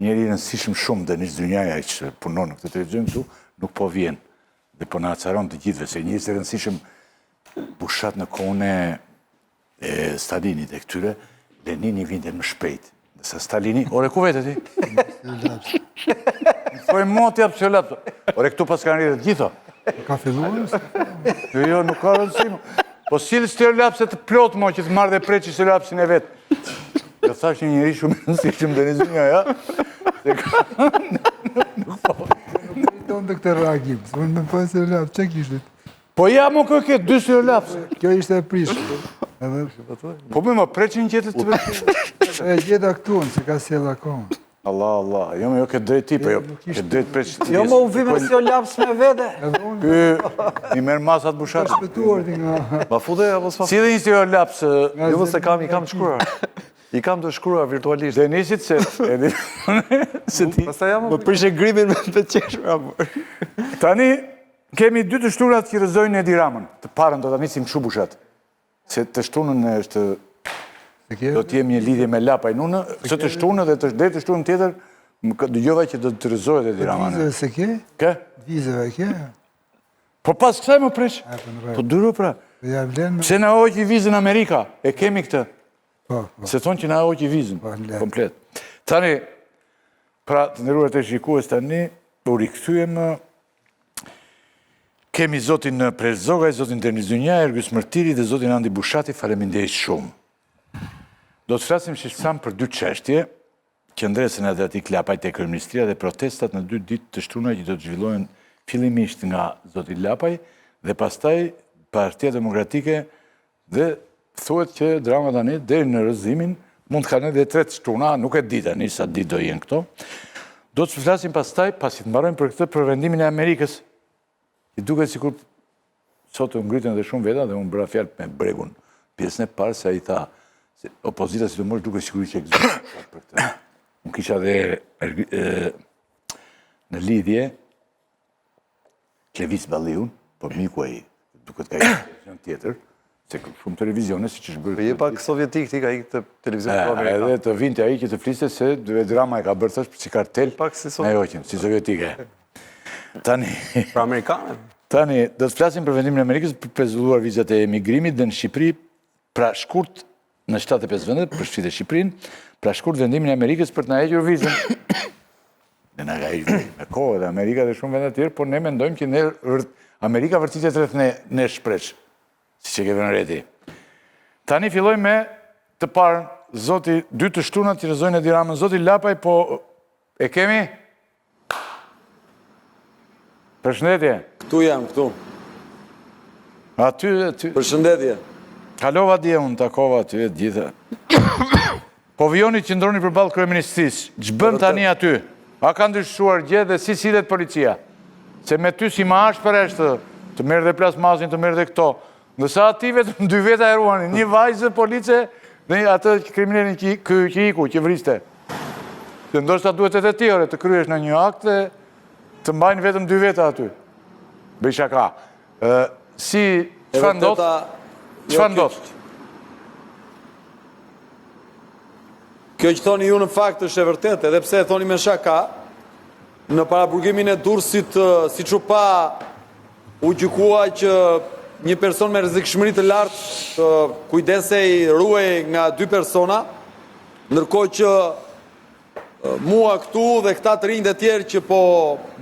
Njeri i rëndësishëm shumë Denis Dynjaja që punon në këtë televizion këtu, nuk po vjen dhe po na acaron të gjithëve se njerëz të rëndësishëm Bushat në kohën e e Stalinit e këtyre, Lenini vinte më shpejt. Ndërsa Stalini, ore ku vete ti? Po e moti apo si lapso. Ore këtu pas kanë rritë të gjitha. Ka filluar? Jo, jo, nuk ka rëndësi. Po si stilolapse të plot mo që të marrë dhe Preçi stilolapsin e vet. Jo thashë një njeri shumë i rëndësishëm Denis Dynjaja. Se ka... Nuk po. Nuk të këtë reagim. Se unë më po stilolaps, çe kishit? Po ja, mo kë ke dy stilolaps. Kjo ishte e prishur. Edhe... Po më më Preçin gjetë të E gjeta këtu, se ka sjellë akoma. Allah, Allah, jo më jo ke drejt ti, po jo, ke drejt Preçi ti. Jo më unë vi me stilolaps me vete. Ky i merr masat Bushat. Ka shpëtuar ti nga. Ma fute apo s'ma? Si dhe një stilolaps. Jo më se kam, i kam të shkruar. I kam të shkruar virtualisht. Denisit se edhe se ti. Pastaj jam. Më prishe grimin me të qeshur apo. Tani kemi dy të shtunat që rrëzojnë Edi Ramën. Të parën do ta nisim kështu Bushat. Se të shtunën është do të jem një lidhje me Lapajn unë, se të shtunën dhe të deri të shtunën tjetër, më dëgjova që do të rrëzohet Edi Rama. Vizeve se ke? Kë? Vizeve ke? Po pas kësaj më Preç. Po duro pra. Po ja vlen. Pse na hoqi vizën Amerika? E kemi këtë. Po, po. Se thonë që na hoqi vizën. Po, komplet. Tani, pra të nderuar shikues tani, u rikthyem Kemi zotin Preç Zogaj, zotin Denis Dynjaja, Ergys Mërtiri dhe zotin Andi Bushati, faleminderit shumë. Do të flasim siç thamë për dy çështje, qëndresën e Adriatik Lapajt te kryeministria dhe protestat në dy ditë të shtuna që do të zhvillohen fillimisht nga zoti Lapaj dhe pastaj Partia Demokratike dhe thuhet që drama tani deri në rrëzimin mund të kanë edhe tre të shtuna, nuk e di tani sa ditë do jenë këto. Do të flasim pastaj, pasi të mbarojmë për këtë, për vendimin e Amerikës, i duket sikur sot u ngritën dhe shumë veta dhe unë bëra fjalë me Bregun pjesën e parë se ai tha se opozita sidomos duket sikur ishte gëzuar për këtë. Unë kisha dhe në lidhje Klevis Balliun, po miku ai, duket ka një televizion tjetër, se shumë televizione, siç është bërë... Po je pak sovjetik ti ka ikë te televizion të Amerika. Edhe të vinte ai që të fliste se Edi Rama e ka bërë thash si kartel, pak si sovjetik. si sovjetike. Tani... Për amerikanë? Tani, do të flasim për vendimin e Amerikës për pezulluar vizat e emigrimit dhe në Shqipëri, pra shkurt në 75 vende, përfshi dhe Shqipërinë, pra shkurt vendimin e Amerikës për të na hequr vizën. Ne na ka hequr me kohë dhe Amerika dhe shumë vende të tjerë, por ne mendojmë që ne Amerika vërtitet rreth ne nesh Preç, siç e ke vënë re ti. Tani fillojmë me të parën, zoti, dy të shtunat që rrëzojnë Edi Ramën, zoti Lapaj, po e kemi? Përshëndetje. Këtu jam, këtu. Aty, aty. Përshëndetje. Kalova dje, unë takova aty e gjitha. Po vijoni të qëndroni përballë kryeministrisë. Ç'bën tani aty? A ka ndryshuar gjë dhe si sillet policia? Se me ty si më ashpër është, të merr dhe plasmasin, të merr dhe këto. Ndërsa aty vetëm dy veta e ruanin, një vajzë police dhe atë kriminelin që, ky që iku, që vriste. Se ndoshta duhet edhe ti ore të kryesh në një akt dhe të mbajnë vetëm dy veta aty. Bëj shaka. Ë si çfarë ndodh? Jo, Çfarë ndodh? Kjo që thoni ju në fakt është e vërtetë, edhe pse e thoni me shaka, Në paraburgimin e Durrësit, siç u pa, u gjykua që një person me rrezikshmëri të lartë të kujdesej, ruhej nga dy persona, ndërkohë që mua këtu dhe këta të rinjtë e tjerë që po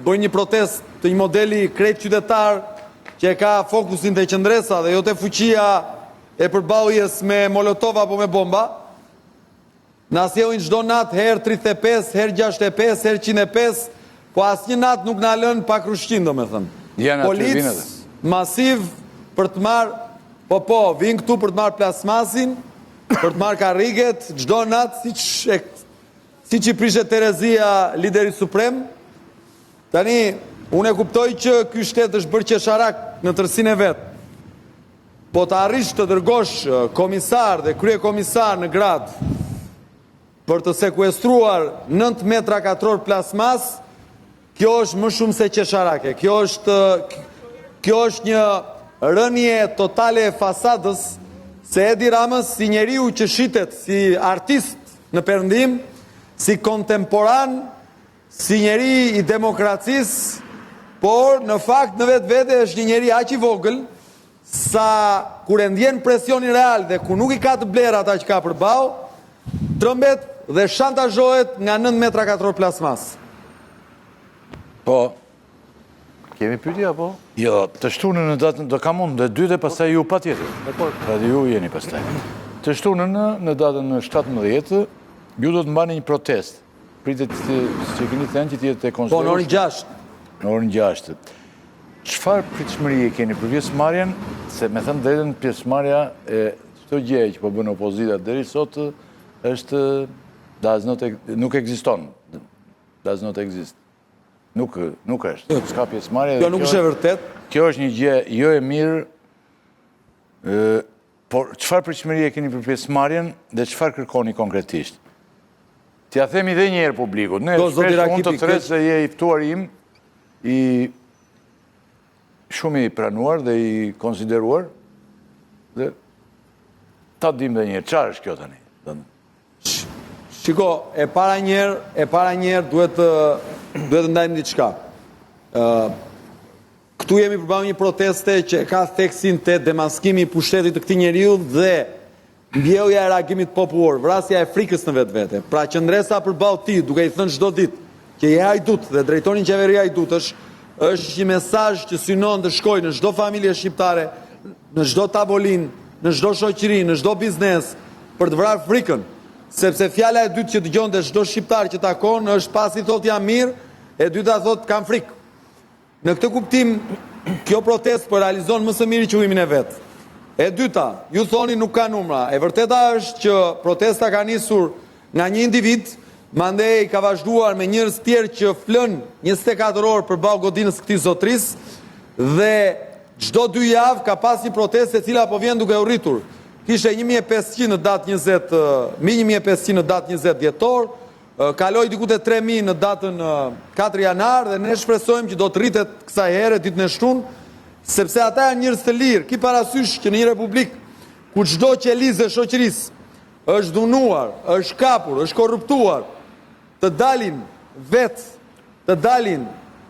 bëjnë një protestë të një modeli krejt qytetar që e ka fokusin te qëndresa dhe jo te fuqia e përballjes me molotov apo me bomba, Na sjellin çdo natë herë 35, herë 65, herë 105, po asnjë natë nuk na lënë pa krushqin, domethënë. Janë aty, Policë vinë edhe. masiv për të marrë, po po, vijnë këtu për të marrë plasmasin, për të marrë karriget, çdo natë siç e siç i prishet terezia liderit suprem. Tani, unë e kuptoj që ky shtet është bërë qesharak në tërësinë e vet. Po të arrish të dërgosh komisar dhe kryekomisar në gradë për të sekuestruar 9 metra katror plasmas, kjo është më shumë se qesharake. Kjo është kjo është një rënie totale e fasadës se Edi Ramës si njeriu që shitet si artist në perëndim. si kontemporan, si njeri i demokracisë, por në fakt në vetvete është një njeri aq i vogël sa kur e ndjen presionin real dhe kur nuk i ka të blerë ata që ka përballë, trembet dhe shantazhohet nga 9 metra katror plasmas. Po. Kemi pyetje apo? Jo, të shtunën në datën do kam unë dhe dy dhe pastaj ju patjetër. Dakor. Pra dhe ju jeni pastaj. Të shtunën në, në datën 17, ju do të mbani një protestë. Pritet të, që keni thënë që të jetë e Po, në orën 6. Në orën 6. Çfarë pritshmërie keni për pjesëmarrjen? Se me thënë drejtën pjesëmarrja e çdo gjëje që po bën opozita deri sot është does not nuk ekziston. Does not exist. Nuk nuk është. S'ka pjesëmarrje. Kjo nuk është e vërtetë. Kjo është një gjë jo e mirë. Ë, por çfarë pritshmërie keni për pjesëmarrjen dhe çfarë kërkoni konkretisht? T'ia themi dhe një herë publikut. Ne shpesh unë të thërras se je i ftuar im i shumë i pranuar dhe i konsideruar dhe ta dim dhe një herë çfarë është kjo tani. Shiko, e para një herë, e para një herë duhet të duhet të ndajmë diçka. Ë Këtu jemi përballë një proteste që ka theksin te demaskimi i pushtetit të këtij njeriu dhe mbjellja e reagimit popullor, vrasja e frikës në vetvete. Pra qëndresa përballë tij, duke i thënë çdo ditë që je hajdut dhe drejton një qeveri hajdutësh, është një mesazh që synon të shkojë në çdo familje shqiptare, në çdo tavolinë, në çdo shoqëri, në çdo biznes, për të vrarë frikën. Sepse fjala e dytë që dëgjon te çdo shqiptar që takon është pasi thotë jam mirë, e dyta thotë kam frikë. Në këtë kuptim, kjo protestë po realizon më së miri qëllimin e vet. E dyta, ju thoni nuk ka numra. E vërteta është që protesta ka nisur nga një individ, mandej ka vazhduar me njerëz të tjerë që flënë 24 orë përballë godinës së këtij zotërisë dhe çdo dy javë ka pas një protestë e cila po vjen duke u rritur. Kishte 1500 në datë 20, mbi 1500 në datë 20 dhjetor, Kaloi diku te 3000 në datën 4 janar dhe ne shpresojmë që do të rritet kësaj here ditën e shtunë, sepse ata janë njerëz të lirë. Ki parasysh që në një republikë ku çdo qelizë e shoqërisë është dhunuar, është kapur, është korruptuar, të dalin vetë, të dalin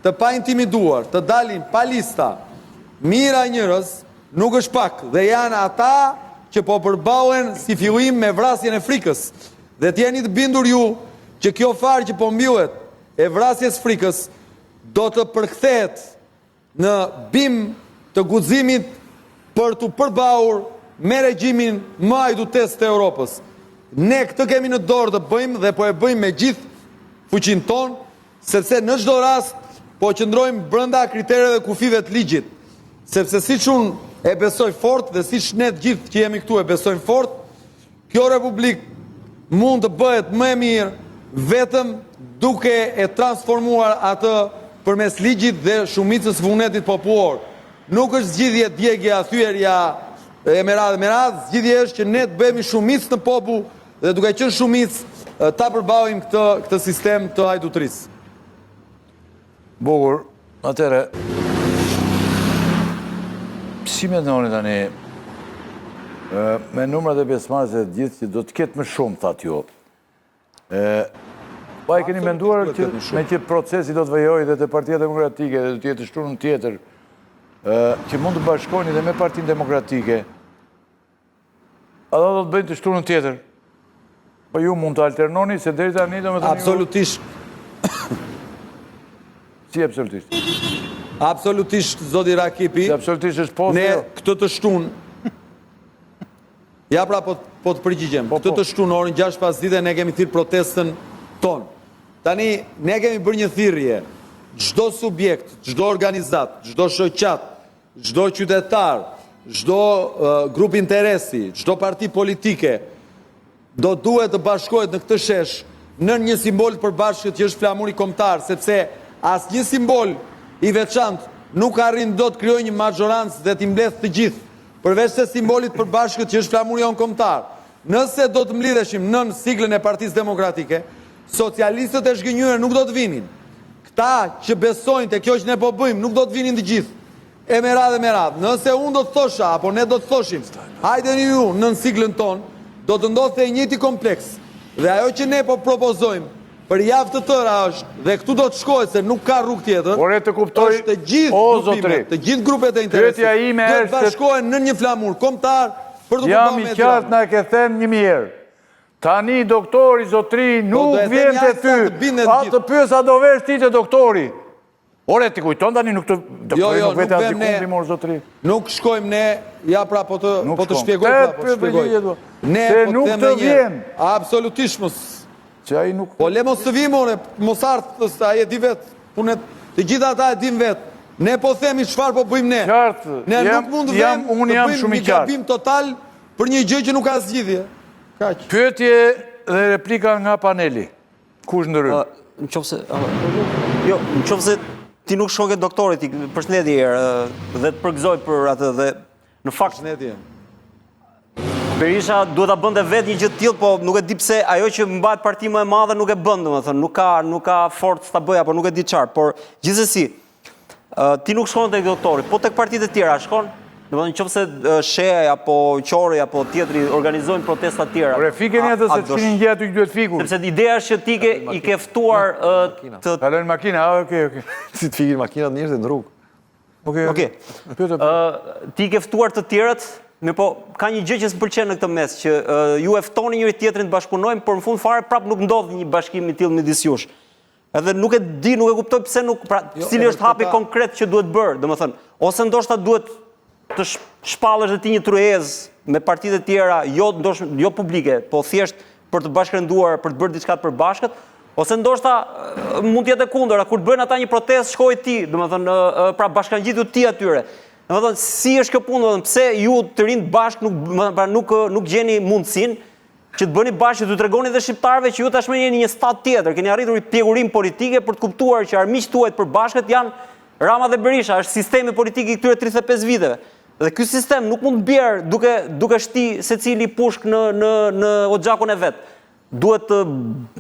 të paintimiduar, të dalin pa lista, mijëra njerëz nuk është pak dhe janë ata që po përballen si fillim me vrasjen e frikës. Dhe të jeni të bindur ju që kjo farë që po mbillet e vrasjes frikës do të përkthehet në bimë të guximit për t'u përballur me regjimin më hajdutesk të Europës. Ne këtë kemi në dorë të bëjmë dhe po e bëjmë me gjithë fuqinë tonë, sepse në çdo rast po qëndrojmë brenda kritereve dhe kufijve të ligjit. Sepse siç unë e besoj fort dhe siç ne të gjithë që jemi këtu e besojmë fort, Kjo republikë mund të bëhet më e mirë vetëm duke e transformuar atë përmes ligjit dhe shumicës së vullnetit popullor. Nuk është zgjidhje djegia, thyerja e me radhë e me radhë, zgjidhje është që ne të bëhemi shumicë në popull dhe duke qenë shumicë ta përballim këtë këtë sistem të hajdutërisë. Bukur, atëherë, si mendoni tani, me numrat e pjesëmarrësve të gjithë që do të ketë më shumë, thatë ju, po e keni menduar që meqë procesi do të vijojë dhe te Partia Demokratike dhe do të jetë të shtunën tjetër, që mund të bashkoheni dhe me Partinë Demokratike, Ata do të bëjnë të shtunën tjetër. Po ju mund të alternoni, se deri tani domethënë... Absolutisht. Si absolutisht? Absolutisht, zoti Rakipi. Si absolutisht është po, Ne jo? këtë të shtunë... Ja pra, po, po të përgjigjem. Po, këtë po. të shtunë, orën 6 pasdite, ne kemi thirrë protestën tonë. Tani, ne kemi bërë një thirrje. Çdo subjekt, çdo organizatë, çdo shoqatë, Çdo qytetar, çdo grup interesi, çdo parti politike do duhet të bashkohet në këtë shesh nën një simbol të përbashkët që është flamuri kombëtar, sepse asnjë simbol i veçantë nuk arrin dot të krijojë një maxhorancë dhe t'i mbledhë të gjithë, përveçse simbolit të përbashkët që është flamuri jonë kombëtar. Nëse do të mblidheshim nën siglën e Partisë Demokratike, socialistët e zhgënjyer nuk do të vinin. Këta që besojnë te kjo që ne po bëjmë, nuk do të vinin të gjithë. E me radhë e me radhë. Nëse unë do të thosha, apo ne do të thoshim, hajdeni ju nën siglën tonë, do të ndodhte i njëjti kompleks. Dhe ajo që ne po propozojmë për javë të tëra është dhe këtu do të shkohet se nuk ka rrugë tjetër. Ore të kuptoj, është të gjithë grupimet, të gjithë grupet e interesit. Pyetja ime është të bashkohen në një flamur kombëtar për të Jam i qartë na e ke thënë një mijë herë. Tani doktori zotri po, nuk vjen te ty. A të pyes a do vesh ti te doktori? Ore, ti kujton tani nuk të jo, jo, nuk vete asgjëkund mor zotri. Nuk shkojmë ne, ja pra po të po të shpjegoj pra, po të shpjegoj. Ne po nuk të vjen. Absolutisht mos. Që ai nuk Po le mos të vijë more, mos ardh, ai e di vet. Punët të gjitha ata e dinë vet. Ne po themi çfarë po bëjmë ne. Qartë. Ne nuk mund të vemi, unë jam shumë i qartë. Gabim total për një gjë që nuk ka zgjidhje. Kaq. Pyetje dhe replika nga paneli. Kush ndërhyn? Në qoftë se... Jo, në qoftë se ti nuk shkon ke doktori, ti përshëndetje herë, dhe të përgëzoj për atë dhe në fakt... Përshëndetje. Berisha duhet ta bënte vetë një gjë të tillë, po nuk e di pse ajo që mbahet parti më e madhe nuk e bën, domethënë, nuk ka nuk ka forcë ta bëjë apo nuk e di çfarë, por gjithsesi Ti nuk shkon tek doktori, po tek partitë e tjera shkon? Domethënë nëse Shehaj apo Qorri apo tjetri organizojnë protesta të tjera. Ore fikeni atë se të shinin gjë aty që duhet fikur. Sepse ideja është që ti ke i ke ftuar të Kalojnë makina, ah, okay, okay. Si të fikin makinat njerëzit në rrugë. Okej. Okej. Ti i ke ftuar të tjerët, mirëpo ka një gjë që s'më pëlqen në këtë mes, që ju e ftoni njëri tjetrin të bashkëpunojmë, por në fund fare prapë nuk ndodh një bashkim i tillë midis jush. Edhe nuk e di, nuk e kuptoj pse nuk, pra, jo, cili është hapi konkret që duhet bërë, domethënë, ose ndoshta duhet të shpallësh dhe ti një tryezë me partitë e tjera, jo ndoshta jo publike, po thjesht për të bashkërenduar, për të bërë diçka të përbashkët, ose ndoshta mund të jetë e kundërta, kur të bëjnë ata një protestë, shkoji ti, domethënë, pra bashkangjitu ti atyre. Domethënë, si është kjo punë, domethënë, pse ju të rinjtë bashkë nuk, pra, nuk nuk gjeni mundësinë Që të bëni bashkë, që t'u tregoni dhe shqiptarëve që ju tashmë jeni një stad tjetër, keni arritur një pjekurinë politike për të kuptuar që armiqtë tuaj të përbashkët janë Rama dhe Berisha, është sistemi politik i këtyre 35 viteve. Dhe ky sistem nuk mund të bjerë duke duke shti secili pushkë në në në oxhakun e vet. Duhet të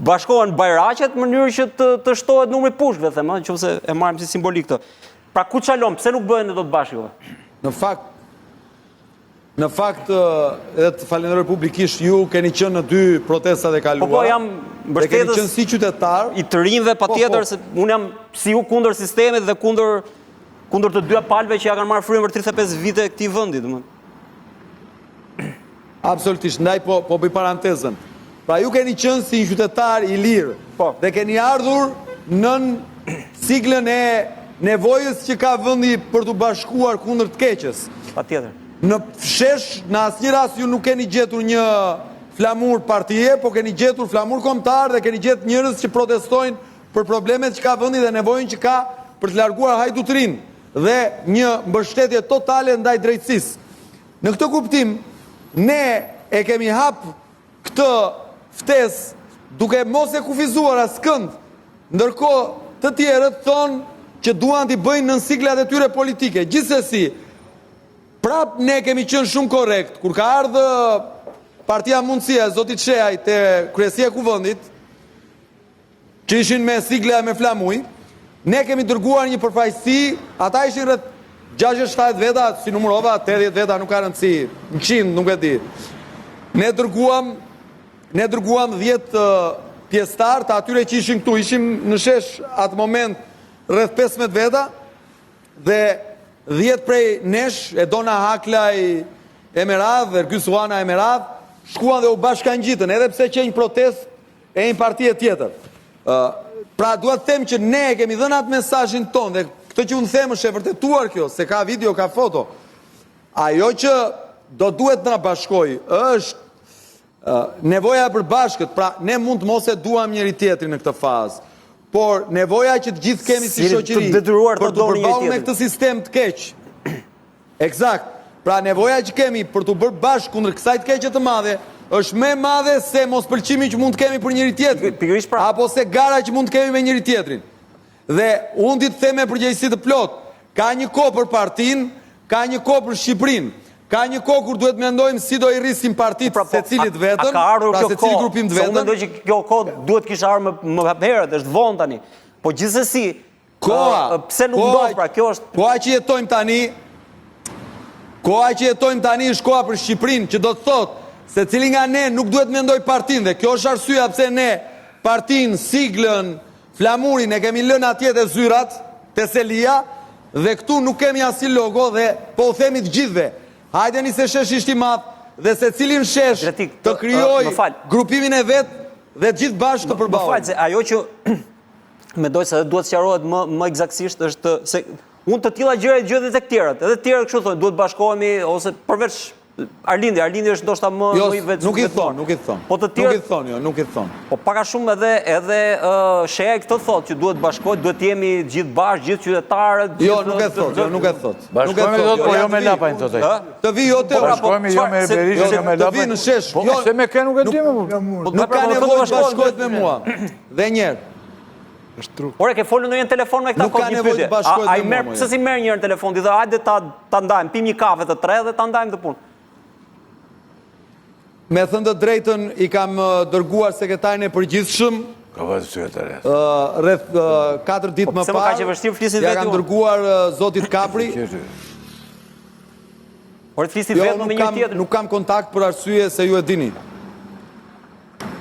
bashkohen bajraqet në mënyrë që të të shtohet numri i pushkëve, them, ëh, nëse e marrim si simbolikë këtë. Pra ku çalon, pse nuk bëhen dot bashkë? Në fakt, Në fakt, edhe të falenderoj publikisht, ju keni qenë në dy protestat e kaluara. Po po, jam mbështetës. Keni qenë si qytetar. I të rinjve po, patjetër po. se unë jam si ju kundër sistemit dhe kundër kundër të dyja palëve që ia kanë marrë frymën për 35 vite këtij vendi, domethënë. Absolutisht, ndaj po po bëj parantezën. Pra ju keni qenë si një qytetar i lirë. Po. Dhe keni ardhur nën siglën e nevojës që ka vendi për t'u bashkuar kundër të keqes. Patjetër. Në shesh, në asnjë rast ju nuk keni gjetur një flamur partie, po keni gjetur flamur kombëtar dhe keni gjetur njerëz që protestojnë për problemet që ka vendi dhe nevojën që ka për të larguar hajdutërinë dhe një mbështetje totale ndaj drejtësisë. Në këtë kuptim, ne e kemi hap këtë ftesë duke mos e kufizuar askënd, ndërkohë të tjerët thonë që duan t'i bëjnë nën siglat e tyre politike. Gjithsesi, prap ne kemi qenë shumë korrekt, kur ka ardhë Partia Mundësia e zotit Shehaj te kryesia e Kuvendit, që ishin me sigla e me flamuj, ne kemi dërguar një përfaqësi, ata ishin rreth 60-70 veta, s'i numërova, 80 veta, nuk ka rëndësi, 100, nuk e di. Ne dërguam, ne dërguam 10 pjesëtarë të atyre që ishin këtu, ishim në shesh atë moment rreth 15 veta, dhe 10 prej nesh, Edona Haklaj e me radhë, Ergys Uana e me radhë, shkuan dhe u bashkangjitën, edhe pse qe një protestë e një partie tjetër. Ë, pra dua të them që ne e kemi dhënë atë mesazhin tonë dhe këtë që unë them është e vërtetuar kjo, se ka video, ka foto. Ajo që do duhet të na bashkojë është nevoja e përbashkët, pra ne mund të mos e duam njëri tjetrin në këtë fazë, por nevoja që të gjithë kemi si shoqëri për t'u përballur me këtë sistem të keq. Ekzakt. Pra nevoja që kemi për t'u bërë bashkë kundër kësaj të keqe të madhe është më e madhe se mospëlqimi që mund të kemi për njëri tjetrin. Pikërisht pra. Apo se gara që mund të kemi me njëri tjetrin. Dhe unë di të them me përgjegjësi të plotë, ka një kohë për partinë, ka një kohë për Shqipërinë. Ka një kohë kur duhet mendojmë si do i rrisim partitë pra, po, secilit vetën, a ka ardhur pra kjo secili grupim të vetën. Unë mendoj që kjo kohë duhet kishte ardhur më, më herët, është vonë tani. Po gjithsesi, Koha, pse nuk ndodh pra, kjo është Koha që jetojmë tani, koha që jetojmë tani është koha për Shqipërinë, që do të thotë. Secili nga ne nuk duhet të mendojë partinë dhe kjo është arsyeja pse ne partinë, siglën, flamurin e kemi lënë atje te zyrat, te selia dhe këtu nuk kemi asnjë logo dhe po u themi të gjithëve, hajdeni se sheshi është i madh dhe secili në shesh të krijojë grupimin e vet dhe të gjithë bashkë të përballemi. Më fal se ajo që mendoj se edhe duhet sqarohet më më ekzaktësisht është se unë të tilla gjëra i dëgjoj edhe tek tjerët, edhe të tjerët kështu thonë, duhet bashkohemi ose përveç Arlindi, Arlindi është ndoshta më jo, më i vetë. Nuk i thon, nuk i thon. Po të tjerë nuk i thon, jo, nuk i thon. Po pak a shumë edhe edhe uh, Shehaj këtë thotë që duhet bashkohet, duhet të jemi gjithë bashkë, gjithë qytetarët, jo, gjithë Jo, nuk e thot, jo, nuk e thot. Nuk e thot, jo, po jo me Lapajn thotë ai. Të vi jo te po, bashkohemi jo me Berishën, jo me Lapajn. Të vi në shesh. Po jo, se me kë nuk e di më. Po, nuk ka nevojë të bashkohet me mua. Dhe një herë. Është truk. Ore, ke folur ndonjëherë në telefon me këta Nuk ka nevojë të bashkohet me mua. Pse s'i merr njëherë në telefon, ti dhe hajde ta ta ndajmë, pim një kafe të tre dhe ta ndajmë këtë punë. Me thënë të drejtën, i kam dërguar sekretarin e përgjithshëm. Ka vajtë sekretari. Rreth 4 ditë po, më parë. Pse më kaq e vështirë flisin vetë? Ja kam dërguar zotit Kapri. Ore të flisin jo, vetëm me një tjetër. Nuk kam kontakt për arsye se ju e dini.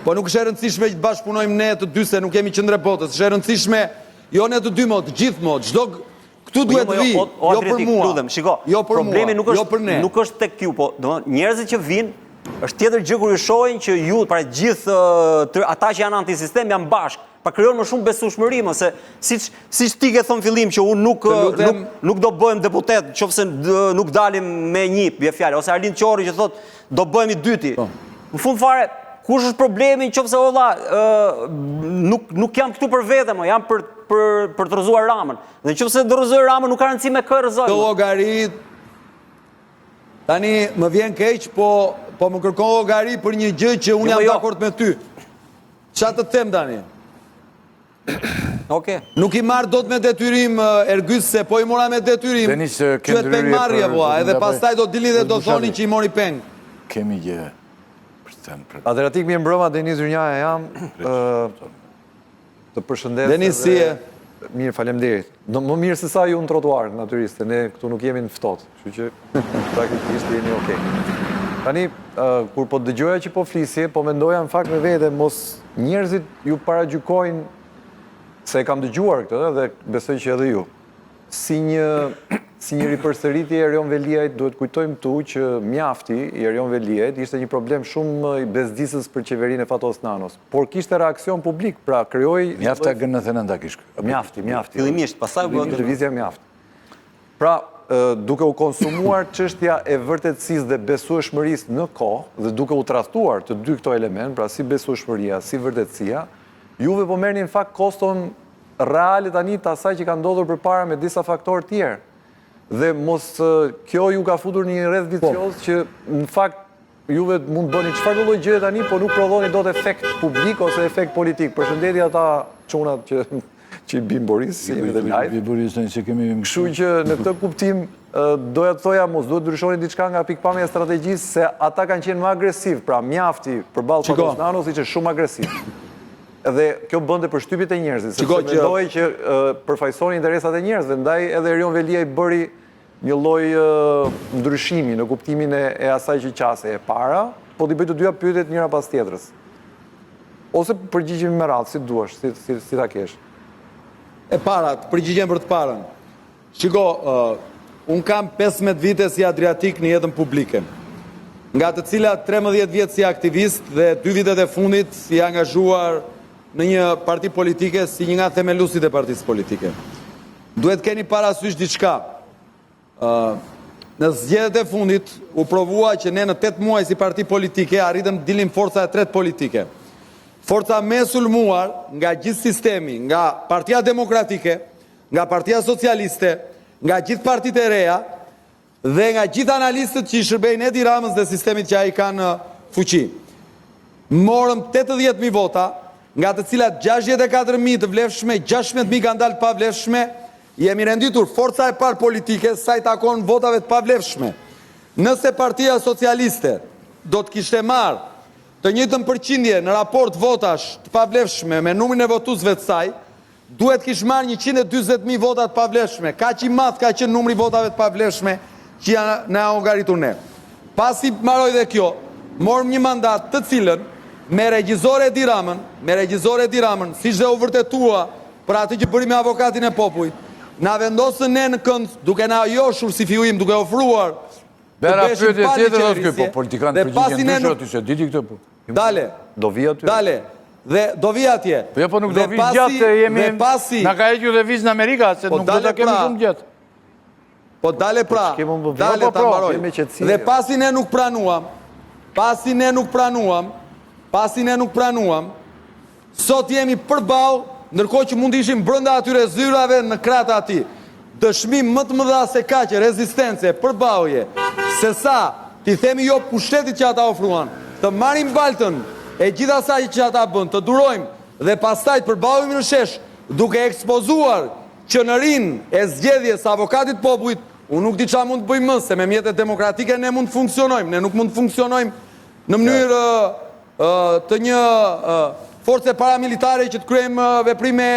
Po nuk është e rëndësishme që të bashkëpunojmë ne të dy se nuk jemi qendër e botës. Është e rëndësishme jo ne të dy mo, të gjithë mo, çdo këtu po duhet të jo, vijë, jo për mua. Lutem, shiko. Jo për problemi mua, nuk jo është për ne. Nuk është tek ju, po domethënë njerëzit që vijnë është tjetër gjë kur ju shohin që ju pra gjithë ata që janë antisistem janë bashkë. Pa krijon më shumë besueshmëri, më se siç siç ti ke thënë fillim që unë nuk lutem... nuk nuk do bëhem deputet, nëse nuk dalim me një, bie fjala, ose Arlind Qorri që thotë do bëhem i dyti. Po. Në fund fare, kush është problemi nëse o vlla, nuk nuk jam këtu për vete, më jam për për për të rrëzuar Ramën. Dhe nëse do rrëzoj Ramën, nuk ka rëndësi me kë rrëzoj. Të llogari Tani më vjen keq, po po më kërkon llogari për një gjë që unë jo, jam jo. dakord me ty. Ça të them tani? Okej. Nuk i marr dot me detyrim Ergys se po i mora me detyrim. Denis, ke Quhet pengmarrje po, edhe pastaj do dilni dhe do thoni që i mori peng. Kemi gjë për të thënë për. Adriatik mirëmbrëma, Denis Dyrnjaja jam. Të përshëndes. Denis si je? Mirë, faleminderit. Do më mirë se sa ju në trotuar, natyrisht, se ne këtu nuk jemi në ftohtë, kështu që praktikisht jemi okay. Tani, kur po dëgjoja që po flisje, po mendoja në fakt me vete, mos njerëzit ju paragjykojnë se e kam dëgjuar këtë dhe besoj që edhe ju. Si një si një ripërsëritje e Erion Veliajt, duhet kujtojmë këtu që mjafti i Erion Veliajt ishte një problem shumë i bezdisës për qeverinë e Fatos Nanos, por kishte reaksion publik, pra krijoi Mjafta G99 kish. Mjafti, mjafti. Fillimisht, pastaj u bë lëvizja mjaft. Pra, duke u konsumuar çështja e vërtetësisë dhe besueshmërisë në kohë dhe duke u tradhtuar të dy këto elementë, pra si besueshmëria, si vërtetësia, juve po merrni në fakt koston reale tani të asaj që ka ndodhur përpara me disa faktorë tjerë. Dhe mos kjo ju ka futur në një rreth po. vicioz që në fakt juve mund të bëni çfarëdo lloj gjëje tani, po nuk prodhoni dot efekt publik ose efekt politik. Përshëndetje ata çunat që që i bin Boris, si jemi dhe live. I Boris tani që kemi Kështu që në këtë kuptim doja të thoja mos duhet ndryshoni diçka nga pikëpamja e strategjisë se ata kanë qenë më agresiv, pra mjafti përballë Fatos Nanos ishte shumë agresiv. Dhe kjo bënte përshtypje te njerëzit, sepse mendohej që përfaqësonin interesat e njerëzve, ndaj edhe Erion Veliaj bëri një lloj ndryshimi në kuptimin e, e asaj që qasej e para, po t'i bëj të dyja pyetjet njëra pas tjetrës. Ose përgjigjemi me radhë, si të duash, si si si ta kesh. E para, të përgjigjem për të parën. Shiko, uh, unë kam 15 vite si Adriatik në jetën publike, nga të cilat 13 vjet si aktivist dhe 2 vitet e fundit si angazhuar në një parti politike si një nga themeluesit e partisë politike. Duhet keni parasysh diçka. Uh, në zgjedhjet e fundit u provua që ne në 8 muaj si parti politike arritëm të dilim forca e tretë politike. Forca më e sulmuar nga gjithë sistemi, nga Partia Demokratike, nga Partia Socialiste, nga gjithë partitë e reja dhe nga gjithë analistët që i shërbejnë Edi Ramës dhe sistemit që ai ka në fuqi. Morëm 80.000 vota, nga të cilat 64.000 të vlefshme, 16.000 kanë dalë të pavlefshme, jemi renditur forca e parë politike sa i takon votave të pavlefshme. Nëse Partia Socialiste do të kishte marrë të njëjtën përqindje në raport votash të pavlefshme me numrin e votuesve të saj, Duhet të kish marrë 140.000 vota të pavlefshme. Kaq i madh ka qenë numri i votave të pavlefshme që janë na janë llogaritur ne. Pasi mbaroi dhe kjo, Morëm një mandat të cilën me regjizor Edi Ramën, me regjizor Edi Ramën, siç dhe u vërtetua për atë që bëri me avokatin e popullit, na vendosën ne në kënd duke na joshur si fillim, duke ofruar të bëheshim palë në qeverisje, po, dhe pasi ne nuk s'e diti këtë po. Dale. Do vi aty. Dale. Dhe do vi atje. Po jo, po nuk do vi gjatë se jemi pasi na ka hequr dhe vizën Amerika se po nuk do ta kemi pra, shumë gjatë. Po dale po pra, dale po, ta mbaroj. Dhe pasi ne nuk pranuam, pasi ne nuk pranuam, pasi ne nuk pranuam, Sot jemi përballë, ndërkohë që mund të ishim brenda atyre zyrave në krah të atij. Dëshmi më të mëdha se kaq rezistence, përballje, se sa t'i themi jo pushtetit që ata ofruan, të marrim baltën e gjithë asaj që ata bënë, të durojmë dhe pastaj të përballemi në shesh, duke ekspozuar qenërinë e zgjedhjes së Avokatit të Popullit, unë nuk di ça mund të bëjmë më, se me mjete demokratike ne mund të funksionojmë, ne nuk mund të funksionojmë në mënyrë të një force paramilitare që të kryejmë veprime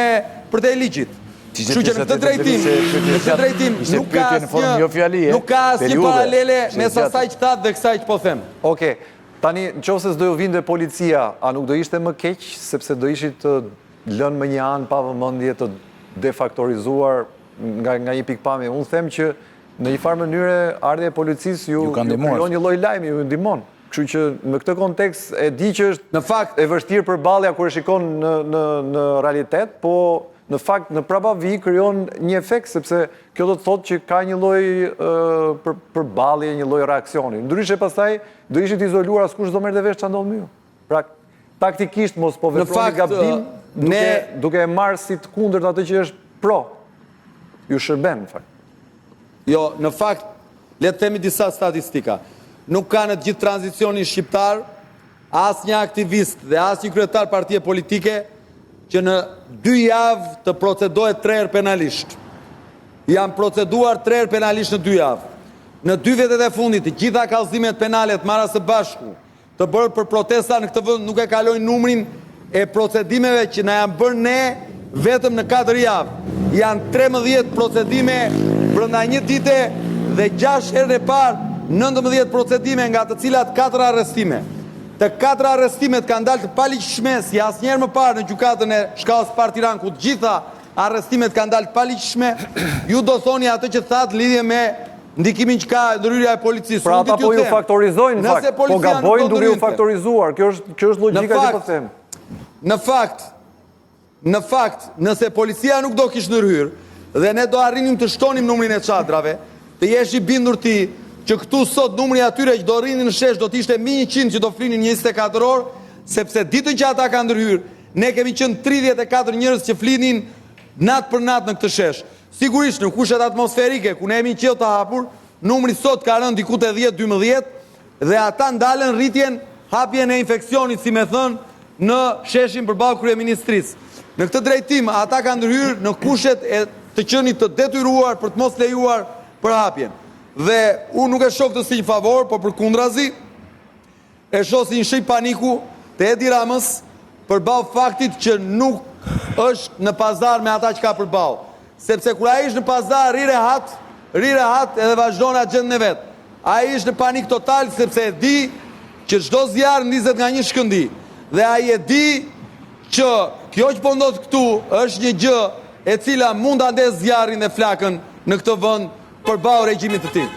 përtej ligjit. Kështu që në këtë drejtim, në këtë drejtim nuk ka asnjë jo nuk ka asnjë paralele mes asaj që thatë dhe kësaj që po them. Okej. Tani, në qoftë se s'do ju vinte policia, a nuk do ishte më keq, sepse do ishit të lënë më një anë pa vëmendje të defaktorizuar nga nga një pikëpamje. Unë them që në një farë mënyre ardhja e policisë ju ju krijon një lloj lajmi, ju ndihmon. Kështu që në këtë kontekst e di që është në fakt e vështirë përballja kur e shikon në në në realitet, po në fakt në prapavijë krijon një efekt sepse kjo do të thotë që ka një lloj për, përballje, një lloj reaksioni. Ndryshe pastaj do ishit izoluar askush s'do merrte vesh çfarë ndodh me ju. Pra taktikisht mos po veproni gabim duke ne duke e marrë si të kundërt atë që është pro. Ju shërben në fakt. Jo, në fakt Le të themi disa statistika. Nuk ka në të gjithë tranzicionin shqiptar asnjë aktivist dhe asnjë kryetar partie politike që në dy javë të procedohet tre herë penalisht. Jam proceduar tre herë penalisht në dy javë. Në dy vjetët e fundit, të gjitha kallëzimet penale të marra së bashku të bërë për protesta në këtë vend nuk e kalojnë numrin e procedimeve që na janë bërë ne vetëm në katër javë. Janë 13 procedime brenda një dite dhe 6 herën e parë 19 procedime nga të cilat 4 arrestime. Të katër arrestimet kanë dalë të paligjshme si asnjëherë më parë në gjykatën e shkallës së parë Tiranë ku të gjitha arrestimet kanë dalë të paligjshme. Ju do thoni atë që thatë në lidhje me Ndikimin që ka ndërhyrja e policisë. Pra ata po ju faktorizojnë në fakt, po gabojnë duke ju faktorizuar. Kjo është kjo është logjika që po them. Në fakt, në fakt, nëse policia nuk do kish ndërhyrë dhe ne do arrinim të shtonim numrin e çadrave, të jesh i bindur ti që këtu sot numri i atyre që do rrinin në shesh do të ishte mbi 100 që do flinin 24 orë, sepse ditën që ata kanë ndërhyrë, ne kemi qenë 34 njerëz që flinin natë për natë në këtë shesh. Sigurisht, në kushtet atmosferike, ku ne jemi në qiell të hapur, numri sot ka rënë diku te 10-12 dhe ata ndalën rritjen, hapjen e infeksionit, si me thënë, në sheshin përballë kryeministrisë. Në këtë drejtim, ata kanë ndërhyrë në kushtet e të qenit të detyruar për të mos lejuar përhapjen. Dhe unë nuk e shoh këtë si një favor, por përkundrazi, E shoh si një shenjë paniku të Edi Ramës përballë faktit që nuk është në pazar me ata që ka përballë. Sepse kur ai është në pazar rri rehat, rri rehat edhe vazhdon axhendën e vet. Ai është në panik total sepse e di që çdo zjarr ndizet nga një shkëndijë. Dhe ai e di që kjo që po ndodh këtu është një gjë e cila mund ta ndezë zjarrin dhe flakën në këtë vend përballë regjimit të tij.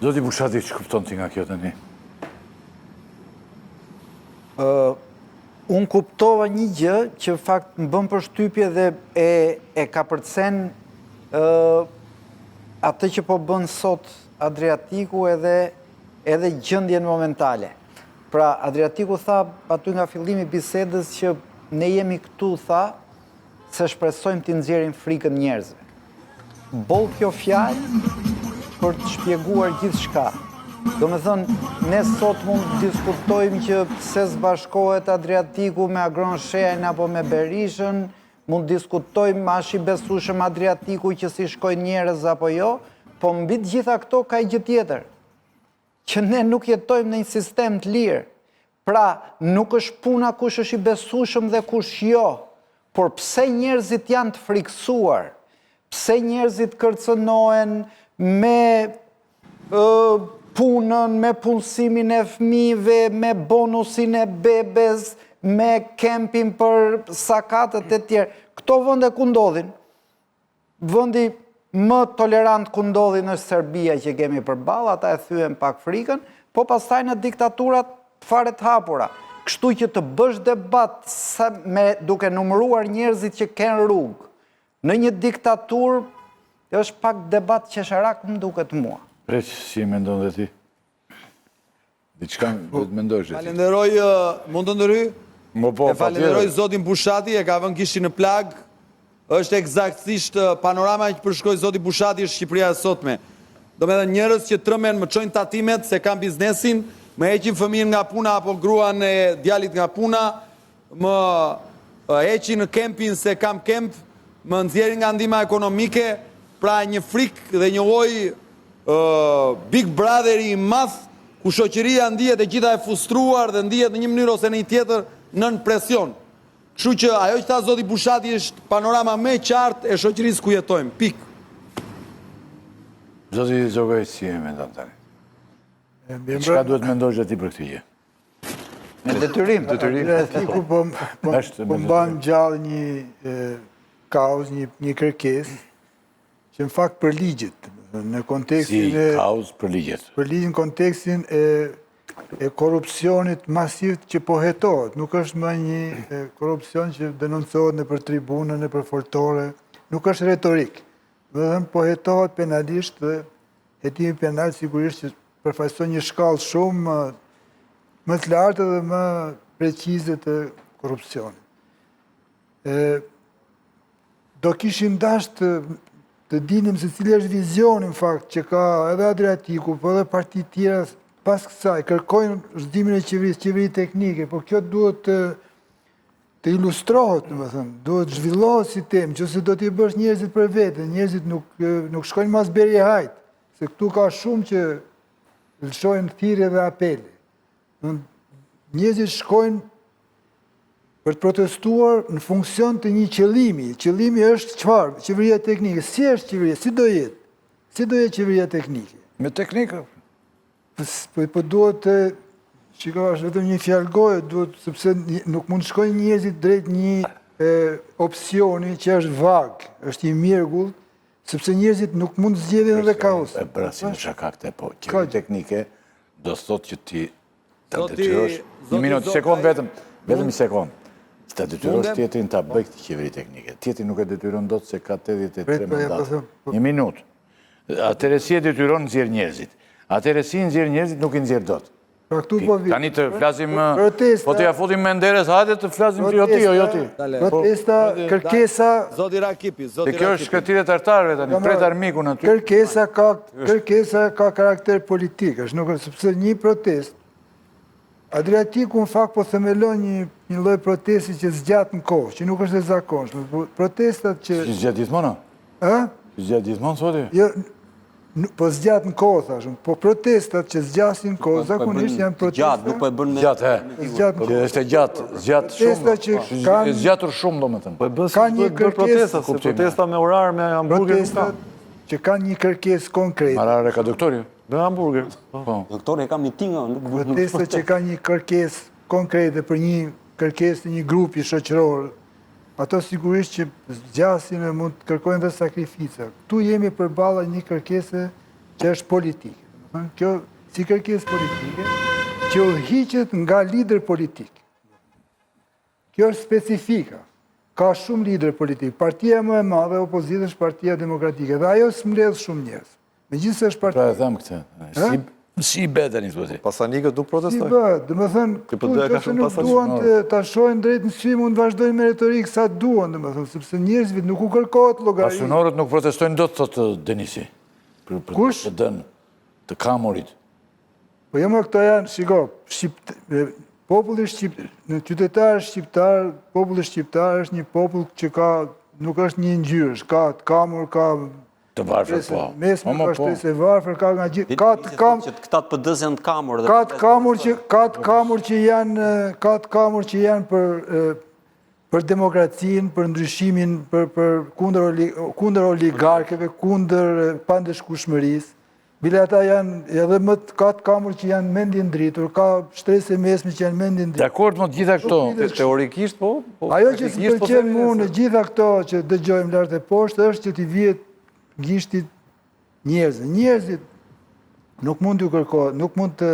Zoti Bushati, ç'kupton ti nga kjo tani? Unë kuptova një gjë që fakt më bën përshtypje dhe e, e kapërcen atë që po bën sot Adriatiku edhe, edhe gjendjen momentale. Pra, Adriatiku tha aty nga fillimi i bisedës që ne jemi këtu, tha, se shpresojmë t'i nxjerrim frikën njerëzve. Boll kjo fjalë për të shpjeguar gjithçka. Domethënë, ne sot mund të diskutojmë që pse s'bashkohet Adriatiku me Agron Shehajn apo me Berishën, mund të diskutojmë a është i besueshëm Adriatiku që s'i shkojnë njerëz apo jo, po mbi të gjitha këto ka një gjë tjetër. Që ne nuk jetojmë në një sistem të lirë. Pra, nuk është puna kush është i besueshëm dhe kush jo, por pse njerëzit janë të frikësuar, pse njerëzit kërcënohen me ë. punën, me punësimin e fëmijëve, me bonusin e bebes, me kempin për sakatët e tjerë. Këto vende ku ndodhin? Vendi më tolerant ku ndodhin është Serbia që kemi përballë, ata e thyen pak frikën, po pastaj në diktaturat fare të hapura. Kështu që të bësh debat sa me duke numëruar njerëzit që ke në rrugë, në një diktaturë është pak debat qesharak më duket mua. Preç, si e mendon dhe ti? Diçka duhet të mendosh ti. Falenderoj, mund të ndërhyj? Mo po, E falenderoj zotin Bushati, e ka vënë gishtin në plagë. Është ekzaktësisht panorama që përshkroi zoti Bushati është Shqipëria e sotme. Domethënë njerëz që tremben më çojnë tatimet se kam biznesin, më heqin fëmijën nga puna apo gruan e djalit nga puna, Më heqin në kempin se kam kemp, më nxjerrin nga ndihma ekonomike, pra një frikë dhe një lloj Big Brotheri i madh ku shoqëria ndihet e gjitha e frustruar dhe ndihet në një mënyrë ose në një tjetër nën presion. Kështu që ajo që tha zoti Bushati është panorama më e qartë e shoqërisë ku jetojmë. Pikë. Zoti Zogaj, si e mendon tani? Çka duhet mendosh dhe ti për këtë gjë? Me detyrim. Detyrim. Adriatiku po, po, po mban gjallë një kauzë, një, një kërkesë, që në fakt përligjet. Në kontekstin si e... kauzë përligjet? Përligjet në kontekstin e, e korrupsionit masiv që po hetohet. Nuk është më një korrupsion që denoncohet nëpër tribuna, nëpër foltore. Nuk është retorikë. Domethënë, po hetohet penalisht dhe hetimi penal sigurisht që përfaqëson një shkallë shumë më të lartë dhe më precize të korrupsionit. E, do kishim dasht të, të dinim se cili është vizioni në fakt që ka edhe Adriatiku, po edhe parti tjera pas kësaj, kërkojnë rrëzimin e qeverisë, qeveri teknike, po kjo duhet të të ilustrohet, domethënë, duhet zhvillohet si temë, që se do t'i bësh njerëzit për vete, njerëzit nuk, nuk shkojnë mas berihait, se këtu ka shumë që lëshojnë thirrje dhe apele. Njerëzit shkojnë për të protestuar në funksion të një qëllimi. Qëllimi është çfarë? Qeveria teknike. Si është qeveria? Si do jetë? Si do jetë qeveria teknike? Me teknikë. Po, po duhet të, shiko, është vetëm një fjalë goje, duhet, sepse nuk mund të shkojnë njerëzit drejt një e, opsioni që është vag, është i mjegullt, sepse njerëzit nuk mund të zgjedhin edhe kaos. E bëra si në shaka këtë, po, qeveri teknike do thotë që ti ta detyrosh, një minutë, sekond vetëm, vetëm një sekond, ta detyrosh tjetrin ta bëjë këtë qeveri teknike. Tjetrin nuk e detyron dot se ka 83 po, mandate. Po. Një minutë. Atëherë si e detyron nxjerr njerëzit. Atëherë si nxjerr njerëzit nuk i nxjerr dot. Pra këtu po vi. Tani të flasim, po t'ia futim Menderes, hajde të flasim jo ti, jo, jo ti. Protesta, kërkesa... Zoti Rakipi, zoti Rakipi. Kjo është shkretëtirë e tartarëve tani, pret armikun aty. Kërkesa ka, kërkesa ka karakter politik, është nuk është, sepse një protestë, Adriatiku në fakt po themelon një një lloj protesti që zgjat në kohë, që nuk është e zakonshme. Po protestat që Si zgjat gjithmonë? Ë? Si zgjat gjithmonë thotë? Jo, po zgjat në kohë thashë. Po protestat që zgjasin në kohë po zakonisht janë protesta. Gjatë, nuk po e bën me gjatë, he. Zgjat në kohë. Është e gjatë, zgjat shumë. Protesta që po. kanë zgjatur shumë domethënë. Po e bën si një protesta, se protesta me orar me hamburger nuk ka. Protestat që kanë një kërkesë konkrete. Orar ka doktori. Me hamburger. Po. Doktori e ka miting, nuk Protesta që ka një kërkesë konkrete për një kërkesë të një grupi shoqëror, ato sigurisht që zgjasin e mund të kërkojnë dhe sakrifica. Këtu jemi përballë një kërkese që është politike. Domethënë, kjo si kërkesë politike që udhëhiqet nga liderë politikë. Kjo është specifika. Ka shumë liderë politikë. Partia më e madhe e opozitës është Partia Demokratike dhe ajo s'mbledh shumë njerëz. Megjithëse është partia. Pra e them këtë. Si si bëhet tani thua ti? Pasanikët nuk protestojnë. Si bëhet? Domethënë, këtu nëse nuk duan të ta shohin drejt në sy, mund të vazhdojnë me retorikë sa duan, domethënë, sepse njerëzve nuk u kërkohet llogari. Pasunorët nuk protestojnë dot, thotë Denisi. Për për Kush? të dënë të kamurit. Po jo më këto janë, shiko, shqip, populli shqip, në qytetarë shqiptar, populli shqiptar është një popull që ka nuk është një ngjyrësh, ka të kamur, ka Të varfër, po. Mesme, po, ka po. shtresë e varfër, ka nga gjithë, ka të kam... Që këta të PD-së janë të kamur. Ka të kamur që, ka të kamur që janë, ka të kamur që janë për, për demokracinë, për ndryshimin, për, për kundër, kundër oligarkëve, kundër pandëshkueshmërisë. Bile ata janë edhe më të ka të kamur që janë mendjendritur, ka shtresë e mesme që janë mendjendritur. Dakord, mo të gjitha këto. Teorikisht, po, po Ajo që s'më po pëlqen mu në gjitha këto që dëgjojmë lart e poshtë është që t'i vihet gishtit njerëzve. Njerëzit nuk mund t'ju kërkohet, nuk mund të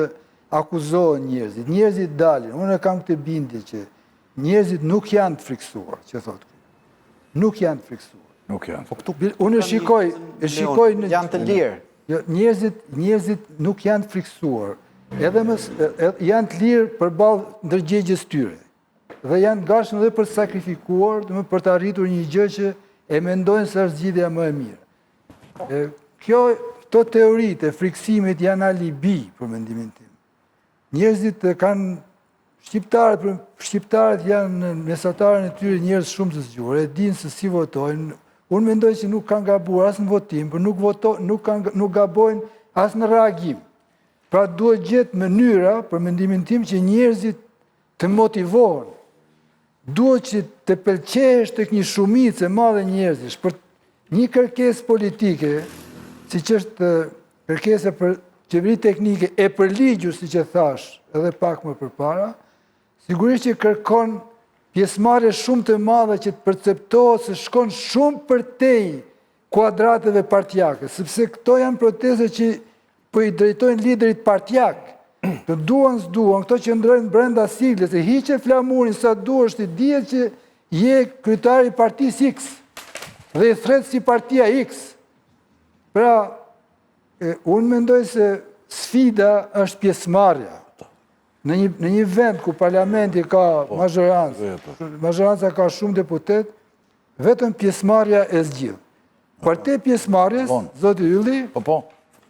akuzohen njerëzit. Njerëzit dalin. Unë e kam këtë bindje që njerëzit nuk janë të frikësuar, që thotë ky. Nuk janë të frikësuar. Nuk janë. Po këtu unë e shikoj, e shikoj në janë të lirë. Jo, njerëzit, njerëzit nuk janë të frikësuar. Edhe më janë të lirë përballë ndërgjegjes tyre. Dhe janë të gatshëm edhe për të sakrifikuar, domethënë për të arritur një gjë që e mendojnë se është zgjidhja më e mirë. E, kjo, këto teoritë e frikësimit janë alibi për mendimin tim. Njerëzit kanë shqiptarët, shqiptarët janë në mesataren e tyre njerëz shumë të zgjuar, e dinë se si votojnë. Unë mendoj që nuk kanë gabuar as në votim, por nuk voto, nuk kanë nuk gabojnë as në reagim. Pra duhet gjetë mënyra për mendimin tim që njerëzit të motivohen. Duhet që të pëlqehesh tek një shumicë e madhe njerëzish për një kërkesë politike, siç është kërkesa për qeveri teknike e përligjur, siç e thashë edhe pak më përpara, sigurisht që kërkon pjesëmarrje shumë të madhe që të perceptohet se shkon shumë përtej kuadrateve partiake, sepse këto janë protesta që po i drejtojnë liderit partiak. Të duan s'duan, këto qëndrojnë brenda siglës, e hiqe flamurin sa duash ti dihet që je kryetari i partisë X dhe i thërret si partia X. Pra, unë mendoj se sfida është pjesëmarrja. Në një, në një vend ku parlamenti ka po, mazhorancë, po. mazhoranca ka shumë deputetë, Vetëm pjesëmarrja e zgjidh. Përtej pjesëmarrjes, zoti Ylli, Po, po,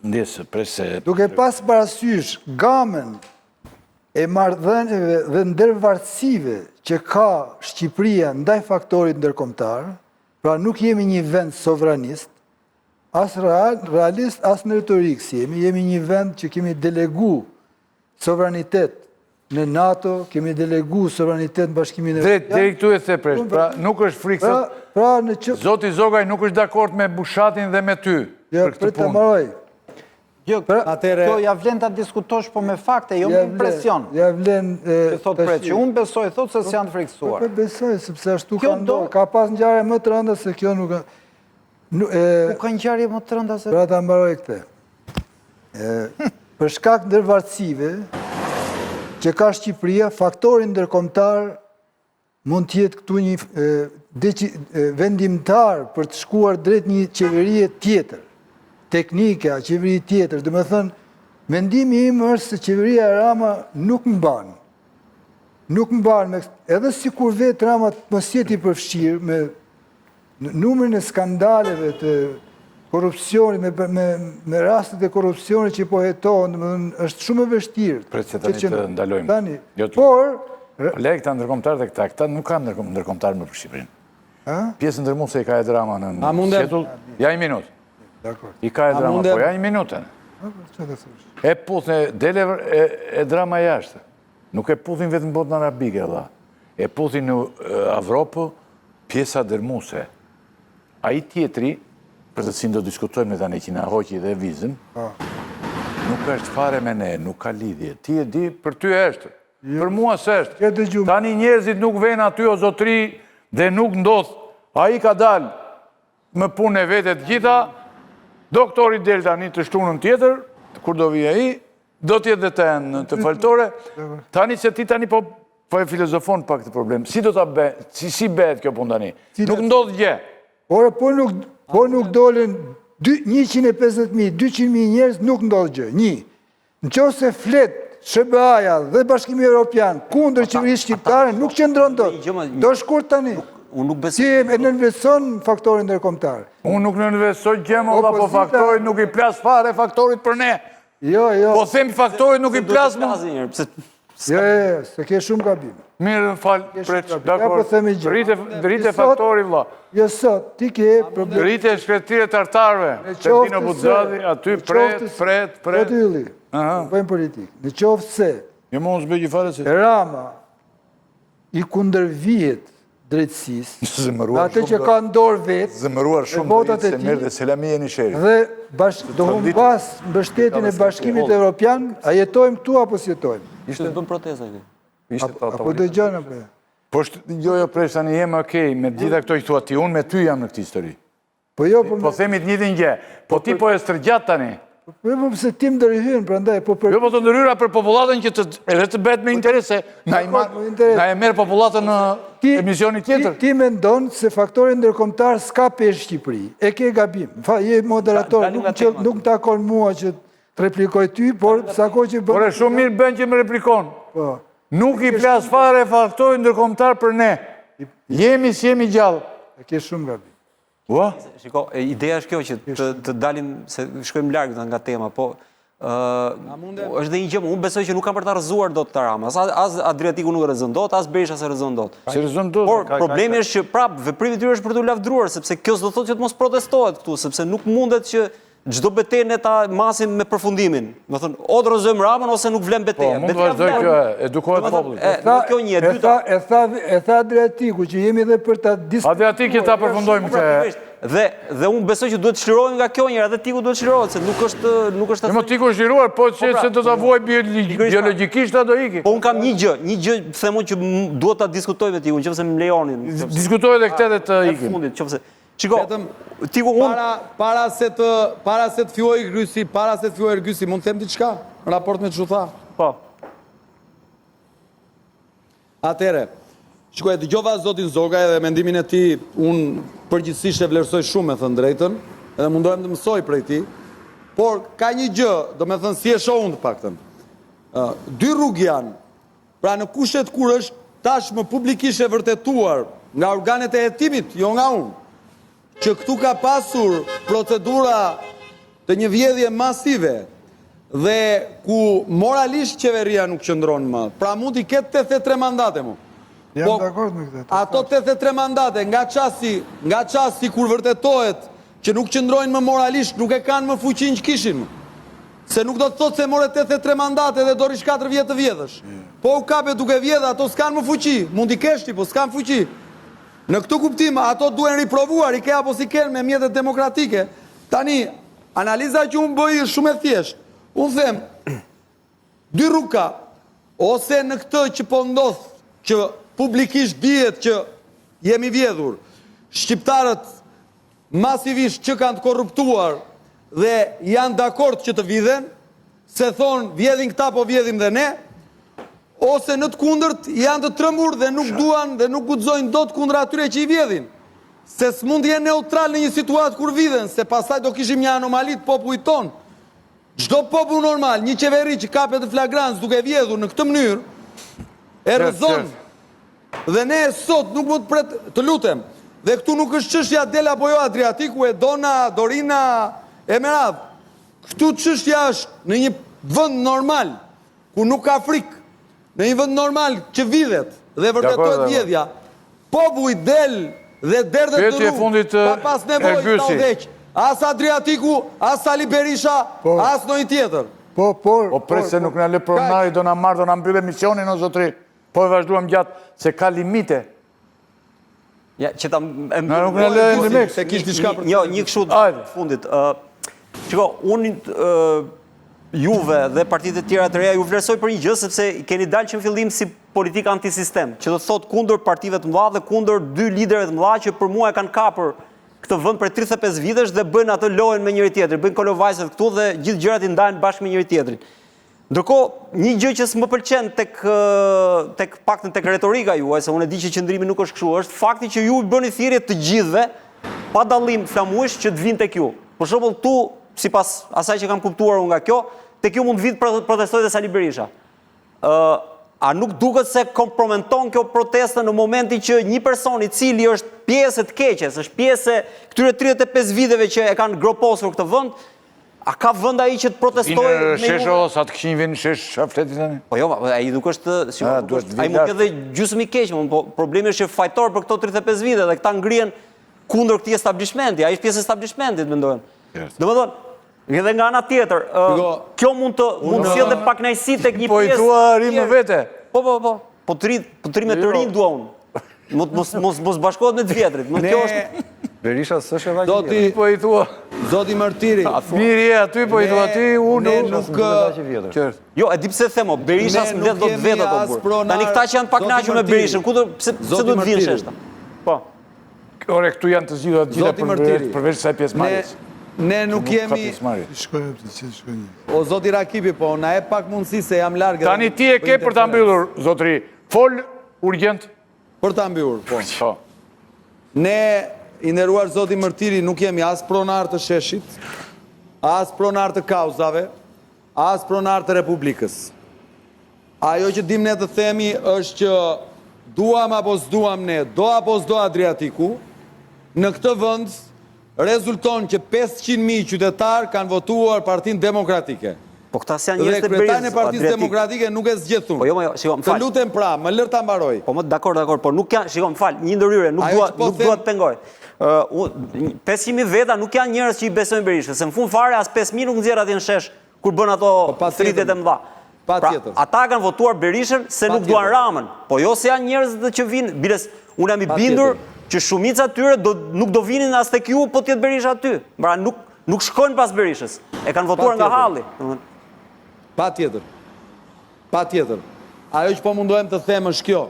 ndjesë, pres se... Duke pas parasysh gamën e marrëdhënieve dhe ndërvartësive që ka Shqipëria ndaj faktorit ndërkombëtar, pra nuk jemi një vend sovranist, as real, realist, as në retorikë s'jemi, jemi një vend që kemi delegu sovranitet në NATO, kemi delegu sovranitet në Bashkimin Evropian. Drejt, deri këtu e the Preç, pra nuk është frikë pra, pra në që... Zoti Zogaj nuk është dakord me Bushatin dhe me ty jo, për këtë punë. Mbaroj. Jo, pra, atëherë kjo ja vlen ta diskutosh po me fakte, jo me impresion. Ja vlen që thotë Preç, unë besoj thotë se s'janë të frikësuar. Po, po besoj sepse ashtu ka ndodhur, ka pas ngjarje më të rënda se kjo nuk Ku ka ngjarje më të rënda se... Pra ta mbaroj këtë. Për shkak ndërvartësive që ka Shqipëria, faktori ndërkombëtar mund të jetë këtu një vendimtar për të shkuar drejt një qeverie tjetër, teknike, a qeveri tjetër. Domethënë, mendimi im është se qeveria Rama nuk mban. Nuk mban, me, edhe sikur vetë Rama të mos jetë i përfshirë me Numrin e skandaleve të korrupsionit me me me rastet e korrupsionit që po hetohen, domethënë është shumë e vështirë. Prit se tani të ndalojmë. Tani, jo, por Le këta ndërkombëtarë dhe këta, këta nuk kanë ndërkombëtarë më për Shqipërinë. Ë? Pjesën dërmuese i ka Edi Rama në sqetull. Ja një minutë. Dakord. I ka Edi Rama, po ja një minutë. E puthin, del Edi Rama jashtë. Nuk e puthin vetëm botën arabike, vlla. E puthin në Evropë pjesa dërmuese. Ai tjetri, për të cilin do diskutojmë ne tani që na hoqi dhe vizën, po. nuk është fare me ne, nuk ka lidhje. Ti e di, për ty është. Jo. Për mua s'është. Tani njerëzit nuk venë aty o zotri dhe nuk ndodh. Ai ka dalë me punën e vet të gjitha, doktori del tani të shtunën tjetër, kur do vijë ai, Do të jetë dhe të në të faltore. Tani se ti tani po po e filozofon pak këtë problem. Si do ta bë, si si bëhet kjo punë tani? Nuk ndodh gjë. Ore po nuk po nuk dolën 150.000, 200.000 njerëz nuk ndodh gjë. Një. Në qoftë se flet SHBA-ja dhe Bashkimi Evropian kundër qeverisë shqiptare nuk qëndron dot. Do shkurt tani. Unë nuk besoj. Ti e nënvlerëson faktorin ndërkombëtar. Unë nuk nënvlerësoj gjë, mo, po faktorit nuk i plas fare faktorit për ne. Jo, jo. Po them faktorit nuk i plas më. Jo, jo, jo, se ke shumë gabim. Mirë, më fal, Preç, dakord. Po themi gjë. Rrite, rrite faktori, vlla. Jo sot, ti ke problem. Rrite shkretëtirë e tartarëve. Te Dino Buxati, aty pret, pret, pret. Zoti Ylli, po bëjmë politikë. Në qoftë se Jo, më unë s'bëj gjë fare se. Rama i kundërvihet. drejtësisë, me atë që ka në dorë vetë, Zemëruar shumë votat e tij, dhe Selami Jenisheri. Dhe bash, do humbasë mbështetjen e Bashkimit Evropian, a jetojmë këtu apo s'jetojmë? Ishte të bën protesta këtu. Ishte të Apo dëgjon apo? Po jo, jo, pres tani jem okej, me gjitha këto që thua ti, unë me ty jam në këtë histori. Po jo, po, po themi të njëjtën gjë. Po, po ti po e stërgjat tani. Po jo, po pse ti më ndërhyn, prandaj po për Jo, po të ndërhyra për popullatën që të edhe të bëhet me interese, na i marr, na e merr popullatën në emisionin tjetër. Ti, ti mendon se faktori ndërkombëtar s'ka peshë në Shqipëri. E ke gabim. Fa, je moderator, nuk që, nuk më takon mua që të replikoj ty, por sa kohë që bën. Por e shumë mirë bën që më replikon. Po. Nuk i plas fare faktori ndërkombëtar për ne. Jemi si jemi gjallë. E ke shumë gabim. Ua? Shiko, ideja është kjo që të, të dalim, se shkojmë larg nga tema, po ë është dhe një gjë, unë besoj që nuk kanë për ta rrëzuar dot këtë Rama. As, as Adriatiku nuk e rrëzon dot, as Berisha s'e rrëzon dot. S'e rrëzon dot. Por problemi është që prap veprimi i tyre është për t'u lavdëruar, sepse kjo s'do thotë që të mos protestohet këtu, sepse nuk mundet që Çdo betejë ne ta masim me përfundimin. Domethënë, o të rrëzojmë Ramën ose nuk vlen beteja. Po, mund të vazhdojë kjo, edukohet populli. E, tha, kjo një, e dyta. E tha, e tha Adriatiku që jemi dhe për ta diskutuar. Adriatik që ta përfundojmë po, pra, këtë. Dhe dhe unë besoj që duhet të çlirohemi nga kjo njëra, dhe Tiku duhet të çlirohet, se nuk është nuk është asnjë. Jo, Tiku është çliruar, po që po, pra, se do ta vuaj biologjikisht a do iki. Po unë kam një gjë, një gjë them unë që duhet ta diskutoj me Tikun, nëse më lejoni. Diskutoj edhe këtë dhe të ikim. Fundit, nëse Shiko, Vetëm Tiku unë para para se të para se të fillojë Ergysi, para se të fillojë Ergysi, mund të them diçka në raport me ç'u tha? Po. Atëherë, shiko, e dëgjova zotin Zogaj edhe mendimin e tij, unë përgjithësisht e vlerësoj shumë me thënë të drejtën, edhe mundohem të mësoj prej tij. Por ka një gjë, domethënë si e shoh unë të paktën. Ë, dy rrugë janë. Pra në kushtet kur është tashmë publikisht e vërtetuar nga organet e hetimit, jo nga unë, që këtu ka pasur procedura të një vjedhje masive dhe ku moralisht qeveria nuk qëndron më. Pra mund t'i ketë 83 mandate mu. Jam po, dakord me këtë. Ato 83 mandate nga çasti, nga çasti kur vërtetohet që nuk qëndrojnë më moralisht, nuk e kanë më fuqinë që kishin. Se nuk do të thotë se more 83 mandate dhe do rrish 4 vjet të vjedhësh. Po u kape duke vjedhë, ato s'kanë më fuqi. Mund t'i kesh ti, po s'kanë fuqi. Në këtë kuptim, ato duhen riprovuar, i ke apo s'i ke me mjetet demokratike. Tani, analiza që unë bëj është shumë e thjeshtë. Unë them, dy rrugë ka, ose në këtë që po ndodh, që publikisht dihet që jemi vjedhur, shqiptarët masivisht që kanë të korruptuar dhe janë dakord që të vidhen, se thonë vjedhin këta po vjedhim dhe ne, ose në të kundërt janë të trembur dhe nuk duan dhe nuk guxojnë dot kundra atyre që i vjedhin. Se s'mund të jenë neutral në një situatë kur vidhen, se pastaj do kishim një anomali të popullit tonë. Çdo popull normal, një qeveri që kapet në flagrancë duke vjedhur në këtë mënyrë, e rrëzon Dhe ne sot nuk mund të pret, të lutem. Dhe këtu nuk është çështja del apo jo Adriatiku, Edona, Dorina e me radhë. Këtu çështja është në një vend normal ku nuk ka frikë, në një vend normal që vidhet dhe vërtetohet vjedhja, populli del dhe derdhet në rrugë, pa pas nevojë ta udhëheqë as Adriatiku, as Sali Berisha, po. as ndonjë tjetër. Po, por, po pres se nuk na lë pronari, do na marrë, do na mbyllë emisionin o zotri. Po e vazhduam gjatë, se ka limite. Ja, që ta e Na nuk na lë Endri Se kish diçka për Jo, një kështu të fundit. Ë Shiko, unë juve dhe partitë e tjera të reja ju vlerësoj për një gjë sepse keni dalë që në fillim si politikë antisistem, që do të thotë kundër partive të mëdha dhe kundër dy liderëve të mëdha që për mua e kanë kapur këtë vend prej 35 vitesh dhe bëjnë atë lojën me njëri tjetrin, bëjnë kolovajzet këtu dhe gjithë gjërat i ndajnë bashkë me njëri tjetrin. Ndërkohë, një gjë që s'më pëlqen tek tek paktën tek retorika juaj, se unë e di që qëndrimi nuk është kështu, është fakti që ju i bëni thirrje të gjithëve pa dallim flamujsh që të vinë tek ju. Për shembull, këtu sipas asaj që kam kuptuar unë nga kjo, tek ju mund të vijë të protestojë dhe Sali Berisha. Ë a nuk duket se kompromenton kjo protestën në momentin që një person i cili është pjesë e të keqes, është pjesë e këtyre 35 viteve që e kanë groposur këtë vend, A ka vend ai që të protestojë me ju? Shesh o, sa të këqinj vijnë në shesh, çfarë flet ti tani? Po jo, ai nuk është, sigurisht, nuk është, ai mund të jetë dhe gjysmë i keq, po problemi është që fajtor për këto 35 vite dhe këta ngrihen kundër këtij establishmenti, ai është pjesë e establishmentit, mendojnë. Domethënë, edhe nga ana tjetër, kjo mund të mund të sjellë pakënaqësi tek një po pjesë. Po i thua rri më vete. Po po po. Po të rri, po të rri me të jo. rinj dua unë. Mos mos mos mos bashkohet me të vjetrit. Më kjo është Berisha s'është edhe aq i vjetër. Po i thua. Zoti Mërtiri. Mirë je aty, po i thua ti, unë nuk nuk. Jo, e di pse them, o, Berisha s'mbledh dot vetat o burrë. Tani këta që janë të pakënaqur me Berishën, ku do pse pse do të vinë në shesh? Po. Ore, këtu janë të zgjidhura të gjitha për përveç kësaj pjesëmarrjes. Ne nuk jemi Shkojmë të gjithë shkojmë. O zoti Rakipi, po na jep pak mundësi se jam larg. Tani ti e ke për ta mbyllur, zotëri. Fol urgjent. Për ta mbyllur, po. Po. Ne, i nderuar zoti Mërtiri, nuk jemi as pronarë të sheshit, as pronarë të kauzave, as pronarë të Republikës. Ajo që dimë ne të themi është që duam apo s'duam ne, do apo s'do Adriatiku, në këtë vend rezulton që 500.000 qytetarë kanë votuar Partinë Demokratike. Po këta s'janë njerëz të Dhe kryetarin e Berishës, Partisë Adriatik. Demokratike nuk e zgjedh unë. Po jo, jo, shiko, më Të fal. lutem pra, më lër ta mbaroj. Po më dakor, dakor, por nuk janë, shiko, më fal, një ndërhyrje, nuk Ajo dua që po nuk them- dua të pengoj. Ë, u- 500.000 veta nuk janë njerëz që i besojnë Berishës, se në fund fare as 5.000 nuk nxjerr atje në shesh kur bën ato Po, patjetër. thirrjet e mëdha. Pra, Patjetër. ata kanë votuar Berishën se nuk duan Patjetër. Ramën, po jo se janë njerëz që vinë, biles unë jam i Patjetër. bindur që shumica e tyre do nuk do vinin as tek ju po të jetë Berisha aty. Pra nuk nuk shkojnë pas Berishës. E kanë votuar nga Patjetër. halli. domethënë. Patjetër. Patjetër. Ajo që po mundohem të them është kjo.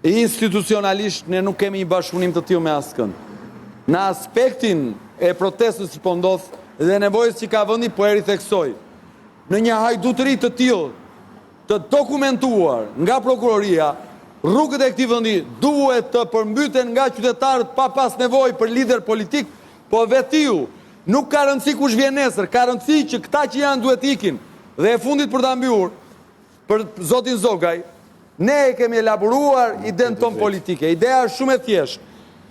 Institucionalisht ne nuk kemi një bashkëpunim të tillë me askënd. Në aspektin e protestës që po ndodh dhe nevojës që ka vendi, po e ritheksoj. Në një hajdutëri të tillë të dokumentuar nga prokuroria, rrugët e këtij vendi duhet të përmbyten nga qytetarët pa pas nevojë për lider politik, po vetiu nuk ka rëndësi kush vjen nesër, ka rëndësi që këta që janë duhet ikin. Dhe e fundit për ta mbyllur, për zotin Zogaj, ne e kemi elaboruar idenë tonë politike. Ideja është shumë e thjeshtë.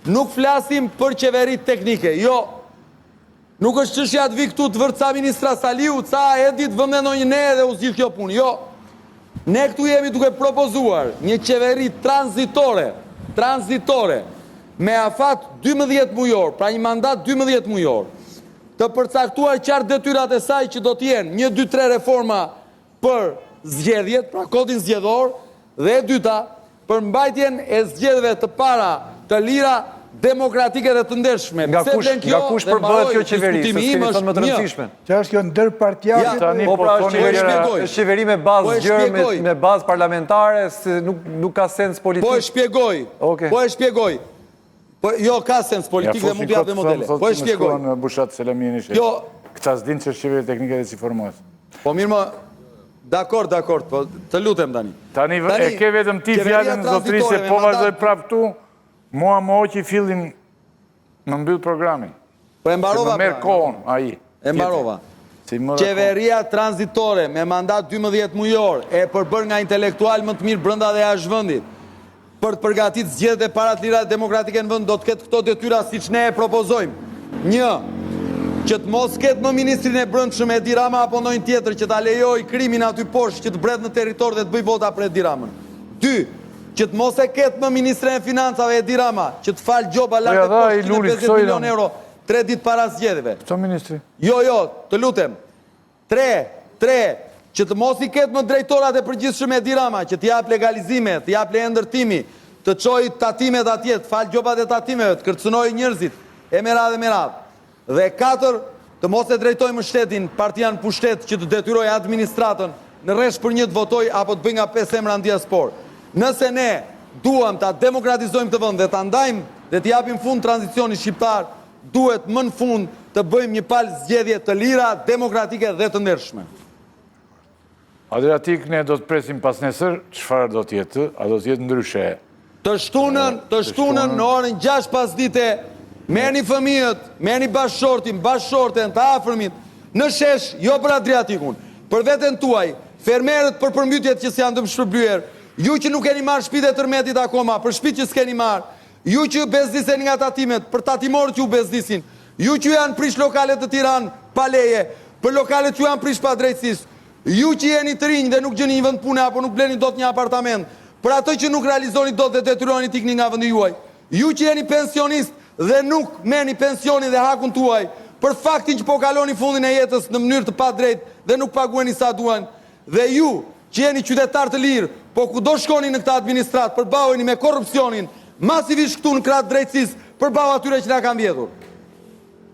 Nuk flasim për qeveri teknike, jo. Nuk është çështja të vi këtu të vërë ca ministra Saliu, ca Edit, vëmë ndonjë ne dhe u zgjidh kjo punë. Jo. Ne këtu jemi duke propozuar një qeveri tranzitore, tranzitore, me afat 12 mujor, pra një mandat 12 mujor, të përcaktuar qartë detyrat e saj që do të jenë 1 2 3 reforma për zgjedhjet, pra kodin zgjedhor, dhe e dyta, për mbajtjen e zgjedhjeve të para të lira, demokratike dhe të ndershme. Nga Pse kush, vlen kjo nga kush dhe përbëhet mbaroj kjo qeveri? Se diskutimi s'keni im thënë është më të një. rëndësishmen. Që është kjo ndërpartiake? Ja, Tani Po po pra është thoni Po e qeveri, shpjegoj. është qeveri me Po bazë e gjerë, me, shpjegoj. me bazë parlamentare, se nuk nuk ka sens politik. Po e shpjegoj. Okej. Po e shpjegoj. Po jo ka sens Ja politik dhe fusin mund t'jap kot dhe modele. thonë, Po e thotë, më shpjegoj. shkruan Bushat Selamini që Kjo- këta s'din ç'është qeveri teknike dhe si formohet. Po mirë më Dakor, dakor, po të lutem tani. Tani e ke vetëm ti qeveria fjalën zotëri se tranzitore me po mandat- vazhdoj prapë këtu, mua më hoqi fillin më mbyll programin. Po e Se mbarova. më merr pra. kohën ai. E mbarova. Si më Qeveria tranzitore me mandat 12 mujor, e përbërë nga intelektual më të mirë brenda dhe jashtë vendit, për të përgatitur zgjedhjet e para të lira dhe demokratike në vend do të ketë këto detyra siç ne e propozojmë. Një, që të mos ketë më ministrin e brendshëm Edi Rama apo ndonjë tjetër që ta lejojë krimin aty poshtë që të bret në territor dhe të bëj vota për Edi Ramën. Dy, që të mos e ketë më ministrin e financave Edi Rama, që të fal gjoba lart Po ja e dha poshtë i Luli 150 kësoj, milion dam. euro tre ditë para zgjedhjeve. Këto ministri. Jo, jo, të lutem. Tre, tre, që të mos i ketë më drejtorat e përgjithshëm Edi Rama, që të jap legalizime, të jap leje ndërtimi, të çojë tatimet atje, të fal gjobat e tatimeve, të kërcënojë njerëzit, e me radhë e me radhë. Dhe katër, të mos e drejtojë më shtetin, partia në pushtet që të detyrojë administratën në rresht për një të votojë apo të bëjë nga pesë emra në diasporë. Nëse ne duam ta demokratizojmë këtë vend dhe ta ndajmë dhe t'i japim fund tranzicionit shqiptar, duhet më në fund të bëjmë një palë zgjedhje të lira, demokratike dhe të ndershme. Adriatik, ne do të presim pas nesër, çfarë do të jetë? A do të jetë ndryshe? Të shtunën, të shtunën në orën 6 pas dite, merrni fëmijët, merrni bashkëshortin, bashkëshorten, të afërmit, në shesh, jo për Adriatikun, për veten tuaj, fermerët për përmbytjet që s'janë dëmshpërblyer, ju që nuk keni marrë shtëpitë e tërmetit akoma, për shtëpitë që s'keni marrë, ju që bezdiseni nga tatimet, për tatimorët që u bezdisin, ju që janë prish lokalet të Tiranë pa leje, për lokalet që janë prish pa drejtësisht, ju që jeni të rinj dhe nuk gjeni një vend pune apo nuk bleni dot një apartament, për ato që nuk realizoni dot dhe detyroni të ikni nga vendi juaj, ju që jeni pensionist dhe nuk merrni pensionin dhe hakun tuaj, për faktin që po kaloni fundin e jetës në mënyrë të padrejtë dhe nuk pagueni sa duan, dhe ju që jeni qytetarë të lirë, po kudo shkoni në këtë administratë, përballeni me korrupsionin, masivisht këtu në krah të drejtësisë, përballë atyre që na kanë vjedhur.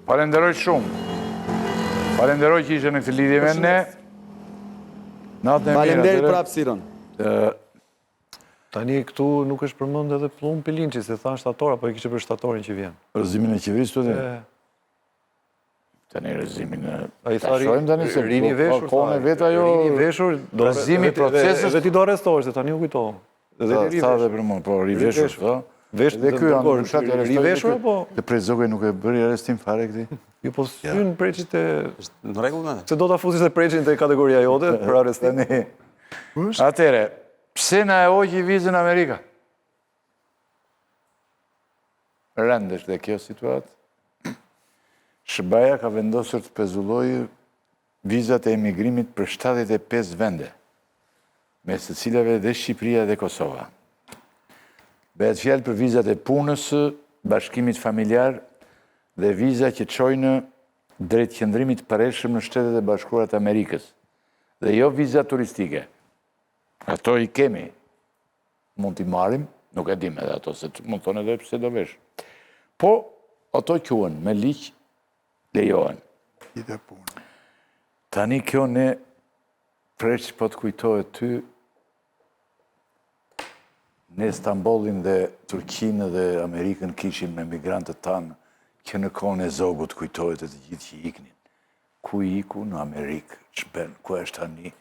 Falenderoj shumë. Falenderoj që ishe në këtë lidhje me ne. Natën e mirë. Faleminderit për hapësirën. Tani këtu nuk është përmend edhe Pëllumb Pilinçi, se thanë shtator, apo e kishe për shtatorin që vjen. Rrëzimin e qeverisë të dhe? Tani rrëzimin e... Ai tha shohim tani se rini veshur, kohën e vet ajo rini veshur, do rrëzimi i procesit. Edhe ti do arrestohesh, se tani u kujtova. Edhe ti ri veshur. Dhe për mua, po ri veshur, po. Vesh dhe ky Andi Bushati ri veshur apo? Dhe Preç Zogaj nuk e bëri arrestim fare këtij. Jo po s'hyn Preçi te në rregull me. Se do ta fusësh dhe Preçin te kategoria jote për arrestim. Atëre, pse na e hoqi vizën Amerika? Rëndë është dhe kjo situatë. SHBA-ja ka vendosur të pezullojë vizat e emigrimit për 75 vende, mes të cilave dhe Shqipëria dhe Kosova. Bëhet fjalë për vizat e punës, bashkimit familjar dhe viza që çojnë drejt qëndrimit të përhershëm në Shtetet e Bashkuara të Amerikës, dhe jo viza turistike. Ato i kemi, mund t'i marrim, nuk e dim edhe ato, se mund thonë edhe pse do vesh. Po, ato quhen, me ligj, lejohen. Tani kjo ne, Preç po të kujtohet ty, ne Stambollin dhe Turqinë dhe Amerikën kishim emigrantët tanë që në kohën e Zogut kujtohet e të gjithë që iknin. Ku iku në Amerikë, ç'bën, ku është tani,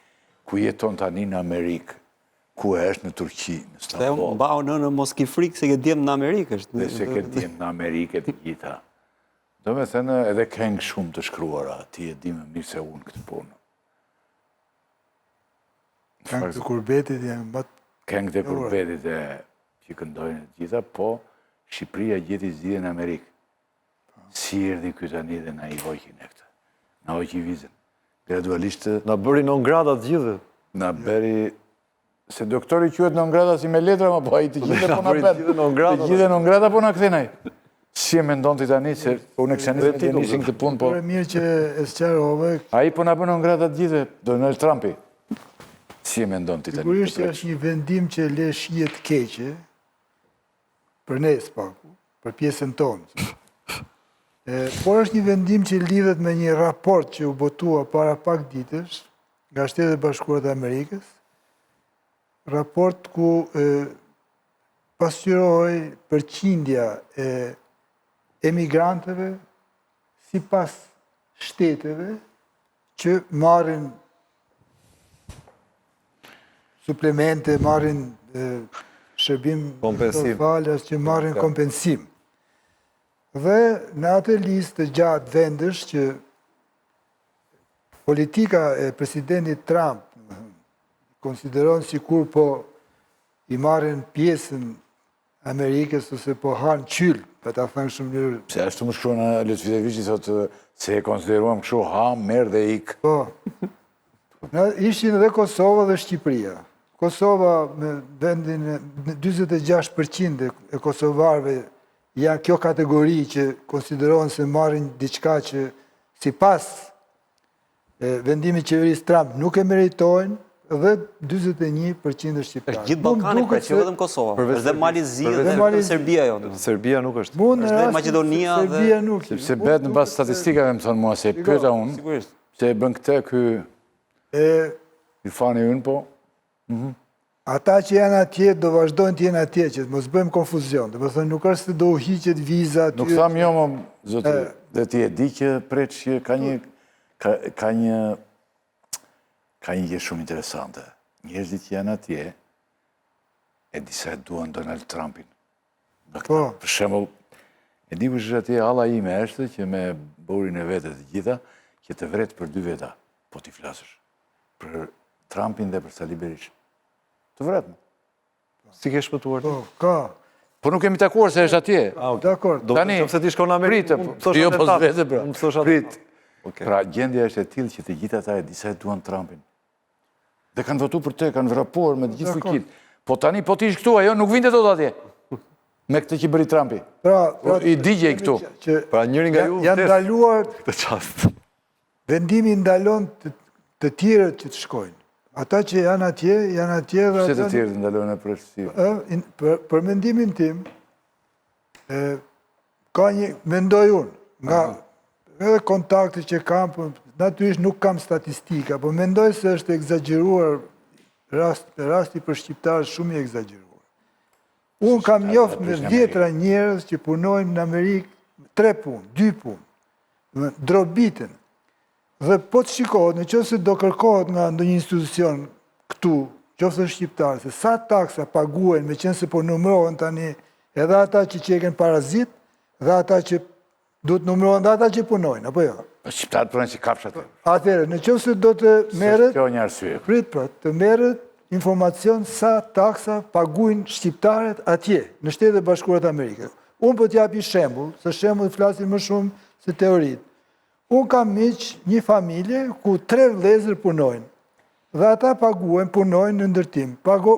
ku jeton tani në Amerikë, ku është në Turqi, në Stamboll. Mbahu nënë, mos ki frikë se ke djem në Amerikë është. Dhe se ke djem në Amerikë të gjitha. Domethënë edhe këngë shumë të shkruara, ti e di më mirë se unë këtë punë. Këngë të kurbetit janë më të... Këngë të kurbetit e që këndojnë të gjitha, po Shqipëria gjeti zgjidhje në Amerikë. Si erdhi ky tani dhe na i hoqi ne këtë. Na hoqi vizën. Gradualisht... Na bëri non grata të gjithëve. Na bëri... Se doktori quhet non grata si me letra, ma po ai të gjithëve po na bën. Të gjithëve non grata po na kthen ai. Si e mendon ti tani se unë e kisha nisur të nisin këtë punë, po... Por e mirë që e sqarove. Ai po na bën non grata të gjithëve, Donald Trumpi. Si e mendon ti tani? Sigurisht që është një vendim që le shije të keqe, për ne së paku, për pjesën tonë. Por është një vendim që lidhet me një raport që u botua para pak ditësh nga Shtetet e Bashkuara të Amerikës, raport ku pasqyrohej përqindja e emigrantëve sipas shteteve që marrin suplemente, marrin shërbim falas, që marrin kompensim. Dhe në atë listë të gjatë vendesh që politika e presidentit Trump konsideron sikur po i marrin pjesën Amerikës ose po hanë qyl, për ta thënë kështu në mënyrë. Pse ashtu më shkruan Lutfi Dervishi thotë se e konsideruam kështu ha, merr dhe ik. Po. Në ishin edhe Kosova dhe Shqipëria. Kosova me vendin 46% e kosovarëve janë kjo kategori që konsiderohen se marrin diçka që sipas vendimit të qeverisë Trump nuk e meritojnë dhe 41% e shqiptarëve. Është gjithë Ballkani, pra, jo vetëm Kosova, është dhe Mali i Zi dhe Serbia jo. Serbia nuk është. Është dhe Maqedonia dhe Serbia nuk. Sepse bëhet në bazë statistikave, më thonë mua se e pyeta unë. Sigurisht. Se e bën këtë ky e i fani ynë po. Mhm. Ata që janë atje do vazhdojnë të jenë atje, që të mos bëjmë konfuzion. Domethënë nuk është se do u hiqet viza aty. Nuk thamë jo më zotëri. Dhe ti e di që Preç që ka një ka, ka një ka një gjë shumë interesante. Njerëzit që janë atje e disa e duan Donald Trumpin. Po. Për shembull, e di kush është atje halla ime është që me burin e vet e të gjitha që të vret për dy veta, po t'i flasësh. Për Trumpin dhe për Sali Berishën. Të vret. Si ke shpëtuar ti? Po, ka. Po nuk kemi takuar se është atje. Dakor. Tani, nëse ti shkon në Amerikë, prit, jo po s'vete pra. Prit. Pra, gjendja është e tillë që të gjithë ata e disa e duan Trumpin. Dhe kanë votu për të, kanë vrapuar me të gjithë fuqitë. Po tani, po ti ish këtu, ajo nuk vinte dot atje. Me këtë që bëri Trumpi. Pra, pra, I digjej këtu. Pra, njëri nga ju janë ndaluar këtë çast. Vendimi ndalon të tjerët që të shkojnë. Ata që janë atje, janë atje dhe... Pse të tjerët ndalohen e përshësi? Për, për mendimin tim, e, ka një, mendoj unë, nga edhe kontakte që kam, po, natyrisht nuk kam statistika, po mendoj se është ekzagjeruar rast, rasti për shqiptarët shumë i ekzagjeruar. Unë kam njoft me dhjetra njerëz që punojnë në Amerikë tre punë, dy punë, drobiten. Dhe po të shikohet, në qoftë se do kërkohet nga ndonjë institucion këtu, qoftë shqiptar, se sa taksa paguajnë, meqenëse po numërohen tani edhe ata që qenkan parazit, dhe ata që duhet numërohen dhe ata që punojnë, apo jo? Po shqiptarët punojnë si kafshë aty. Atëherë, në qoftë se do të merret... Kjo një arsye. Prit pra, të merret informacion sa taksa paguajnë shqiptarët atje, në Shtetet e Bashkuara të Amerikës. Unë po t'jap një shembull, se shembulli flasin më shumë se teoritë. Unë kam miq një familje ku tre vëllezër punojnë. Dhe ata paguhen, punojnë në ndërtim. Pagu,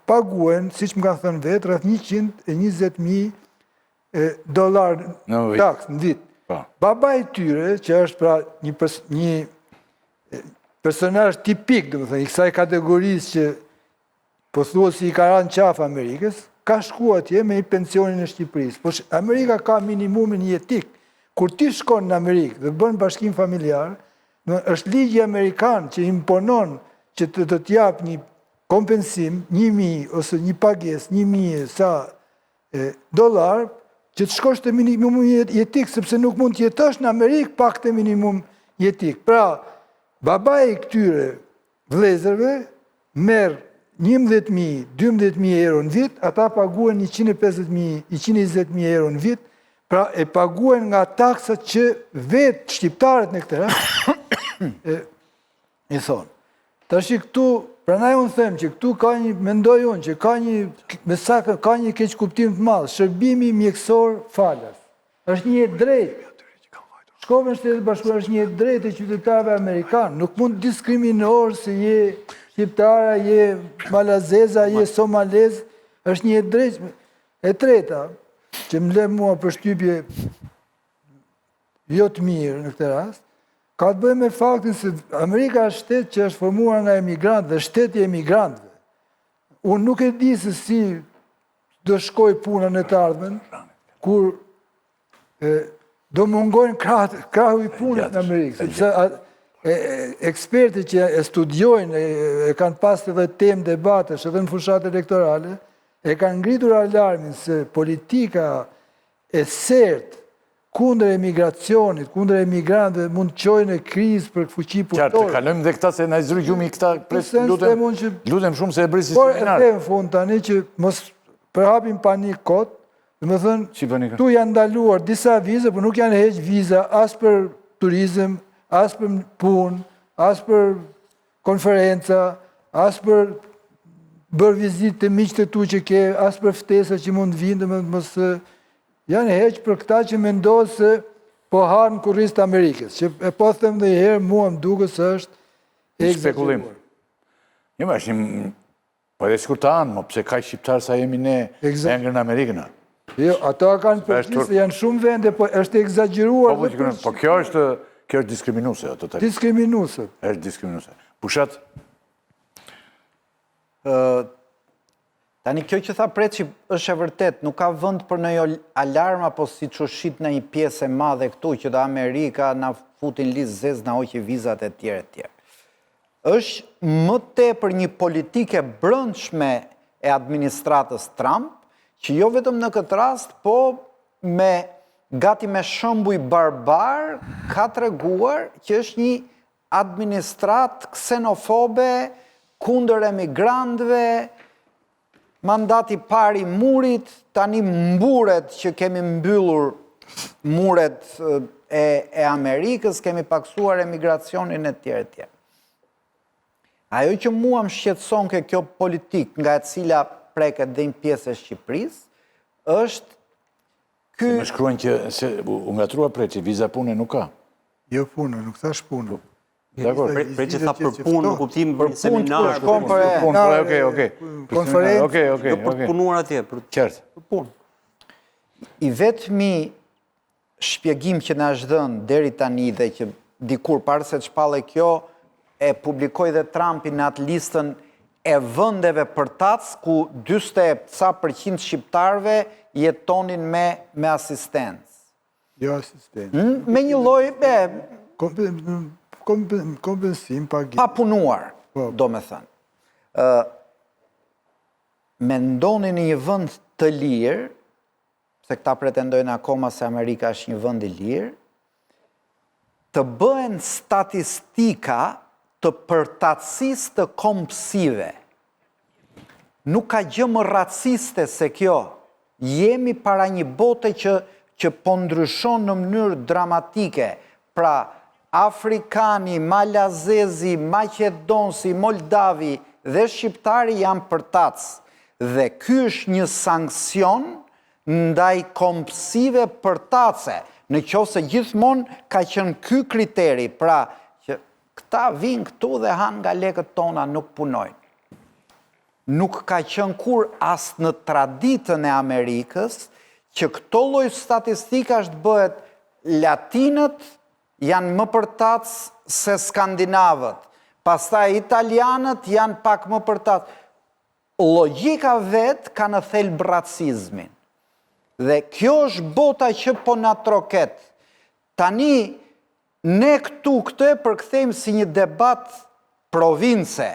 paguhen, siç më kanë thënë vetë, rreth 120.000 dollar taksë në vit. Po. Baba i tyre, që është pra një, pers një personazh tipik, domethënë, i kësaj kategorisë që po thuhet se i ka ra në qafë Amerikës, ka shku atje me një pensionin e Shqipërisë. Po Amerika ka minimumin jetik. Kur ti shkon në Amerikë dhe bën bashkim familjar, në, është ligji amerikan që imponon që të të japë një kompensim, 1000 ose një pagesë, 1000 sa dollar që të shkosh te minimumi jetik, sepse nuk mund të jetosh në Amerikë pa këtë minimum jetik. Pra, babai i këtyre vëllezërve merr 11.000, 12.000 euro në vit, ata paguajnë 150.000, 120.000 euro në vit, pra e paguajnë nga taksat që vetë shqiptarët në këtë rast i thonë. Tashi këtu, prandaj unë them që këtu ka një, mendoj unë që ka një, me sa ka një keqkuptim të madh, shërbimi mjekësor falas. Është një e drejtë. Shkove në Shtetet e Bashkuara është një e drejtë e qytetarëve amerikanë. Nuk mund të diskriminosh se je shqiptar, je malazez, je somalez, është një e drejtë. E treta, që më lë mua përshtypje jo të mirë në këtë rast, ka të bëjë me faktin se Amerika është shtet që është formuar nga emigrantë dhe shteti i emigrantëve. Unë nuk e di se si do shkojë puna në të ardhmen, kur e, do mungojnë krah, krahu i punës në Amerikë, sepse e, e, ekspertët që e studiojnë, e, e kanë pas edhe temë debatesh edhe në fushatë elektorale, e kanë ngritur alarmin se politika e sertë kundër emigracionit, kundër emigrantëve mund të çojë në krizë për fuqi punëtore. Qartë, të kalojmë dhe këta se na i zuri gjumi këta, pres, lutem, që, lutem shumë se e bëri si por seminar. Por e them në fund tani që mos përhapim panik kot, domethënë, si këtu janë ndaluar disa viza, por nuk janë heq viza as për turizëm, as për punë, as për konferenca, as për bërë vizitë te miqtë e tu që ke, as për ftesa që mund të vinë, domethënë mos janë heq për këta që mendojnë se po hanë në kurriz të Amerikës, që e po them dhe një herë, mua më duket se është e ekzagjeruar. Jo, më është një Po edhe sikur të hanë, mo pse kaq shqiptarë sa jemi ne e ngrënë Amerikën, a? Jo, ato e kanë përgjithë se janë shumë vende, po është ekzagjeruar. Po, po, po kjo është, kjo është diskriminuese, totalisht. Diskriminuese. Është diskriminuese. Bushat? Tani kjo që tha Preçi është e vërtetë, nuk ka vend për ndonjë alarm apo siç u shit në një pjesë e madhe këtu që dhe Amerika na futi në listë të zezë, na hoqi vizat e tjerë e tjerë. Është më tepër një politikë e brendshme e administratës Trump, që jo vetëm në këtë rast, po me gati me shembuj barbarë ka treguar që është një administratë ksenofobe kundër emigrantëve, Mandati i parë i murit, tani mburret që kemi mbyllur muret e, e Amerikës, kemi pakësuar emigracionin e tjerë e tjerë. Ajo që mua më shqetëson ke kjo politikë nga e cila preket dhe një pjesë e Shqipërisë, është ky... Se më shkruan që se u ngatërrua Preçi, viza pune nuk ka. Jo punë, nuk thash punë. Dakor. Preçi tha për punë, në kuptim për një seminar, për punë, për punë, po, okej, okej. Konferencë. Okej, okej. Jo për të punuar atje, për qartë. Për punë. I vetmi shpjegim që na është dhënë deri tani dhe që dikur para se të shpallej kjo, e publikoi dhe Trumpi në atë listën e vendeve përtacë ku 40 e ca përqind shqiptarëve jetonin me me asistencë. Jo asistencë. Me një lloj e kompensim pagim. Pa punuar, po. domethënë. Ë mendoni në një vend të lirë, se këta pretendojnë akoma se Amerika është një vend i lirë, të bëhen statistika të përtacisë të kombësive. Nuk ka gjë më raciste se kjo. Jemi para një bote që që po ndryshon në mënyrë dramatike. Pra, afrikani, malazezi, maqedonsi, moldavi dhe shqiptari janë përtacë. Dhe ky është një sanksion ndaj kombësive përtace, në qoftë se gjithmonë ka qenë ky kriteri, pra që këta vijnë këtu dhe hanë nga lekët tona, nuk punojnë. Nuk ka qenë kurrë as në traditën e Amerikës që këto lloj statistikash të bëhet latinët janë më përtacë se skandinavët, pastaj italianët janë pak më përtacë. Logjika vetë ka në thelb racizmin. Dhe kjo është bota që po na troket. Tani, ne këtu këtë e përkthejmë si një debat province.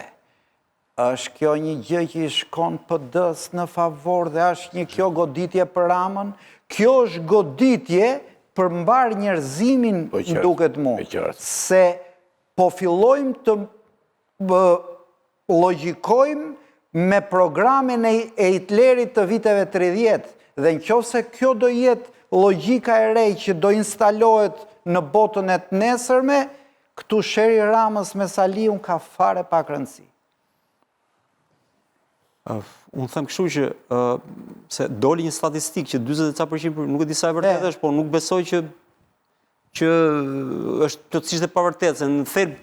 Është kjo një gjë që i shkon PD-së në favor dhe është një kjo goditje për Ramën? Kjo është goditje për mbarë njerëzimin, po më duket mu. Se po fillojmë të logjikojmë me programin e Hitlerit të viteve 30 dhe në qoftë se kjo do jetë logjika e re që do instalohet në botën e të nesërme, këtu sherri i Ramës me Saliun ka fare pak rëndësi. Unë them kështu që se doli një statistikë që 40 e ca përqind, nuk e di sa e vërtetë është, por nuk besoj që që është plotësisht e pavërtetë, se në thelb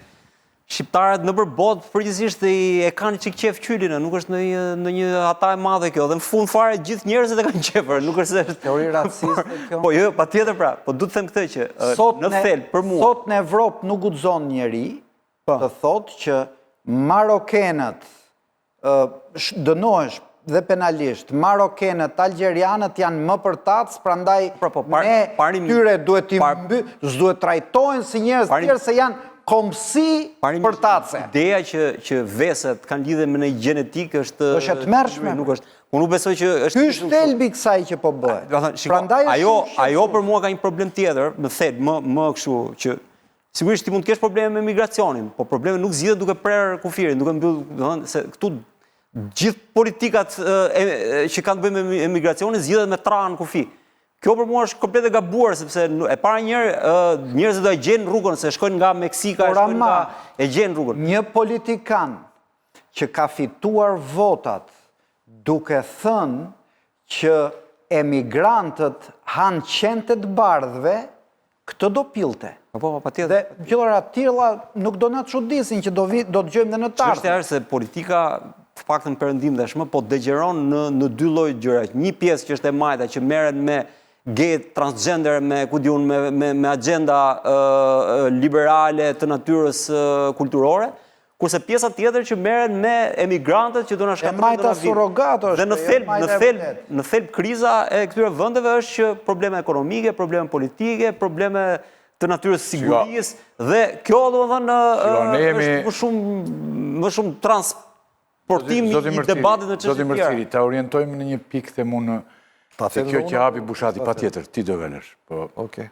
shqiptarët nëpër botë përgjithsisht e kanë çik qejf qylin, nuk është ndonjë ndonjë hata e madhe kjo. Dhe në fund fare gjithë njerëzit e kanë qejf, nuk është se është teori raciste kjo. Po jo, jo, patjetër pra, po du të them këtë që sot në thelb për mua. Sot në Evropë nuk guxon njeri po. të thotë që marokenët dënohesh dhe penalisht, marokenët, algjerianët janë më përtacë, prandaj pra, po, ne tyre duhet t'i mby, s'duhet trajtohen si njerëz të tjerë se janë kombësi përtace. Ideja që që veset kanë lidhje me një gjenetikë është është e tmerrshme. Nuk është. Unë nuk besoj që është Ky është thelbi i kësaj që po bëhet. Prandaj ajo ajo për mua ka një problem tjetër, në thelb, më më kështu që Sigurisht ti mund të kesh probleme me migracionin, po problemi nuk zgjidhet duke prerë kufirin, duke mbyllur, domethënë se këtu gjithë politikat e, e, që kanë të bëjnë me emigracionin zgjidhet me tra në kufi. Kjo për mua është komplet e gabuar sepse e para një herë njerëzit do e gjejnë rrugën se shkojnë nga Meksika, shkojnë nga e gjejnë rrugën. Një politikan që ka fituar votat duke thënë që emigrantët hanë qentë e të bardhëve, Këtë do pillte. Po, po, po, patjetër. Dhe gjëra të tilla nuk do na çudisin që do vi, do dëgjojmë dhe në të ardhmen. Çështja është se politika, të paktën në perëndim tashmë, po degjeneron në në dy lloj gjëra. Një pjesë që është e majta që merren me gay, transgender, me ku di unë me me me agjenda liberale të natyrës kulturore, Kurse pjesa tjetër që merren me emigrantët që do na shkatërrojnë do na vijnë. Surrogato është. Dhe në thelb, në thelb, në thelb kriza e këtyre vendeve është që probleme ekonomike, probleme politike, probleme të natyrës sigurisë dhe kjo domethënë është më shumë më shumë transportim i debatit në çështje të tjera. Zoti Mërtiri, ta orientojmë në një pikë them unë se kjo që hapi Bushati patjetër, ti do velesh. Po. Okej.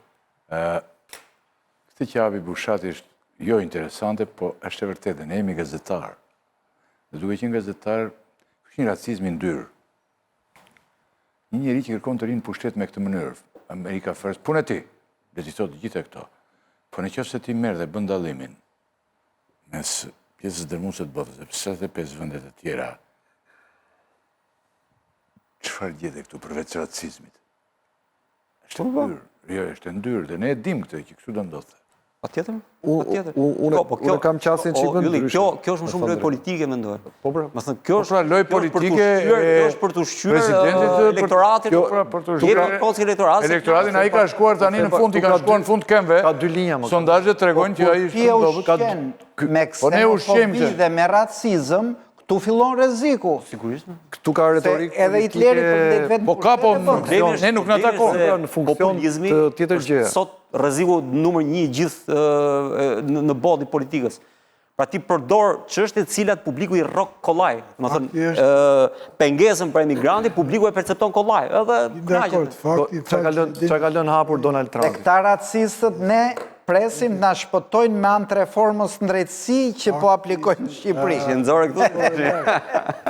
Këtë që hapi Bushati është jo interesante, po është e vërtetë, ne jemi gazetarë. Dhe duke qenë gazetar, është një racizm i ndyrë. Një njeri që kërkon të rrijë në pushtet me këtë mënyrë, America First, punë e tij, le t'i thotë gjitha këto. Po në qoftë se ti merr dhe bën dallimin mes pjesës dërmuese të botës dhe 75 vende të tjera, çfarë gjete këtu përveç racizmit? Është e ndyrë, jo, është e ndyrë dhe ne e dimë këtë që kështu do ndodhte. Patjetër, patjetër. Unë po, po, kjo, kam qasjen çik më ndryshe. Kjo, kjo është më shumë lojë politike mendoj. Po pra. Më thënë, kjo po është pra, lojë politike e kjo është për të ushqyer elektoratin, kjo pra për të ushqyer kockë elektoratin. Elektoratin ai ka shkuar tani në fund, i ka shkuar në fund këmbëve. Ka dy linja më. Sondazhet tregojnë që ai është shumë dobët. Me Po ne ushqejmë ksenofobi këtë. dhe me racizëm, këtu fillon rreziku. Sigurisht. Këtu ka retorikë Se edhe Hitleri përmbledh vetëm Po ka po, Problemi ne nuk na problemi takon. është se Në funksion populizmi të tjetër është gjëje. Sot rreziku numër një i gjithë ë, në, në botë i politikës. Pra ti përdor çështje të cilat publiku i rrok kollaj. Do të thënë, Fakti është- ë, pengesën për emigrantin publiku e percepton kollaj, edhe Dakord, kënaqet. fakti, Çka ka lënë çka ka lënë hapur Donald Dhe Trump? këta racistët ne presim të na shpëtojnë me anë të reformës në drejtësi që po aplikojnë në Shqipëri. Që nxore këtu.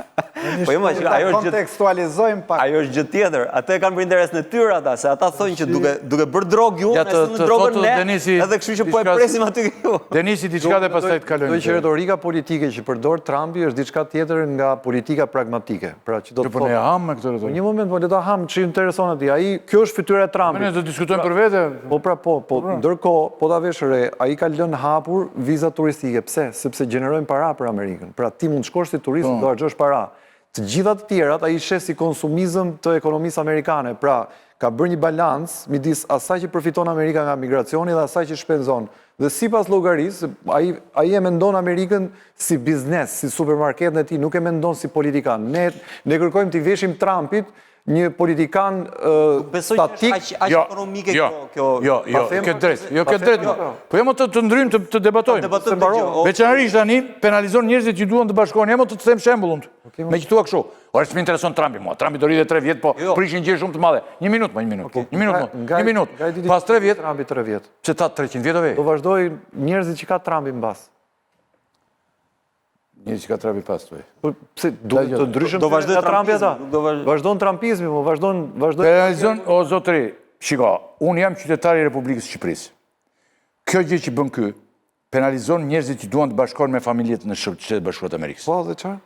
Po jo, ma, që Ta ajo është gjë kontekstualizojmë pak. Ajo është gjë tjetër. Atë e kanë për interesin e tyre ata, se ata thonë që duke duke bërë drogë ju, Ja, ne të- sillni të drogën thotë ne, Denisi edhe kështu që po e diçka- presim aty ju. Denisi diçka dhe pastaj të kalojmë. Do që retorika politike që përdor Trumpi është diçka tjetër nga politika pragmatike. Pra që do të Po ne e thotë ham me këtë Po retorikë. një moment, po le ta ham, ç'i intereson atij. Ai, kjo është fytyra e Ne Trumpit. do të diskutojmë për vete. Po pra po, po ndërkohë, po ta vesh re, ai ka lënë hapur viza turistike. Pse? Sepse gjenerojnë para për Amerikën. Pra ti mund të shkosh si turist, do harxhosh para. Të gjitha të tjerat ai sheh si konsumizëm të ekonomisë amerikane. Pra, ka bërë një balancë midis asaj që përfiton Amerika nga migracioni dhe asaj që shpenzon. Dhe sipas llogarisë, ai ai e mendon Amerikën si biznes, si supermarketin e tij, nuk e mendon si politikan. Ne ne kërkojmë t'i veshim Trumpit një politikan ë, Besoj që është statik aq aq ekonomike jo, kjo kjo. Jo, jo, Pa them- ke drejt, jo pa ke them- drejt. jo, jo. Po jo më të të ndryjmë të, të debatojmë. Debatojmë këtë gjë. o- Veçanërisht tani penalizon njerëzit që duan të bashkohen. Ja më të të them shembullun. Me që thua kështu. Ore s'më intereson Trumpi mua. Trumpi do rritë 3 vjet, po Jo. prishin gjë shumë të madhe. Një minutë, më një minutë. Një minutë, më, Nga- një minutë. nga i diti Pas 3 vjet, Trumpi 3 vjet. pse ta 300 vjet do vej? Do vazhdoj njerëzit që ka Trumpi mbas. Njerëzit që ka Trumpi pas tuaj. Po pse duhet të ndryshëm Do vazhdoj nga Trumpi ata? Trumpizmi, nuk do vazhdoj- Vazhdon Trumpizmi, po vazhdon vazhdon Penalizon o zotëri, shiko, unë jam qytetar i Republikës së Shqipërisë. Kjo gjë që bën ky penalizon njerëzit që duan të bashkohen me familjet në Shtetet e Bashkuara të Amerikës. Po, dhe çfarë?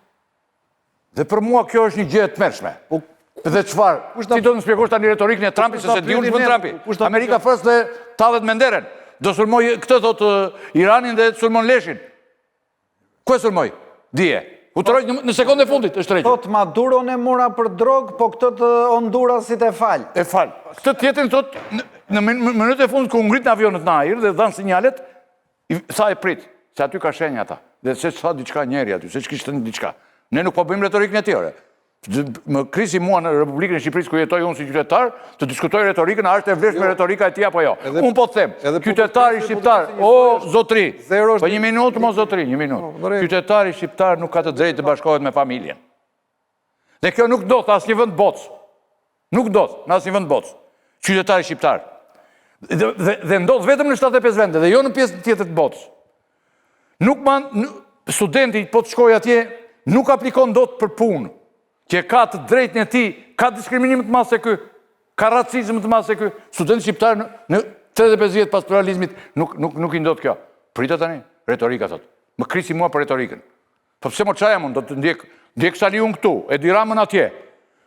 Dhe për mua kjo është një gjë e tmerrshme. Po Dhe çfarë? Ti do të më shpjegosh tani retorikën e Trumpit kush na se se di unë pyeti ç'bën ne? Trumpi. Kush na Amerika first dhe tallet me nderen. Do sulmoj këtë thotë Iranin dhe sulmon Leshin. Ku e sulmoi? Dije. U tërhoq në, në sekondën e fundit është tërhequr. Thot Maduron e mora për drogë, po këtë të Hondurasit e fal. E fal. Këtë tjetrin thot në, në min- minutën e fundit ku u ngritën avionët në ajër dhe dhanë sinjalet, i tha e prit, se aty ka shenja ata. Dhe se tha diçka njeri aty, se ç'kishte thënë diçka. Ne nuk po bëjmë retorikën e tij, ore. Më krisi mua në Republikën e Shqipërisë ku jetoj unë si qytetar, të diskutoj retorikën, a është e vlefshme retorika e tij apo jo. Unë po të them, edhe po qytetari të shqiptar, po të o zotri, Zero është po një minutë mo zotri, një minutë. Po, në rregull. Qytetari shqiptar nuk ka të drejtë të bashkohet me familjen. Dhe kjo nuk ndodh në asnjë vend botës. Nuk ndodh në asnjë vend botës. Qytetari shqiptar. Dhe, dhe, dhe ndodh vetëm në 75 vende dhe jo në pjesën tjetër të botës. Nuk man, studenti po të shkojë atje nuk aplikon dot për punë, që e ka të drejtën e tij, ka diskriminim të madh se ky, ka racizëm të madh se ky. Studenti shqiptar në, në 35 vjet pas pluralizmit nuk nuk nuk i ndodh kjo. Prita tani, retorika thot. Më krisi mua për retorikën. Po pse mo çaja mund do të ndjek ndjek Saliun këtu, Edi Ramën atje.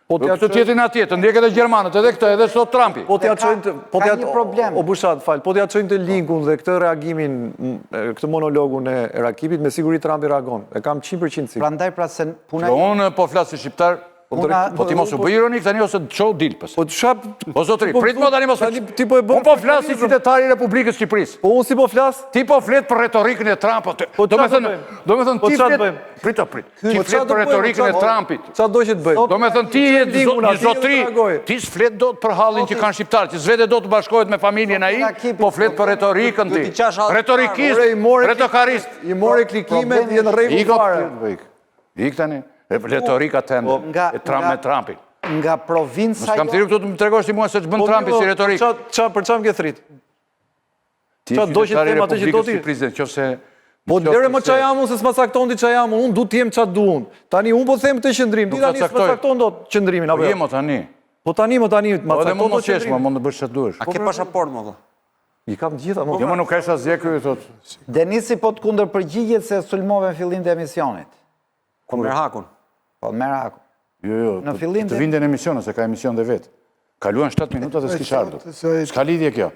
Po t'ja këtë çojnë- tjetrin atje, të ndjek edhe gjermanët, edhe këtë, edhe sot Trumpi. Po t'ja Ka- çojnë të- po ka t'ja një problem. O Bushat, fal, po t'ja çojnë të linkun dhe këtë reagimin, m, e, këtë monologun e e Rakipit, me siguri Trumpi reagon. E kam 100% sigurt. Prandaj pra se puna Po unë po flas si shqiptar, Puna- po ti mos u bëj ironik tani ose të çohu dil pas. Po çfarë Po zotri, po prit më tani mos. Tani ti po e bën. Unë po flas si qytetar i Republikës së Shqipërisë. Po unë si po flas? Ti po flet për retorikën e Trumpit. Po Do me çfarë do thënë, bëjmë? do me thënë Po ti çfarë flet. bëjmë? Prit, o, prit. Ti Po flet çfarë do për bëjmë? retorikën e Çfarë- Trumpit. Çfarë do që të bëjmë? Do me thënë ti je linkun një aty dhe zotri, reagoj. ti s'flet dot për hallin që kanë shqiptarët, që s'vete dot të bashkohet me familjen ai, Rakipi, po flet për retorikën Do ti. t'i qash hallin Retorikist, Ore, i more retokarist. I more klikimet, Problemi je në rregull Iko, fare. po ik. Ik tani. E, Retorika tende, Nga- e Trump nga- me Trumpin. nga provinca Mos kam thirrur këtu të më tregosh ti mua se ç'bën Po, Trumpi mirë, si retorikë. Ça ça për çfarë më ke thrit? Ti Ça do që qytetari të them atë që do Republikës ti? Shqipërisë, dhe nëse Po lere më ça jam unë se s'ma cakton ti ça jam unë, unë du të jem ça du unë. Tani unë po them këtë qëndrim, ti Nuk ta tani s'ma caktoj. cakton dot qëndrimin Po apo je jo? mo tani. Po tani më tani ma Po edhe cakton mund dot mos jesh, mo, qëndrimin. mund të bësh çfarë duash. A ke pasaportë më vëlla? I kam të gjitha, mo. Jo, mo nuk është asgjë ky thotë. Denisi po të kundërpërgjigjet se sulmove në fillim të emisionit. Po merr hakun. Po merr hakun. Jo, jo. Në po fillim të të- vinte në emision, ose ka emision dhe vet. Kaluan 7 minuta dhe s'kish ardhur. Se- S'ka lidhje kjo.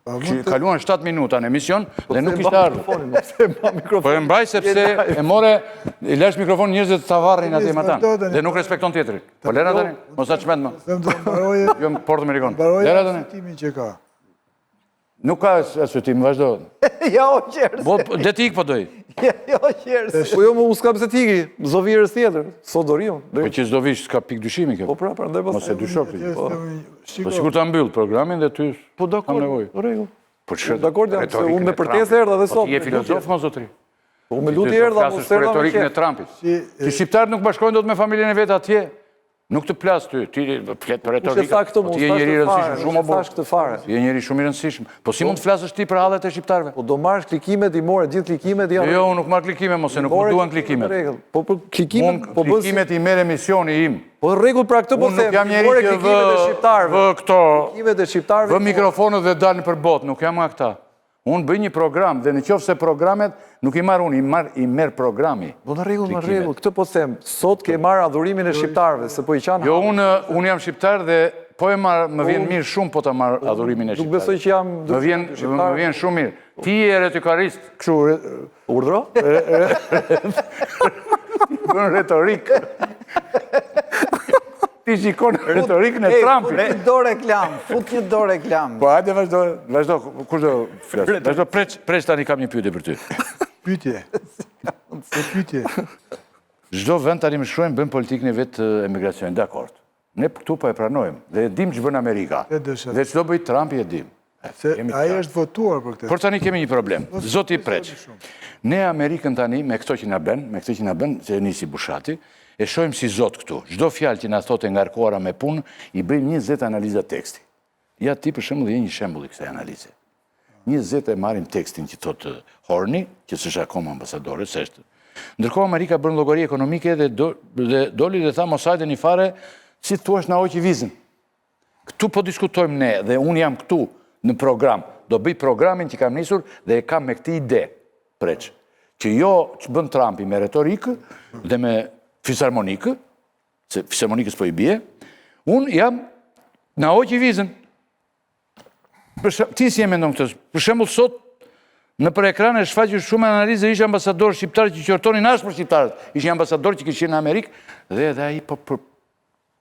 Po, mund Që të- Kaluan 7 minuta në emision dhe nuk Pse kishte mba ardhur. mikrofonin, mo, Pse mba mikrofonin? Po e mbaj sepse e more i lash mikrofonin njerëzve të ta varrin atje matan vazhdo tani. dhe nuk respekton tjetrin. Po lera tani, mos ta çmend më. Them do mbaroje, Jo, në portë Amerikon. mbaroje Lera tani. arsyetimin që ka. Nuk ka arsyetim, vazhdo. Ja, o qerë. Po po, le të ik po doj. Jo, qerës. Po jo, më unë s'ka pse t'iki, s'do vi herës tjetër, sot do rri unë. Po që s'do vish, s'ka pikë dyshimi kjo. Po pra, prandaj po. Mos e dysho këtë gjë. Po, po sikur ta mbyll programin dhe ty Po dakord, në rregull. Po çfarë? Dakord jam, se unë me përtesë erdha dhe po sot. Po ti je filozof mo zotri. Po unë me lutje erdha, mos erdha me retorikën e Trumpit. Ti shqiptarët nuk bashkohen dot me familjen e vet atje. Nuk të plas ty, ti flet për retorikë. Po po ti je njeri i rëndësishëm shumë o burrë. Këtë fare. Ti je njeri shumë i rëndësishëm. Po si mund të flasësh ti për hallet e shqiptarëve? Po do marrësh klikimet, i more gjithë klikimet janë. Jo, jo, unë nuk marr klikime, mos e nuk më duan klikimet. Po po klikimet, po bën klikimet i merr emisioni im. Po në rregull pra këtë po them. Unë nuk jam njeri që vë vë këto klikimet e shqiptarëve. Vë mikrofonët dhe dal nëpër botë, nuk jam nga këta. Unë bëj një program dhe në qoftë se programet nuk i marr unë, i marr i merr programi. Po në rregull, në rregull, këtë po them. Sot ke marrë adhurimin e shqiptarëve, se po i qan. Jo, unë unë jam shqiptar dhe po e marr, më vjen mirë shumë po ta marr adhurimin e shqiptarëve. Nuk besoj që jam më vjen më vjen shumë mirë. Ti je retokarist, kështu urdhro? Bën retorikë. Ti shikon retorikën e Trumpit. Fut një do reklamë, fut një do reklamë. Po hajde vazhdo, vazhdo, kush do flasë? Vazhdo, preç, preç tani kam një pyetje për ty. Pyetje. Po pyetje. Çdo vend tani më shkruajnë bën politikën e vet të emigracionit, dakord. Ne këtu po e pranojmë dhe e dimë ç'bën Amerika. Dhe ç'do bëjë Trumpi e dimë. Se ai është votuar për këtë. Por tani kemi një problem. Zoti Preç, ne Amerikën tani me këto që na bën, me këtë që na bën, se e nisi Bushati, e shohim si zot këtu. Çdo fjalë që na thotë e ngarkuara me punë, i bëjmë 20 analiza teksti. Ja ti për shembull je një shembull i kësaj analize. 20 e marrim tekstin që thotë Horni, që s'është akoma ambasadore, s'është. Ndërkohë Amerika bën llogari ekonomike dhe, do, dhe doli dhe tha mos hajdeni fare, si thua na hoqi vizën. Këtu po diskutojmë ne dhe unë jam këtu në program. Do bëj programin që kam nisur dhe e kam me këtë ide, Preç. Që jo ç'bën Trumpi me retorikë dhe me fisarmonikë, se fisarmonikës po i bie, unë jam na hoqi vizën. Për ti si e mendon këtë? Për shembull sot nëpër ekrane shfaqur shumë analizë ish ambasadorë shqiptarë që qortonin ashpër shqiptarët. Ishin ambasadorë që kishin në Amerikë dhe edhe ai po për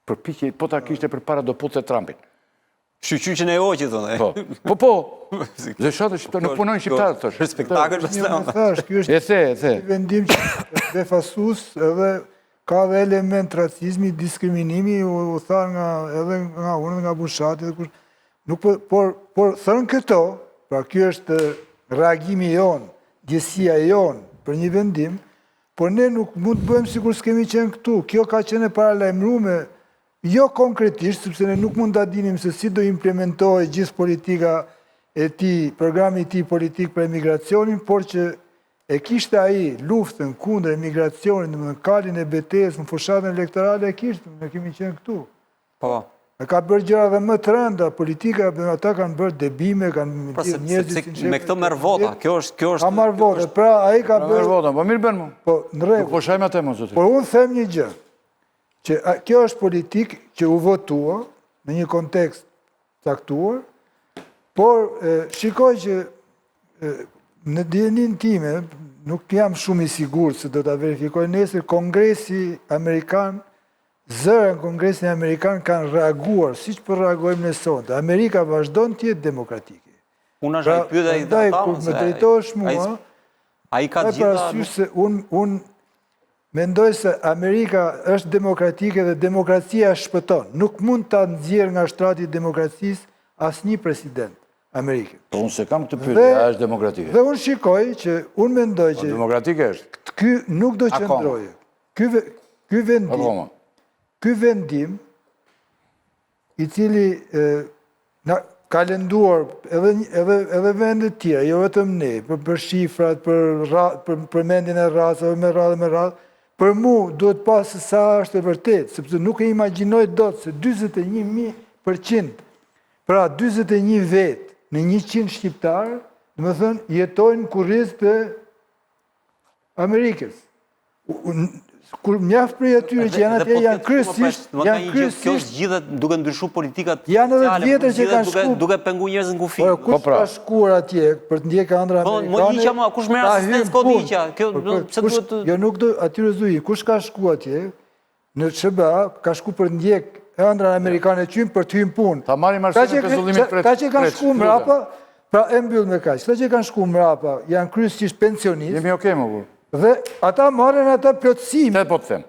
përpiqej, po ta kishte përpara do puthte Trumpin. Shyqyr që na e hoqi, thonë. Po, po, po. Dhe shotë shqiptarë, nuk punojnë shqiptarët, thosh. Për spektakël, pastaj. Një thash, ky është e the, e the. Një vendim që është befasues edhe ka dhe element racizmi, diskriminimi, u, u tha nga, edhe nga unë dhe nga Bushati dhe kush, nuk po, por, por thënë këto, pra ky është reagimi jonë, ndjesia jonë për një vendim, Por ne nuk mund të bëjmë sikur s'kemi qenë këtu. Kjo ka qenë e paralajmërume, jo konkretisht, sepse ne nuk mund ta dinim se si do implementohej gjithë politika e tij, programi i tij politik për emigracionin, por që e kishte ai luftën kundër emigracionit, domethënë kalin e betejës në fushatën elektorale e kishte, ne kemi qenë këtu. Po. E ka bërë gjëra dhe më të rënda, politika, dhe ata kanë bërë dëbime, kanë pra, njerëzit si Me këtë merr vota, kjo është... Kjo është ka marrë vota, pra ai ka bërë... Merr vota, po mirë bën mu. Po, në rregull. Po shajmë atë mo, zotri. Por unë them një gjë, që kjo është politikë që u votua në një kontekst caktuar, por shikoj që në dijeninë time, nuk jam shumë i sigurt se do ta verifikoj nesër, Kongresi Amerikan Zëra në Kongresin Amerikan kanë reaguar, siç po reagojmë ne sonte. Amerika vazhdon të jetë demokratike. Unë është ai pyet ai ata. Kur më drejtohesh mua, ai ka të gjitha. Parasysh se unë unë mendoj se Amerika është demokratike dhe demokracia shpëton. Nuk mund ta nxjerrë nga shtrati i demokracisë asnjë president Amerikën. Po unë s'e kam këtë pyetje, a është demokratike? Dhe unë shikoj që unë mendoj po, që demokratike është. Ky nuk do qëndrojë. Ky ky vendim ky vendim i cili na ka lënduar edhe edhe edhe vende të tjera, jo vetëm ne, për për shifrat, për ra, për përmendjen e racave me radhë me radhë, për mu duhet pa se sa është e vërtetë, sepse nuk e imagjinoj dot se 41.000 për qind, pra 41 vetë në 100 shqiptarë, domethënë, jetojnë në kurriz të Amerikës. Kur mjaft prej atyre që janë atje po janë kryesisht, janë kryesisht kjo zgjidhet duke ndryshuar politikat janë edhe të vjetër që kanë shkuar duke pengu njerëzit në kufi. Po kush po pra. ka shkuar atje për të ndjekë ëndrra po, amerikane? Po mo hiqa ma, kush merr asistencë kot hiqa? Kjo po, po, pse duhet të Jo nuk do atyre s'do i. Kush ka shkuar atje në SHBA ka shku për të ndjek ëndrrën amerikane qynë për të hyrë në punë. Ta marrim arsyen e pezullimit prej. Këta që kanë shku mbrapa, pra e mbyll me kaq. Këta që kanë shku mbrapa janë kryesisht pensionistë. Jemi okay më burr. Dhe ata marrin ata plotësim. Të po të them.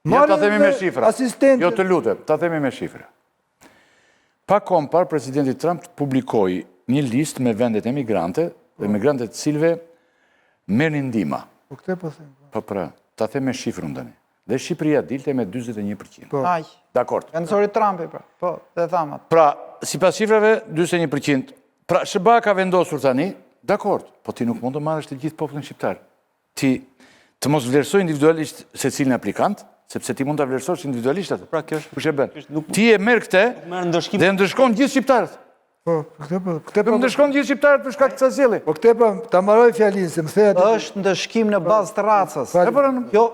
Ja ta themi me shifra. Asistentët. Jo të lutem, ta themi me shifra. Pak kohë më parë presidenti Trump publikoi një listë me vendet emigrante, po. emigrantët të cilëve merrnin ndihma. Po këtë po them. Po pra, ta them me shifrën tani. Dhe Shqipëria dilte me 41%. Po. Aq. Dakord. E nxori Trumpi pra. Po, dhe thamë atë. Pra, sipas shifrave 41%. Pra, SHBA ka vendosur tani, dakord, po ti nuk mund të marrësh të gjithë popullin shqiptar. Ti të mos vlerësosh individualisht secilin aplikant, sepse ti mund ta vlerësosh individualisht atë. Pra, kjo është Kush e bën? Nuk, ti e merr këtë dhe ndëshkon gjithë shqiptarët. Po, këtë po, këtë po. Ndëshkon gjithë shqiptarët për shkak të kësaj sjellje. Po këtë po, ta mbaroj fjalinë se më the atë. Është ndëshkim në bazë të racës. Po, po, kjo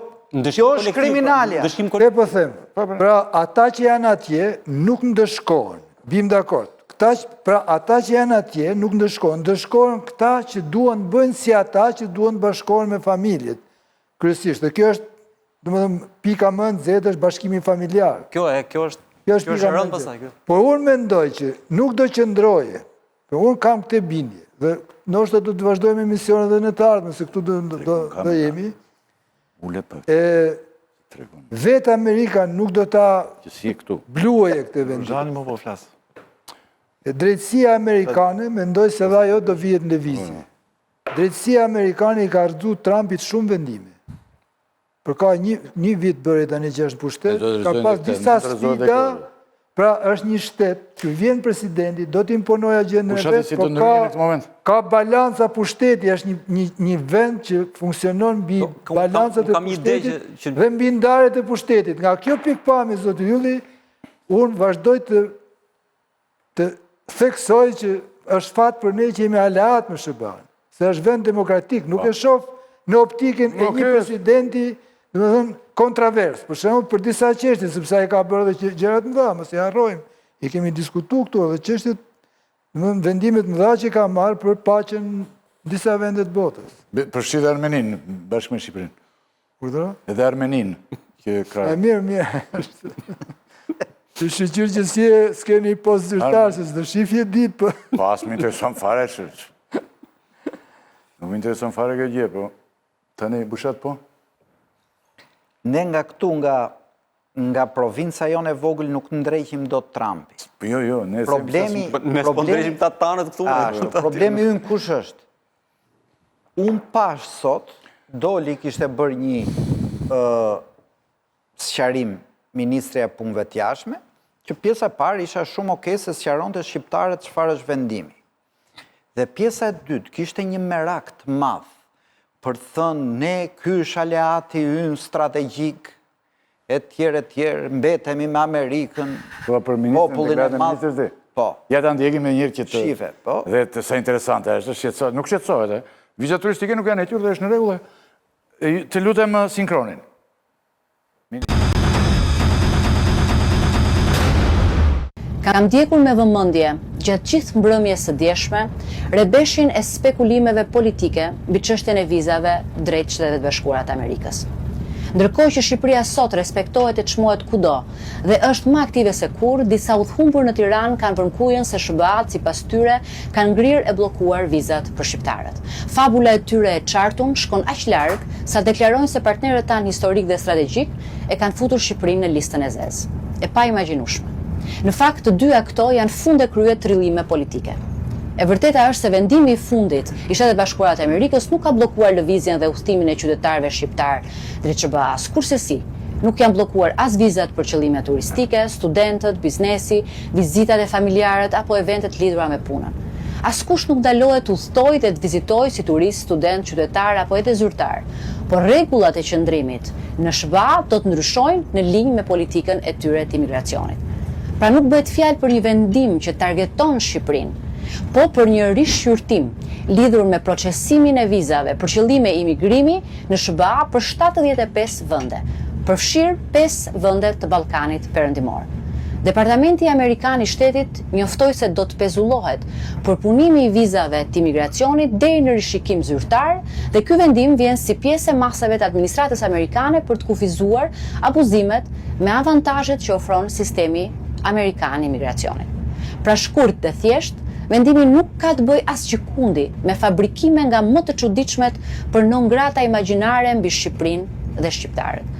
kjo është kriminalja. Ndëshkim Këtë po them. Po, po. Pra, ata që janë atje nuk ndëshkohen. Bim dakord. Këta, pra ata që janë atje nuk ndëshkohen, ndëshkohen këta që duan të bëjnë si ata që duan të bashkohen me familjet. Kryesisht, dhe kjo është, domethënë, pika më e nxehtë është bashkimi familjar. Kjo e, kjo është, kjo është pika më e nxehtë. Por unë mendoj që nuk do qëndrojë, por unë kam këtë bindje, dhe ndoshta do të vazhdojmë emisionet edhe në të ardhmen, se këtu do, do, do jemi. Ule pak. E, vetë Amerika nuk do ta bluajë këtë vendim. Zhani më po flas. E drejtësia amerikane, mendoj se dhe ajo do vihet në lëvizje. Drejtësia amerikane i ka rrëzu Trumpit shumë vendime. Për ka një, një vit bëri tani që është në pushtet, ka pas disa sfida, pra është një shtet që vjen presidenti, do të imponojë agjendën e vet, po ka, ka balanca pushteti, është një, një, një vend që funksionon mbi balancat e pushtetit dhe mbi ndarjet e pushtetit. Nga kjo pikëpamje, zoti Ylli, unë vazhdoj të të theksoj që është fat për ne që jemi aleat me SHBA-në, se është vend demokratik, nuk e shoh në optikën e një presidenti, domethënë, kontravers, për shembull për disa çështje, sepse ai ka bërë dhe gjëra të mëdha, mos i harrojmë, i kemi diskutu këtu edhe çështjet, domethënë, vendimet e mëdha që ka marrë për paqen në disa vende të botës. Përfshi dhe Armeninë, bashkë me Shqipërinë. Urdhëro? Edhe Armeninë, që ka... E mirë, mirë. Të shyqyr që si e s'keni post zyrtar, se s'do shifje ditë, po... Po, as më intereson fare, që... Nuk më intereson fare kjo gjë, po... Tani, Bushat, po? Ne nga këtu, nga, nga provinca jonë e vogël nuk ndreqim dot Trumpin. Po jo, jo, ne... Problemi... Ne s'po ndreqim ta tanët këtu. Ashtu, problemi ynë kush është? Unë pashë sot, doli kishte bërë një sqarim Ministrja e Punëve të Jashtme, që pjesa e parë isha shumë okay se sqaronte shqiptarët çfarë është vendimi. Dhe pjesa e dytë kishte një merak të madh për të thënë ne ky është aleati ynë strategjik, e tjerë e tjerë, mbetemi me Amerikën, po, për popullin e madh. Po. Ja ta ndjekim me njërë që të... Shife, po. Dhe të sa interesante është, shqetësohet, nuk shqetësohet, e. Viza turistike nuk janë hequr dhe është në rregull. Të lutem sinkronin. Kam ndjekur me vëmendje, gjatë gjithë mbrëmjes së djeshme, rebeshin e spekulimeve politike mbi çështjen e vizave drejt Shteteve të Bashkuara të Amerikës. Ndërkohë që Shqipëria sot respektohet e çmohet kudo dhe është më aktive se kurrë, disa udhëhumbur në Tiranë kanë vënë kujën se SHBA-të sipas tyre kanë ngrirë e bllokuar vizat për shqiptarët. Fabula e tyre e çartun shkon aq larg sa deklarojnë se partnerët tanë historikë dhe strategjikë e kanë futur Shqipërinë në listën e zezë. E paimagjinueshme. Në fakt, të dyja këto janë fund e krye trillime politike. E vërteta është se vendimi i fundit i Shteteve të Bashkuara të Amerikës nuk ka bllokuar lëvizjen dhe udhëtimin e qytetarëve shqiptarë drejt SHBA-së, kurrsesi. Nuk janë bllokuar as vizat për qëllime turistike, studentët, biznesi, vizitat e familjarët apo evente të lidhura me punën. Askush nuk ndalohet të udhëtojë dhe të vizitojë si turist, student, qytetar apo edhe zyrtar, por rregullat e qëndrimit në shba do të ndryshojnë në linjë me politikën e tyre të imigracionit. Pra nuk bëhet fjalë për një vendim që targeton Shqipërinë, po për një rishqyrtim lidhur me procesimin e vizave për qëllime imigrimi në shba për 75 vende, përfshirë pesë vende të Ballkanit Perëndimor. Departamenti Amerikan i Shtetit njoftoi se do të pezullohet përpunimi i vizave të imigracionit deri në rishikim zyrtar dhe ky vendim vjen si pjesë e masave të administratës amerikane për të kufizuar abuzimet me avantazhet që ofron sistemi amerikan i imigracionit. Pra shkurt dhe thjesht, Vendimi nuk ka të bëjë asgjëkundi me fabrikime nga më të çuditshmet për non grata imagjinare mbi Shqipërinë dhe shqiptarët.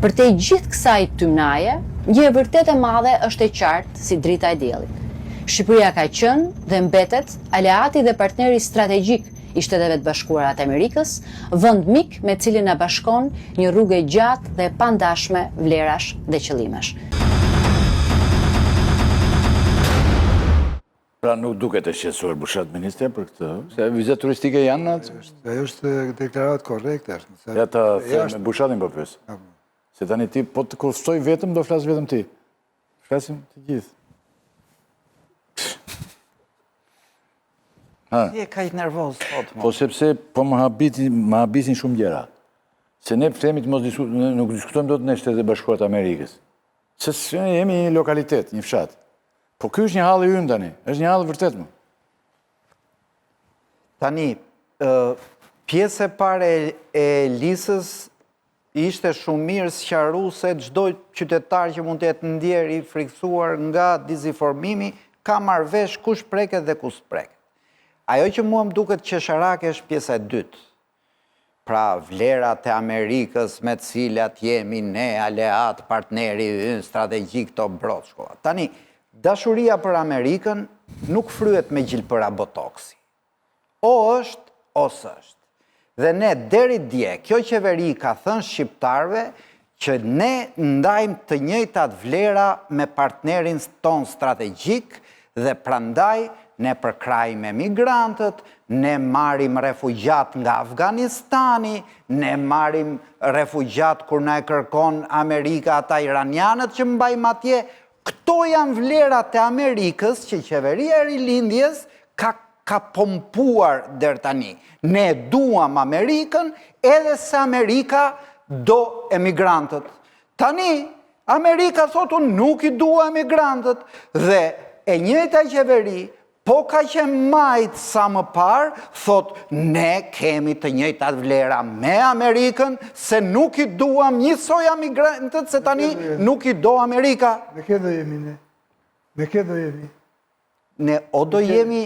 Përtej gjithë kësaj tymnaje, një e vërtetë e madhe është e qartë si drita e diellit. Shqipëria ka qenë dhe mbetet aleati dhe partneri strategjik i Shteteve të Bashkuara të Amerikës, vend mik me të cilin na bashkon një rrugë e gjatë dhe e pandashme vlerash dhe qëllimesh. Pra nuk duket e shqetësuar Bushat ministrja për këtë, se vizat turistike janë në atë? Ajo është deklaratë korrekte. Është, ja ta them me Bushatin po pyes. Se tani ti po të ftoj vetëm, do flasësh vetëm ti. Flasim të gjithë. Ha. Ti je kaq nervoz sot mo. Po sepse po më habitin, më habisin shumë gjëra. Se ne themi të mos diskutojmë, nuk diskutojmë dot ne Shtetet e Bashkuara të Amerikës. Se se jemi një lokalitet, një fshat. Po ky është një hall i ynë tani, është një hall vërtet më. Tani, pjesa e parë e Elisës Ishte shumë mirë sqaruese çdo qytetar që mund të jetë ndjerë i frikësuar nga dizinformimi ka marrë vesh kush preket dhe kush s'preket. Ajo që mua më duket qesharake është pjesa e dytë. Pra vlerat e Amerikës me të cilat jemi ne aleatë, partneri ynë strategjik këto broçkulla. Tani, dashuria për Amerikën nuk fryhet me gjilpëra botoksi. O është, o s'është. Dhe ne deri dje, kjo qeveri ka thënë shqiptarëve që ne ndajmë të njëjtat vlera me partnerin tonë strategjik dhe prandaj ne përkrahim emigrantët, ne marrim refugjatë nga Afganistani, ne marrim refugjatë kur na e kërkon Amerika ata iranianët që mbajmë atje, Këto janë vlerat e Amerikës që qeveria e Rilindjes ka ka pompuar deri tani. Ne e duam Amerikën edhe se Amerika do emigrantët. Tani Amerika thotë unë nuk i dua emigrantët dhe e njëjta qeveri Po kaq e majtë sa më parë, thotë ne kemi të njëjtat vlera me Amerikën, se nuk i duam njësoj emigrantët, se tani nuk i do Amerika. Me ke do jemi ne? Me ke do jemi? Ne o do jemi,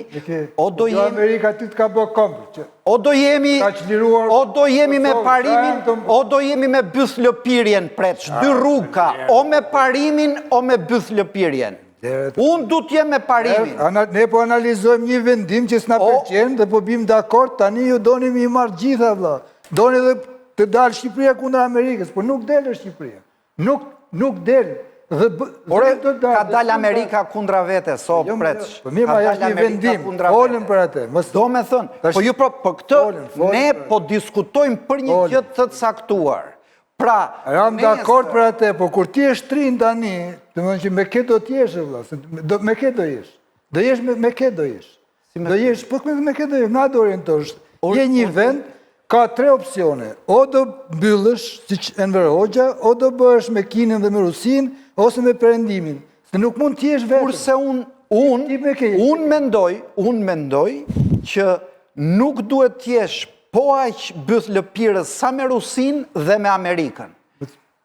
o do jemi... Amerika ty të ka bë komb, që... O do jemi, o do jemi me parimin, o do jemi me bythlëpirjen, Preç, dy rrugë ka, o me parimin, o me bythlëpirjen. Unë du të jem me parimin. Ne po analizojmë një vendim që s'na pëlqen dhe po bim dakord, tani ju doni me i marrë gjitha, vlla. Doni dhe të dalë Shqipëria kundër Amerikës, por nuk del Shqipëria. Nuk, nuk del. Dhe, Ore, ka dalë Amerika kundra vetes, o jo, Preç. Po mirë, ma është një vendim, folëm për atë. Do me thënë, po ju pro, për këtë, ne po diskutojmë për një gjë të caktuar. Pra, Ram dakord për atë, po kur ti e shtrin tani, domethënë që me kë do të jesh vëlla, se do me kë do jesh. Do jesh me me kë do jesh. Si me do jesh, po me me kë do jesh, nga do orientohesh. Je një vend ka tre opsione. O do mbyllesh siç Enver Hoxha, o do bëhesh me Kinën dhe me Rusinë, ose me Perëndimin. Se nuk mund të jesh vetëm. Kurse unë unë unë mendoj, unë mendoj që nuk duhet të jesh Po aq bythlëpirës sa me Rusinë dhe me Amerikën.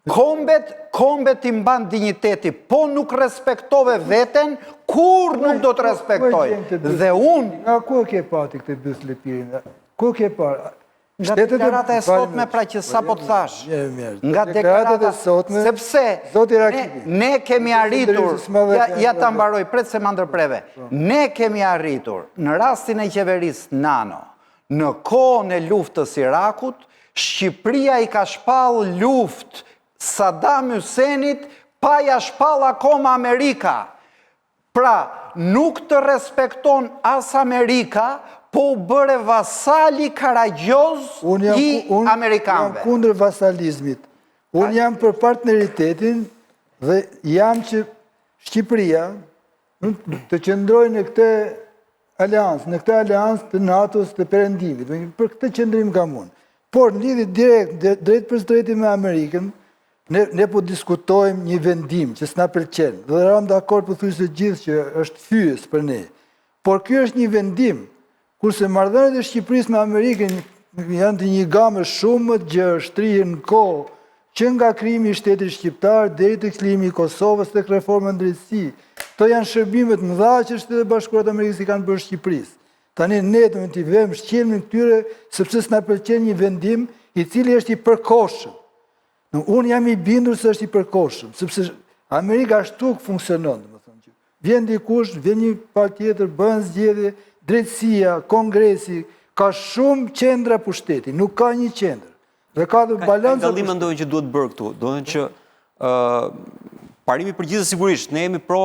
Kombet, kombet i mban dinjiteti, po nuk respektove veten, kurrë nuk do të respektojë. Dhe unë... Nga ku e ke pa ti këtë bythlëpirjen? Ku e ke parë? Nga deklarata e sotme, pra që sapo të thashë. Nga deklarata e sotme, sepse ne kemi arritur, ja ta mbaroj, prit se ma ndërpreve, po. ne kemi arritur, në rastin e qeverisë Nano, Në kohën e luftës Irakut, Shqipëria i ka shpallë luftë Saddam Hussein-it pa ia shpallë akoma Amerika. Pra, nuk të respekton as Amerika, po u bëre vasali karagjoz i amerikanëve. Unë jam kundër vasalizmit. Unë jam për partneritetin dhe jam që Shqipëria të qëndrojë në këtë aleancë, në këtë aleancë të NATO-s të Perëndimit. Për këtë qëndrim kam unë. Por në lidhje direkt, drejtpërsëdrejti me Amerikën, ne, ne po diskutojmë një vendim që s'na pëlqen, dhe ramë dakord pothuajse të gjithë që është fyes për ne. Por ky është një vendim, kurse marrëdhëniet e Shqipërisë me Amerikën janë të një game shumë më të gjerë, shtrihen në kohë. që nga krijimi i shtetit shqiptar deri te çlirimi i Kosovës tek reforma në drejtësi. Këto janë shërbime të mëdha që Shtetet e Bashkuara të Amerikës i kanë bërë Shqipërisë. Tani ne do t'i vëmë shqelmin këtyre sepse s'na pëlqen një vendim i cili është i përkohshëm. Unë jam i bindur se është i përkohshëm, sepse Amerika ashtu funksionon, domethënë që vjen dikush, vjen një palë tjetër, bëhen zgjedhje, drejtësia, kongresi, ka shumë qendra pushteti, nuk ka një qendër. Dhe ka dhe balanca. Ka dallim mendoj që duhet bërë këtu, domethënë që parimi i përgjithshëm sigurisht, ne jemi pro,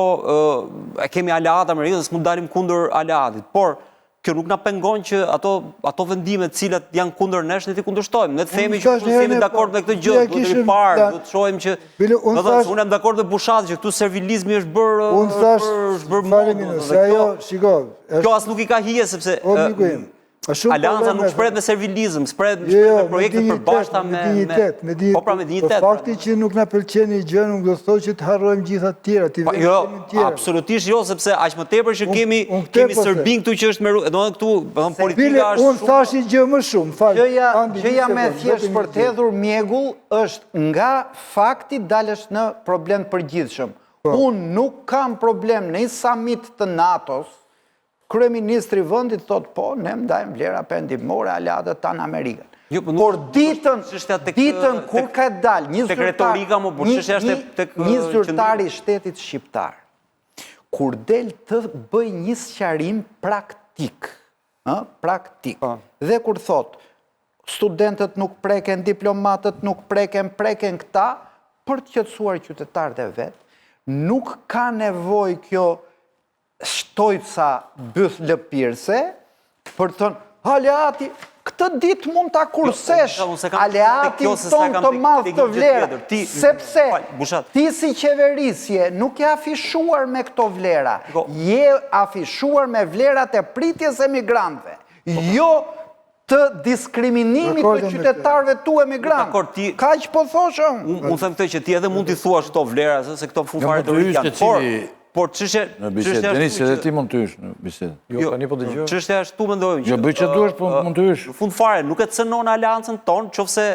e kemi aleat Amerikën dhe s'mund dalim kundër aleatit, por kjo nuk na pengon që ato ato vendime të cilat janë kundër nesh ne t'i kundërshtojmë. Ne të themi që nuk jemi dakord me këtë gjë, duhet të riparë, duhet të shohim që do të thotë unë jam dakord me Bushatin që këtu servilizmi është bërë unë thash është bërë modë. Se ajo, shiko, kjo as nuk i ka hije sepse o miku im. Aleanca nuk shprehet me servilizëm, shprehet jo, jo, me projekte të përbashkëta me me dinjitet, me dinjitet. Po pra me dinjitet. Po fakti që nuk na pëlqen një gjë nuk do të thotë që të harrojmë gjitha të tjerat, t'i po, jo, të tjera. Absolutisht jo, sepse aq më tepër që kemi kemi po Serbinë këtu që është me domethënë këtu, domethënë politika është Unë thashë një gjë më shumë, fal. Gjëja, gjëja më e thjeshtë për të hedhur mjegull është nga fakti dalësh në problem të përgjithshëm. Po. Unë nuk kam problem në një samit të NATO-s, Kryeministri i vendit thotë po, ne ndajmë vlera perëndimore, aleatët tanë Amerikën. Jo, po por ditën, ditën kur ka dalë një zyrtar, një, tek, një zyrtar i shtetit shqiptar, kur del të bëjë një sqarim praktik, ë, praktik. Po. Dhe kur thotë studentët nuk preken, diplomatët nuk preken, preken këta për të qetësuar qytetarët e vet, nuk ka nevojë kjo shtojca bythëlëpirëse për të thënë aleati këtë ditë mund ta jo, kursesh aleatin tonë të madh të vlera, sepse ti si qeverisje nuk je afishuar me këto vlera, je afishuar me vlerat e pritjes emigrantëve, po, po. jo të diskriminimit të qytetarëve tu emigrantë. Kaq po thosha unë. Unë them këtë që ti edhe mund t'i thuash këto vlera, se këto fund fare të janë. Por, por çështja në bisedë, Denis, edhe ti mund të hysh në bisedë. Jo, jo, tani po dëgjoj. Çështja është tu mendoj që Jo, bëj çfarë duash, po mund të hysh. Në fund fare nuk e cënon aleancën tonë, qofse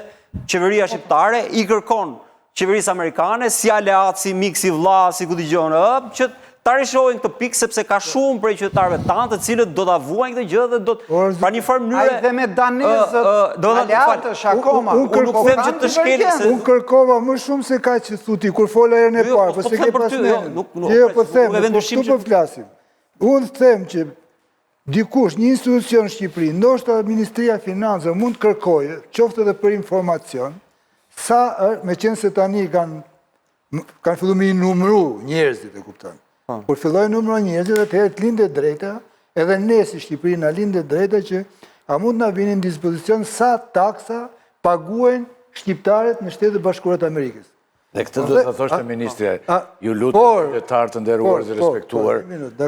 qeveria shqiptare i kërkon qeverisë amerikane, si aleat, si mik, si vlla, si ku di unë, ë, që ta rishohin këtë pikë sepse ka shumë prej qytetarëve tanë të cilët do ta vuajnë këtë gjë dhe do të pra një farë mënyre Ai dhe me danezët do të aleatë është akoma. Unë nuk them që të shkelim se unë kërkova më shumë se kaq që thu ti kur fola herën e jo, parë, po, po s'e ke pas jo, nuk nuk jo, po them, po këtu po flasim. Unë them që dikush, një institucion në Shqipëri, ndoshta Ministria e Financave mund të kërkojë, qoftë edhe për informacion, sa është, meqenëse tani kanë kanë fillu me i numru njerëzit, e kupton. Po. Kur fillojnë numru njerëzit, atëherë të lind e drejta, edhe ne si Shqipëri na lind e drejta që a mund të na vini në dispozicion sa taksa paguajnë shqiptarët në Shtetet e Bashkuara të Amerikës. Dhe këtë do të thoshte ministrja, ju lutem qytetarë të nderuar dhe respektuar,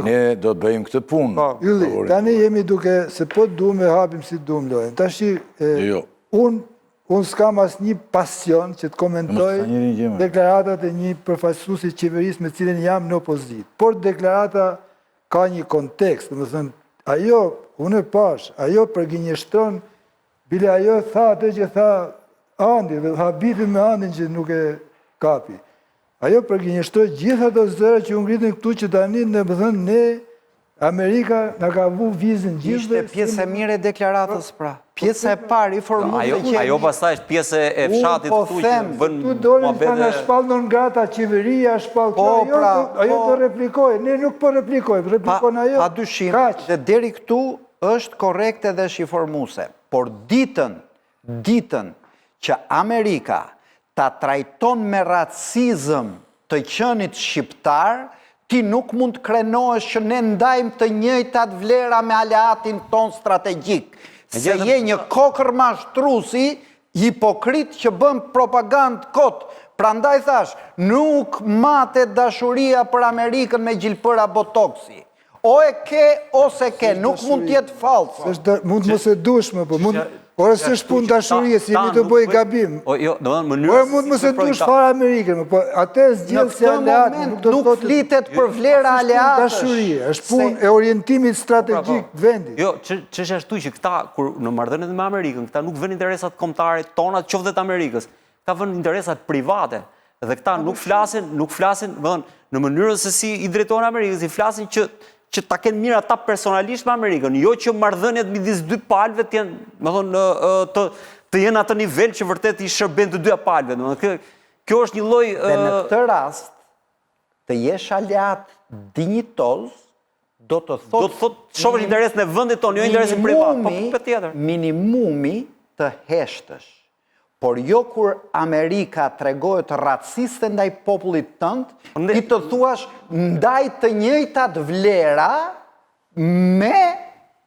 ne do të bëjmë këtë punë. Po. Ylli, tani jemi duke, se po duam e hapim si duam lojën. Tashi, jo, jo. unë unë s'kam asnjë pasion që të komentoj deklaratat e një përfaqësuesi të qeverisë me cilin jam në opozitë. Por deklarata ka një kontekst, domethënë, ajo, unë e pashë, ajo përgënjeshtron Bile ajo tha atë që tha Andi dhe habitem me Andin që nuk e kapi. Ajo përgënjeshtroi gjithë ato zëra që u ngritën këtu që tani domethënë ne Amerika na ka vu vizën gjithëve. Ishte pjesë e mirë e deklaratës pra. Pjesa e parë i formuar ajo, që ajo pastaj është pjesë e fshatit po këtu që bën Tu dolën ta na shpall non grata qeveria shpall po, kjo, ajo, pra, ajo po, do replikojë, ne nuk po replikojmë, replikon ajo. Pa dyshim, dhe deri këtu Është korrekte dhe është informuese, por ditën, ditën që Amerika ta trajton me racizëm të qenit shqiptar, ti nuk mund të krenohesh që ne ndajmë të njëjtat vlera me aleatin tonë strategjik, se je një kokërr mashtruesi, hipokrit që bën propagandë kot. Prandaj thashë, nuk matet dashuria për Amerikën me gjilpëra botoksi. O e ke, o s'e ke, nuk mund të jetë fallco. Mund të mos e dush më, po mund... Ore s'është punë dashurie, si jemi të bëj gabim. O, jo, do të mënyrë... Ore mund të mos e dush fare Amerikën, po atë e zgjedh si aleat, nuk do të thotë... Nuk flitet për vlera aleatësh. Dashurie, është punë e orientimit strategjik po, të vendit. Jo, çështja është që këta, kur në marrëdhëniet me Amerikën, këta nuk vënë interesat kombëtare tona, qoftë dhe të Amerikës. Ka vënë interesat private dhe këta nuk flasin, nuk flasin, domethënë, në mënyrën se si i drejtohen Amerikës, i flasin që që ta kenë mirë ata personalisht me Amerikën, jo që marrëdhëniet midis dy palëve të jenë, domethënë, të të jenë atë nivel që vërtet i shërben të dyja palëve, domethënë, kjo kjo është një lloj Dhe në këtë rast të jesh aleat dinjitoz do të thotë do të thotë të shohësh interesin e vendit tonë, jo interesin privat, po patjetër. Minimumi të heshtësh. Por jo kur Amerika tregohet raciste ndaj popullit tënd, ti të thuash ndaj të njëjtat vlera me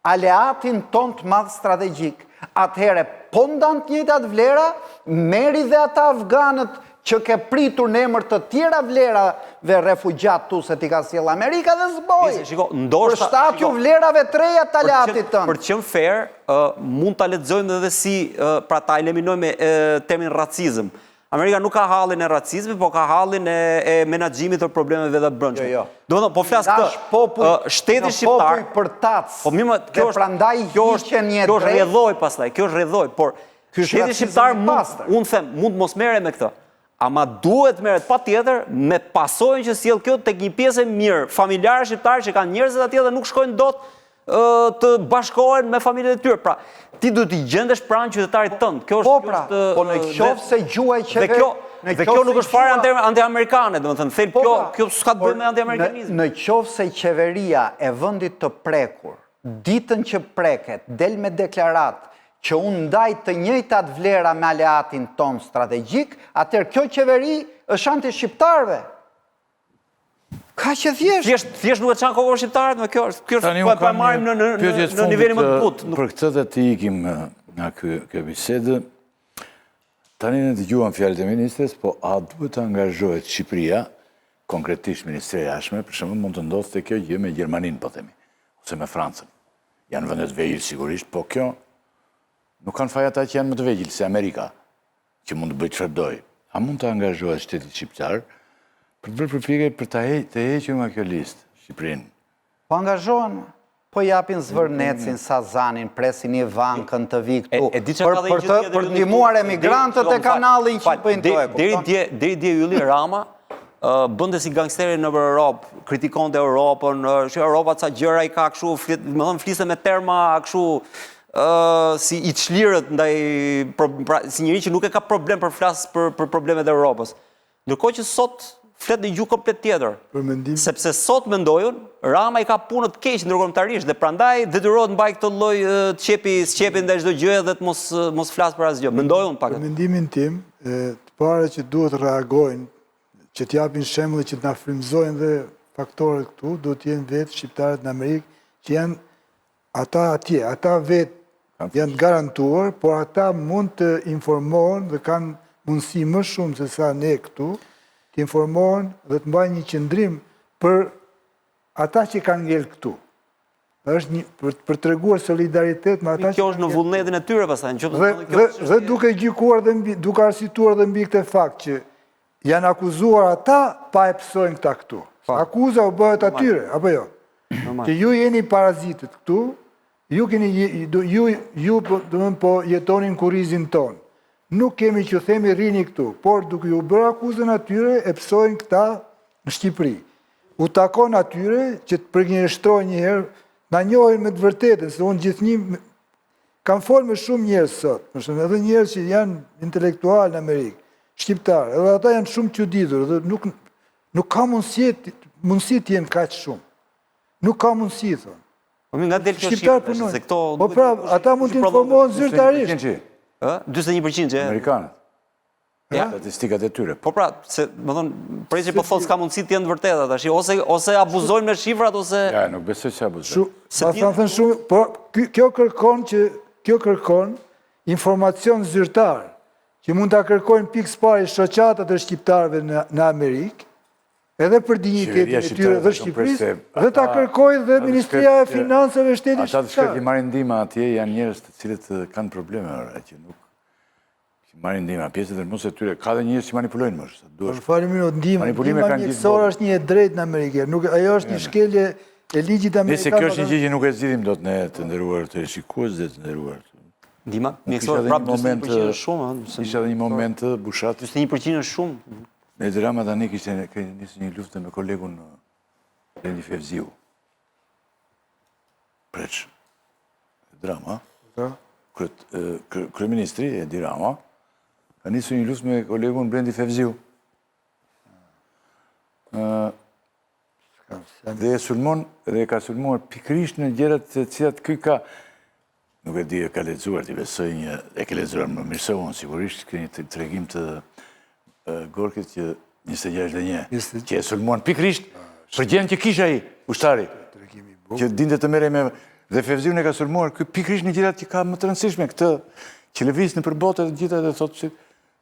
aleatin tonë të madh strategjik. Atëherë, po ndan të njëjtat vlera, merri dhe ata afganët që ke pritur në emër të tjera vlerave refugjatë tu se t'i ka sjellë Amerika dhe zboj. Shiko, ndoshta përshtatju vlerave të reja të aleatit tënd. Për të qenë fair, mund ta lexojmë edhe si, pra ta eliminojmë termin racizëm. Amerika nuk ka hallin e racizmit, po ka hallin e, e menaxhimit të problemeve të veta të brendshme. Jo, jo. Domethënë, po flas këtë. Popuj, shteti shqiptar përtac. Po mirë, kjo është prandaj kjo është një kjo është rrjedhojë pastaj, kjo është rrjedhojë, por Shteti shqiptar mund, unë them, mund të mos merret me këtë. Ama duhet merret patjetër me pasojën që sjell kjo tek një pjesë e mirë familjarë shqiptarë që kanë njerëzit atje dhe nuk shkojnë dot të bashkohen me familjet e tyre. Pra, ti duhet t'i gjendesh pranë qytetarit tënd. Kjo është Po pra, po në qoftë se gjuha e qeverisë, kjo dhe kjo nuk është fare anti antiamerikane, domethënë, thelb po kjo pra, kjo s'ka të bëjë me antiamerikanizmin. Në qoftë se qeveria e vendit të prekur, ditën që preket, del me deklaratë që unë ndaj të njëjtat vlera me aleatin tonë strategjik, atëherë kjo qeveri është anti shqiptarëve. Kaq e thjeshtë. Thjesht, thjesht nuk e çan kokën shqiptarët, me kjo është, kjo është po, po e marrim në në në në nivelin më të butë. Për këtë dhe të ikim nga ky kjo bisedë. Tani ne dëgjuam fjalët e ministres, po a duhet të angazhohet Shqipëria, konkretisht Ministria e Jashtme, për shembull mund të ndodhte kjo gjë me Gjermaninë, po themi, ose me Francën. Janë vende të vegjël sigurisht, po kjo nuk kanë faj ata që janë më të vegjël se Amerika, që mund të bëjë çfarë dojë. A mund të angazhohet shteti shqiptar për të bërë përpjekje për ta të hequr nga kjo listë Shqipërinë? Po angazhohen, po japin Zvërnecin, Sazanin, presin Ivankën të vijë këtu, për, për të për të ndihmuar emigrantët e kanalin që bëjnë të e Deri dje, deri dje Ylli Rama bënte si gangsteri në Europë, kritikonte Europën, që Europa ca gjëra i ka kështu, domethënë fliste me terma kështu si i çlirët ndaj pra, si njeri që nuk e ka problem për flas për për problemet e Europës. Ndërkohë që sot flet në gjuhë komplet tjetër. Për mendim. Sepse sot mendoj unë, Rama i ka punët keq ndërkombëtarisht dhe prandaj detyrohet të mbajë këtë lloj të qepi, sqepi ndaj çdo gjëje dhe të mos mos flasë për asgjë. Mendoj unë pak. Për mendimin tim, të parë që duhet reagojnë, që të japin shembull që të na frymëzojnë dhe faktorët këtu, duhet të jenë vetë shqiptarët në Amerikë, që janë ata atje, ata vetë janë të garantuar, por ata mund të informohen dhe kanë mundësi më shumë se sa ne këtu, të informohen dhe të mbajnë një qëndrim për ata që kanë ngel këtu. Është një për, për treguar solidaritet me ata që Kjo është në vullnetin e tyre pastaj, nëse dhe, dhe, dhe duke gjykuar dhe mbi, duke arsyetuar dhe mbi këtë fakt që janë akuzuar ata pa e pësojnë këta këtu. Po. Akuza u bëhet atyre, apo jo? Që ju jeni parazitët këtu, ju keni ju ju po, domethënë po jetoni në kurrizin tonë. Nuk kemi që themi rrini këtu, por duke ju bërë akuzën atyre e pësojnë këta në Shqipëri. U takon atyre që të përgënjeshtrojnë një herë, na njohin me të vërtetën, se unë gjithnjë kam folë me shumë njerëz sot, për shembull edhe njerëz që janë intelektualë në Amerikë, shqiptarë, edhe ata janë shumë çuditur dhe nuk nuk ka mundësi mundësi të jenë kaq shumë. Nuk ka mundësi thonë. Po nga del kjo shifër, se këto Po pra, ata mund të informohen zyrtarisht. Ë, 41% që Amerikanët. Ja. Statistikat e tyre. Po pra, se, domethënë, prej që po thotë s'ka mundësi të jenë të vërteta tash, ose ose abuzojnë me shifrat ose Ja, nuk besoj se abuzojnë. Se ti thënë shumë, po kjo kërkon që kjo kërkon informacion zyrtar që mund ta kërkojnë pikë së pari shoqatat e shqiptarëve në në Amerikë, edhe për dinjitetin e tyre dhe Shqipërisë, dhe ta kërkojë dhe Ministria e Financave e Shtetit Shqiptar. Ata të shkretë i marrin ndihma atje janë njerëz të cilët kanë probleme, ora, që nuk Që marrin ndihma, pjesë dërrmuese e tyre, ka dhe njerëz që manipulojnë më është. Duhesh. Po falem mirë, ndihma, ndihma mjekësore është një e drejtë në Amerikë. Nuk ajo është një shkelje e ligjit amerikan. Nëse kjo është një gjë që nuk e zgjidhim dot ne të nderuar teleshikues dhe të nderuar. Ndihma mjekësore prapë 41% është shumë, ëh. Kisha edhe një moment Bushat. 41% është shumë. Edi Rama tani kishte nisur një luftë me kolegun Blendi Fevziu. Preç. Edi Rama. Po. Kryeministri Edi Rama ka nisur një luftë me kolegun Blendi Fevziu. Dhe e sulmon, dhe e ka sulmuar pikërisht në gjërat të cilat ky ka, nuk e di e ka lexuar, ti besoj një, e ke lexuar më mirë se unë, sigurisht, ke një tregim të Gorkit që 26 dhe një, që e sulmuan pikërisht për gjënë që kisha ai, ushtari, që dinte të merrej me, dhe Fevziun e ka sulmuar ky pikërisht në gjërat që ka më të rëndësishme, këtë që lëviz nëpër botë dhe gjitha dhe thotë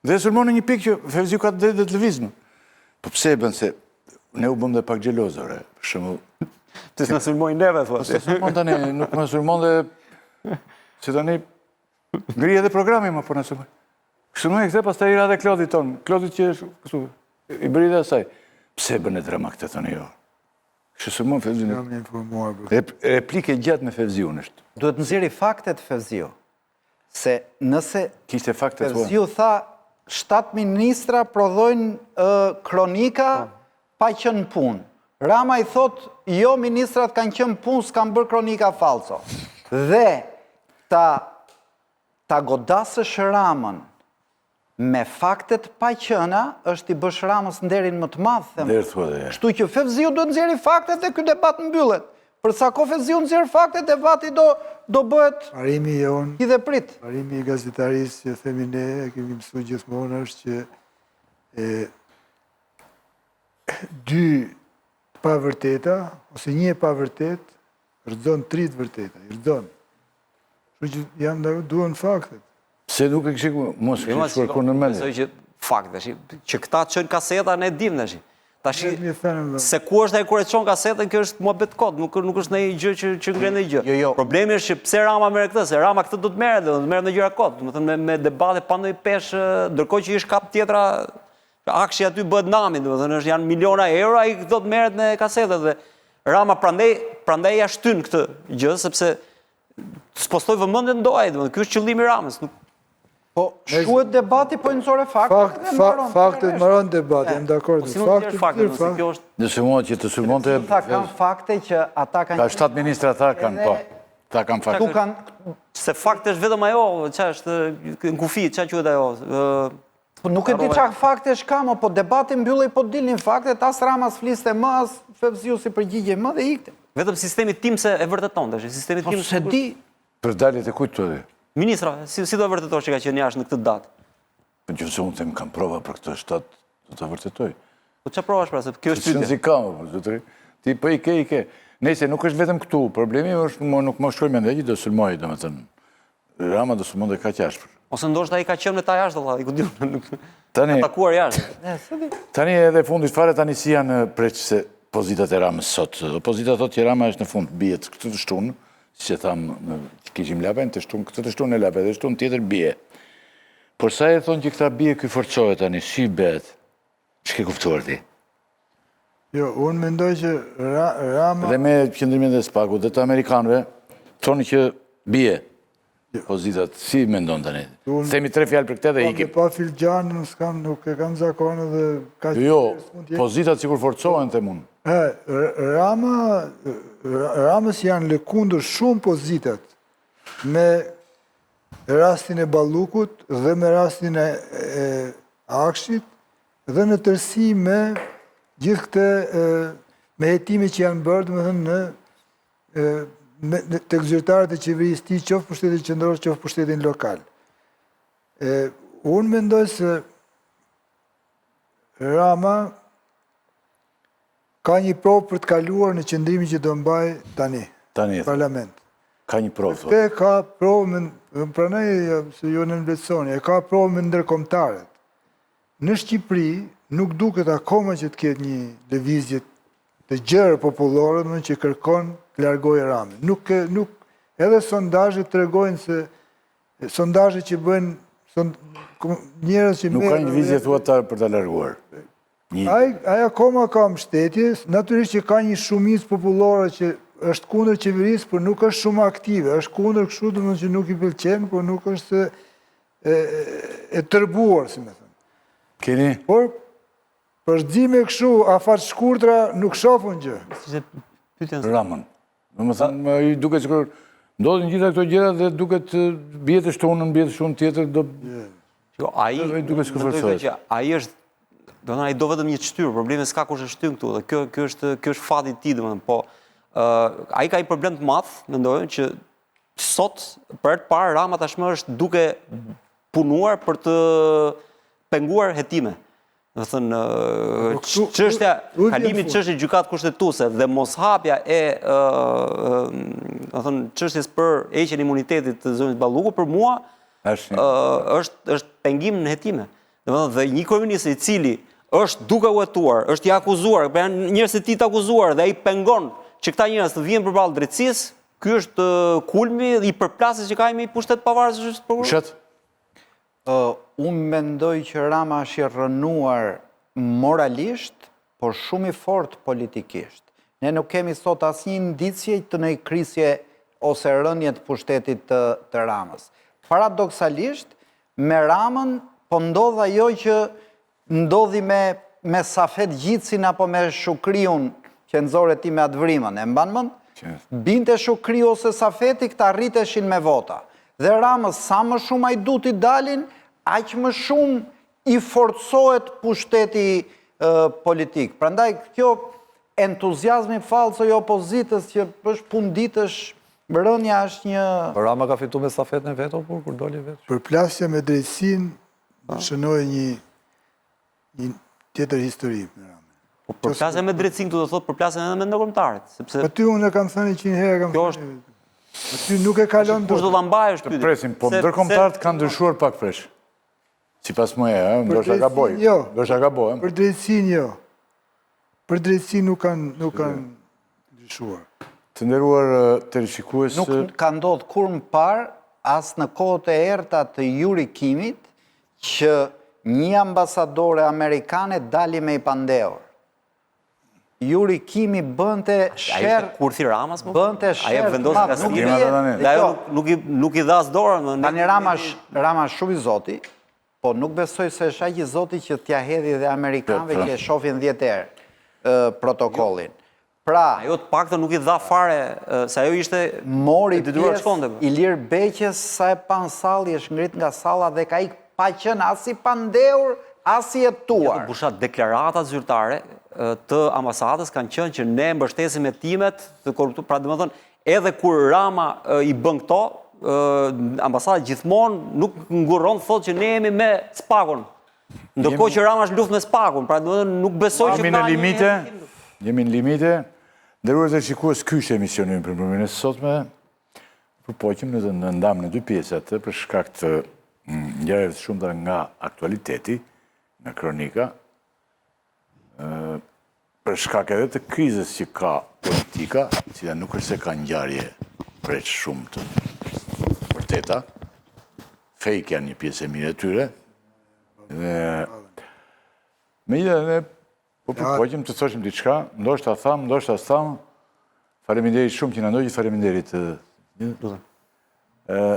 Dhe e sulmon në një pikë që Fevziu ka të drejtë dhe të lëvizë më. Po pse e bën se ne u bëmë dhe pak xhelozë, ore, për shembull. Pse s'na sulmojnë neve, thua. Po s'e sulmon tani, nuk më sulmon dhe se tani ngri edhe programi më po na sulmon. Sulmoi këtë, pastaj i ra dhe Klodit tonë, Klodit që është këtu, i bëri dhe asaj. Pse e bën Edi Rama këtë tani jo? Kështë sulmon Fevziun. Jam informuar për. Replikë e gjatë me Fevziun është. Duhet nxjerrë faktet Fevziu. Se nëse Kishte fakte thua. Fevziu tha 7 ministra prodhojnë kronika po. pa qenë në punë. Rama i thotë, jo ministrat kanë qenë në punë, s'kanë bërë kronika falso. Dhe ta, ta godasësh Ramën Me fakte të paqëna është t'i bësh Ramës nderin më të madh, them. Nder thua dhe. Kështu që Fevziu duhet nxjerrë faktet dhe ky debat mbyllet. Për sa kohë Fevziu nxjerr faktet, debati do do bëhet Parimi jonë, hidh e prit. Parimi i gazetarisë që themi ne, e kemi mësuar gjithmonë është që e dy të pavërteta ose një e pavërtetë Rrëzon tri të vërteta, i rrëzon. Kështu që jam dakord, duhen faktet. Pse nuk e kishe ku, mos jo, kishe shkuar në mendje. Besoj që fakte, tash, që këta çojnë kaseta ne dim tash. Tash se ku është ai kur e çon kasetën, kjo është muhabet kot, nuk nuk është ndonjë gjë që që ngre ndonjë gjë. Jo, jo. Problemi është që pse Rama merr këtë, se Rama këtë do të merret, do të merret me gjëra kot, domethënë me me debate pa ndonjë peshë, ndërkohë që i është kap tjetra AKSHI aty bëhet nami, domethënë është janë miliona euro, ai do të merret me kasetat dhe Rama prandaj prandaj ja shtyn këtë gjë sepse të spostojë vëmendjen do ai, domethënë ky është qëllimi i Ramës, nuk Po, shuhet debati, po i nxore faktet Fakt, dhe mbaron. Faktet mbaron debati, jam dakord. Po si mund të faktet, nëse kjo është... Nëse mua që të sulmonte... Ta kanë fakte që ata kanë... Ka 7 ministra tha kanë, po. Ta kanë fakte. Tu kanë... Se fakt është vetëm ajo, ça është në kufi, ça quhet ajo... Po nuk e di ça faktesh ka, mo, po debati mbyllej, po dilnin faktet, as Rama s'fliste më, as Fevziu s'i përgjigjej më dhe ikte. Vetëm sistemi TIMS e vërteton, tash, sistemi po TIMS... Po s'e di... Për daljet e kujt të dhe? Ministra, si, si do e vërtetosh që ka qenë jashtë në këtë datë? Po në qoftë se unë them kam prova për këtë shtatë, do të vërtetoj. Po ça provash pra, se kjo është pyetja. Si kam, po zotëri. Ti po i ke, i ke. Nëse nuk është vetëm këtu, problemi është më nuk më shkoi mendja që do sulmoj, domethënë. Rama do sulmonte kaq ashpër. Ose ndoshta ai ka qenë me ta jashtë, valla, i ku di unë, nuk Tani ka takuar jashtë. Tani edhe fundit fare tani si janë preç pozitat e Ramës sot. Opozita thotë që Rama është në fund, bie këtë të shtunë, siç e thamë, në kishim Lapajn, të shtunë, këtë të shtunë e Lapaj, të shtunë tjetër bie. Por sa e thonë që këta bie, ky forcohet tani, si bëhet? Ç'ke kuptuar ti? Jo, unë mendoj që Rama... Dhe me qëndrimin dhe SPAK-ut dhe të amerikanëve, thonë që bie jo. pozitat, si mendon tani? Themi tre fjalë për këtë dhe ikim. Pa filxhan, nuk kam, nuk e kam zakon edhe... Ka jo, pozitat sikur forcohen, them unë. E, Rama, Ramës janë lëkundur shumë pozitat me rastin e Ballukut dhe me rastin e, e AKSHI-t dhe në tërësi me gjithë këtë me hetime që janë bërë, domethënë në me, në, tek zyrtarët e qeverisë tij, qoftë pushtetin qendror, qoftë pushtetin lokal. E, unë mendoj se Rama Ka një provë për të kaluar në qëndrimin që do mbajë tani. Tani. Parlament. Ka një provë. Këtë ka provë me, pranaj se ju nënvlerësoni, e ka provë me ndërkombëtarët. Në Shqipëri nuk duket akoma që të ketë një lëvizje të gjerë popullore, domethënë që kërkon të largojë Ramën. Nuk nuk edhe sondazhet tregojnë se sondazhet që bëjnë njerëz që nuk ka një lëvizje thua ta për ta larguar. Ai ai akoma ka mbështetje, natyrisht që ka një shumicë popullore që është kundër qeverisë, por nuk është shumë aktive, është kundër kështu, domethënë që nuk i pëlqen, por nuk është e, e tërbuar, si me thënë. Keni? Por, përzimë kështu, afatshkurtra, nuk shoh unë gjë. Ramën. Domethënë, i duket sikur ndodhin gjitha këto gjëra dhe duket bie të shtunën, bie të shtunën tjetër, do... Jo, ai, duket sikur forcohet. Ai është, do ai do vetëm një shtyrë, problemi s'ka kush e shtyn këtu, dhe kjo, kjo është, kjo është fati i tij, domethënë, po, ai ka një problem të madh, mendoj, që sot, për herë të parë, Rama tashmë është duke punuar për të penguar hetime. Domethënë, po çështja, kalimi i çështjes gjykatë kushtetuese dhe moshapja e, domethënë, çështjes për heqjen e imunitetit të zonjës Balluku, për mua, është, është pengim në hetime. Domethënë, dhe një kryeministër i cili është duke u hetuar, është i akuzuar, pra janë njerëz të tij të akuzuar dhe ai pengon që këta njerëz të vihen përballë drejtësisë, ky është kulmi i përplasjes që ka me një pushtet pavarur është për. Pushet? Unë mendoj që Rama është i rrënuar moralisht, por shumë i fortë politikisht. Ne nuk kemi sot asnjë indicie të ndonjë krisje ose rënie të pushtetit të, të Ramës. Paradoksalisht, me Ramën po ndodh ajo që Ndodhi me me Safet Gjicin apo me Shukriun që e nxore ti me atë vrimën, e mban mend? Binte Shukriu ose Safeti, këta rriteshin me vota. Dhe Ramës sa më shumë hajdutë i dalin, aq më shumë i forcohet pushteti politik. Prandaj kjo entuziazmi fallco i opozitës që është punë ditësh rënia është një Po Rama ka fitu me Safetin e vet apo kur doli vetë? Përplasja me drejtësinë Shënoi një një tjetër histori me Ramën. Po përplasja me drejtësinë këtu do thotë përplasja edhe me ndërkombëtarët, sepse Aty unë e kam thënë 100 herë kam thënë. Aty nuk e kalon dot. Kush do ta mbajë është pyetja. Të presim, po ndërkombëtarët kanë ndryshuar pak presh. Sipas meje, ë, ndoshta gaboj. Jo. Ndoshta gaboj. Për drejtësinë jo. Për drejtësinë nuk kanë nuk kanë ndryshuar. Të nderuar teleshikues, Nuk ka ndodhur kurrë më parë as në kohët e errëta të Juri Kimit që një ambasadore amerikane dali me i pandehur. Juri Kimi bënte sherr kurthi Ramës më? Bënte sherr. Ajo vendosi nga nuk vjen. Dhe ajo nuk i nuk i dha as dorën. Tani Rama Rama shumë i zoti, Po nuk besoj se është aq i zoti që t'ia hedhi dhe amerikanëve që e shohin 10 herë protokollin. Pra, ajo të paktën nuk i dha fare, se ajo ishte mori detyruar të shkonte. Ilir Beqes sa e pa në sallë, është ngrit nga salla dhe ka ik pa qenë as i pandehur, as i hetuar. Jo, Bushat, deklaratat zyrtare të ambasadës kanë qenë që ne mbështesim hetimet të korruptuar, pra domethënë Edhe kur Rama i bën këto, ambasada gjithmonë nuk ngurron të thotë që ne jemi me SPAK-un. Ndërkohë që Rama është në luftë me SPAK-un, pra domethënë nuk besoj që ka një limite. Jemi në limite. Nderuar teleshikues, ky ishte emisioni ynë për mbrëmjen e sotme. Përpoqëm ne ta ndamë në dy pjesë atë për shkak të mm, ngjarjeve të shumta nga aktualiteti, nga kronika. Për shkak edhe të krizës që ka politika, e cila nuk është se ka ngjarje preç shumë të vërteta, fake janë një pjesë e mirë e tyre. Dhe megjithatë ne po përpoqëm të thoshim diçka, ndoshta thamë, ndoshta s'thamë. Faleminderit shumë që na ndoqët, faleminderit.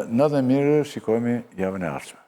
Natën e mirë, shikohemi javën e ardhshme.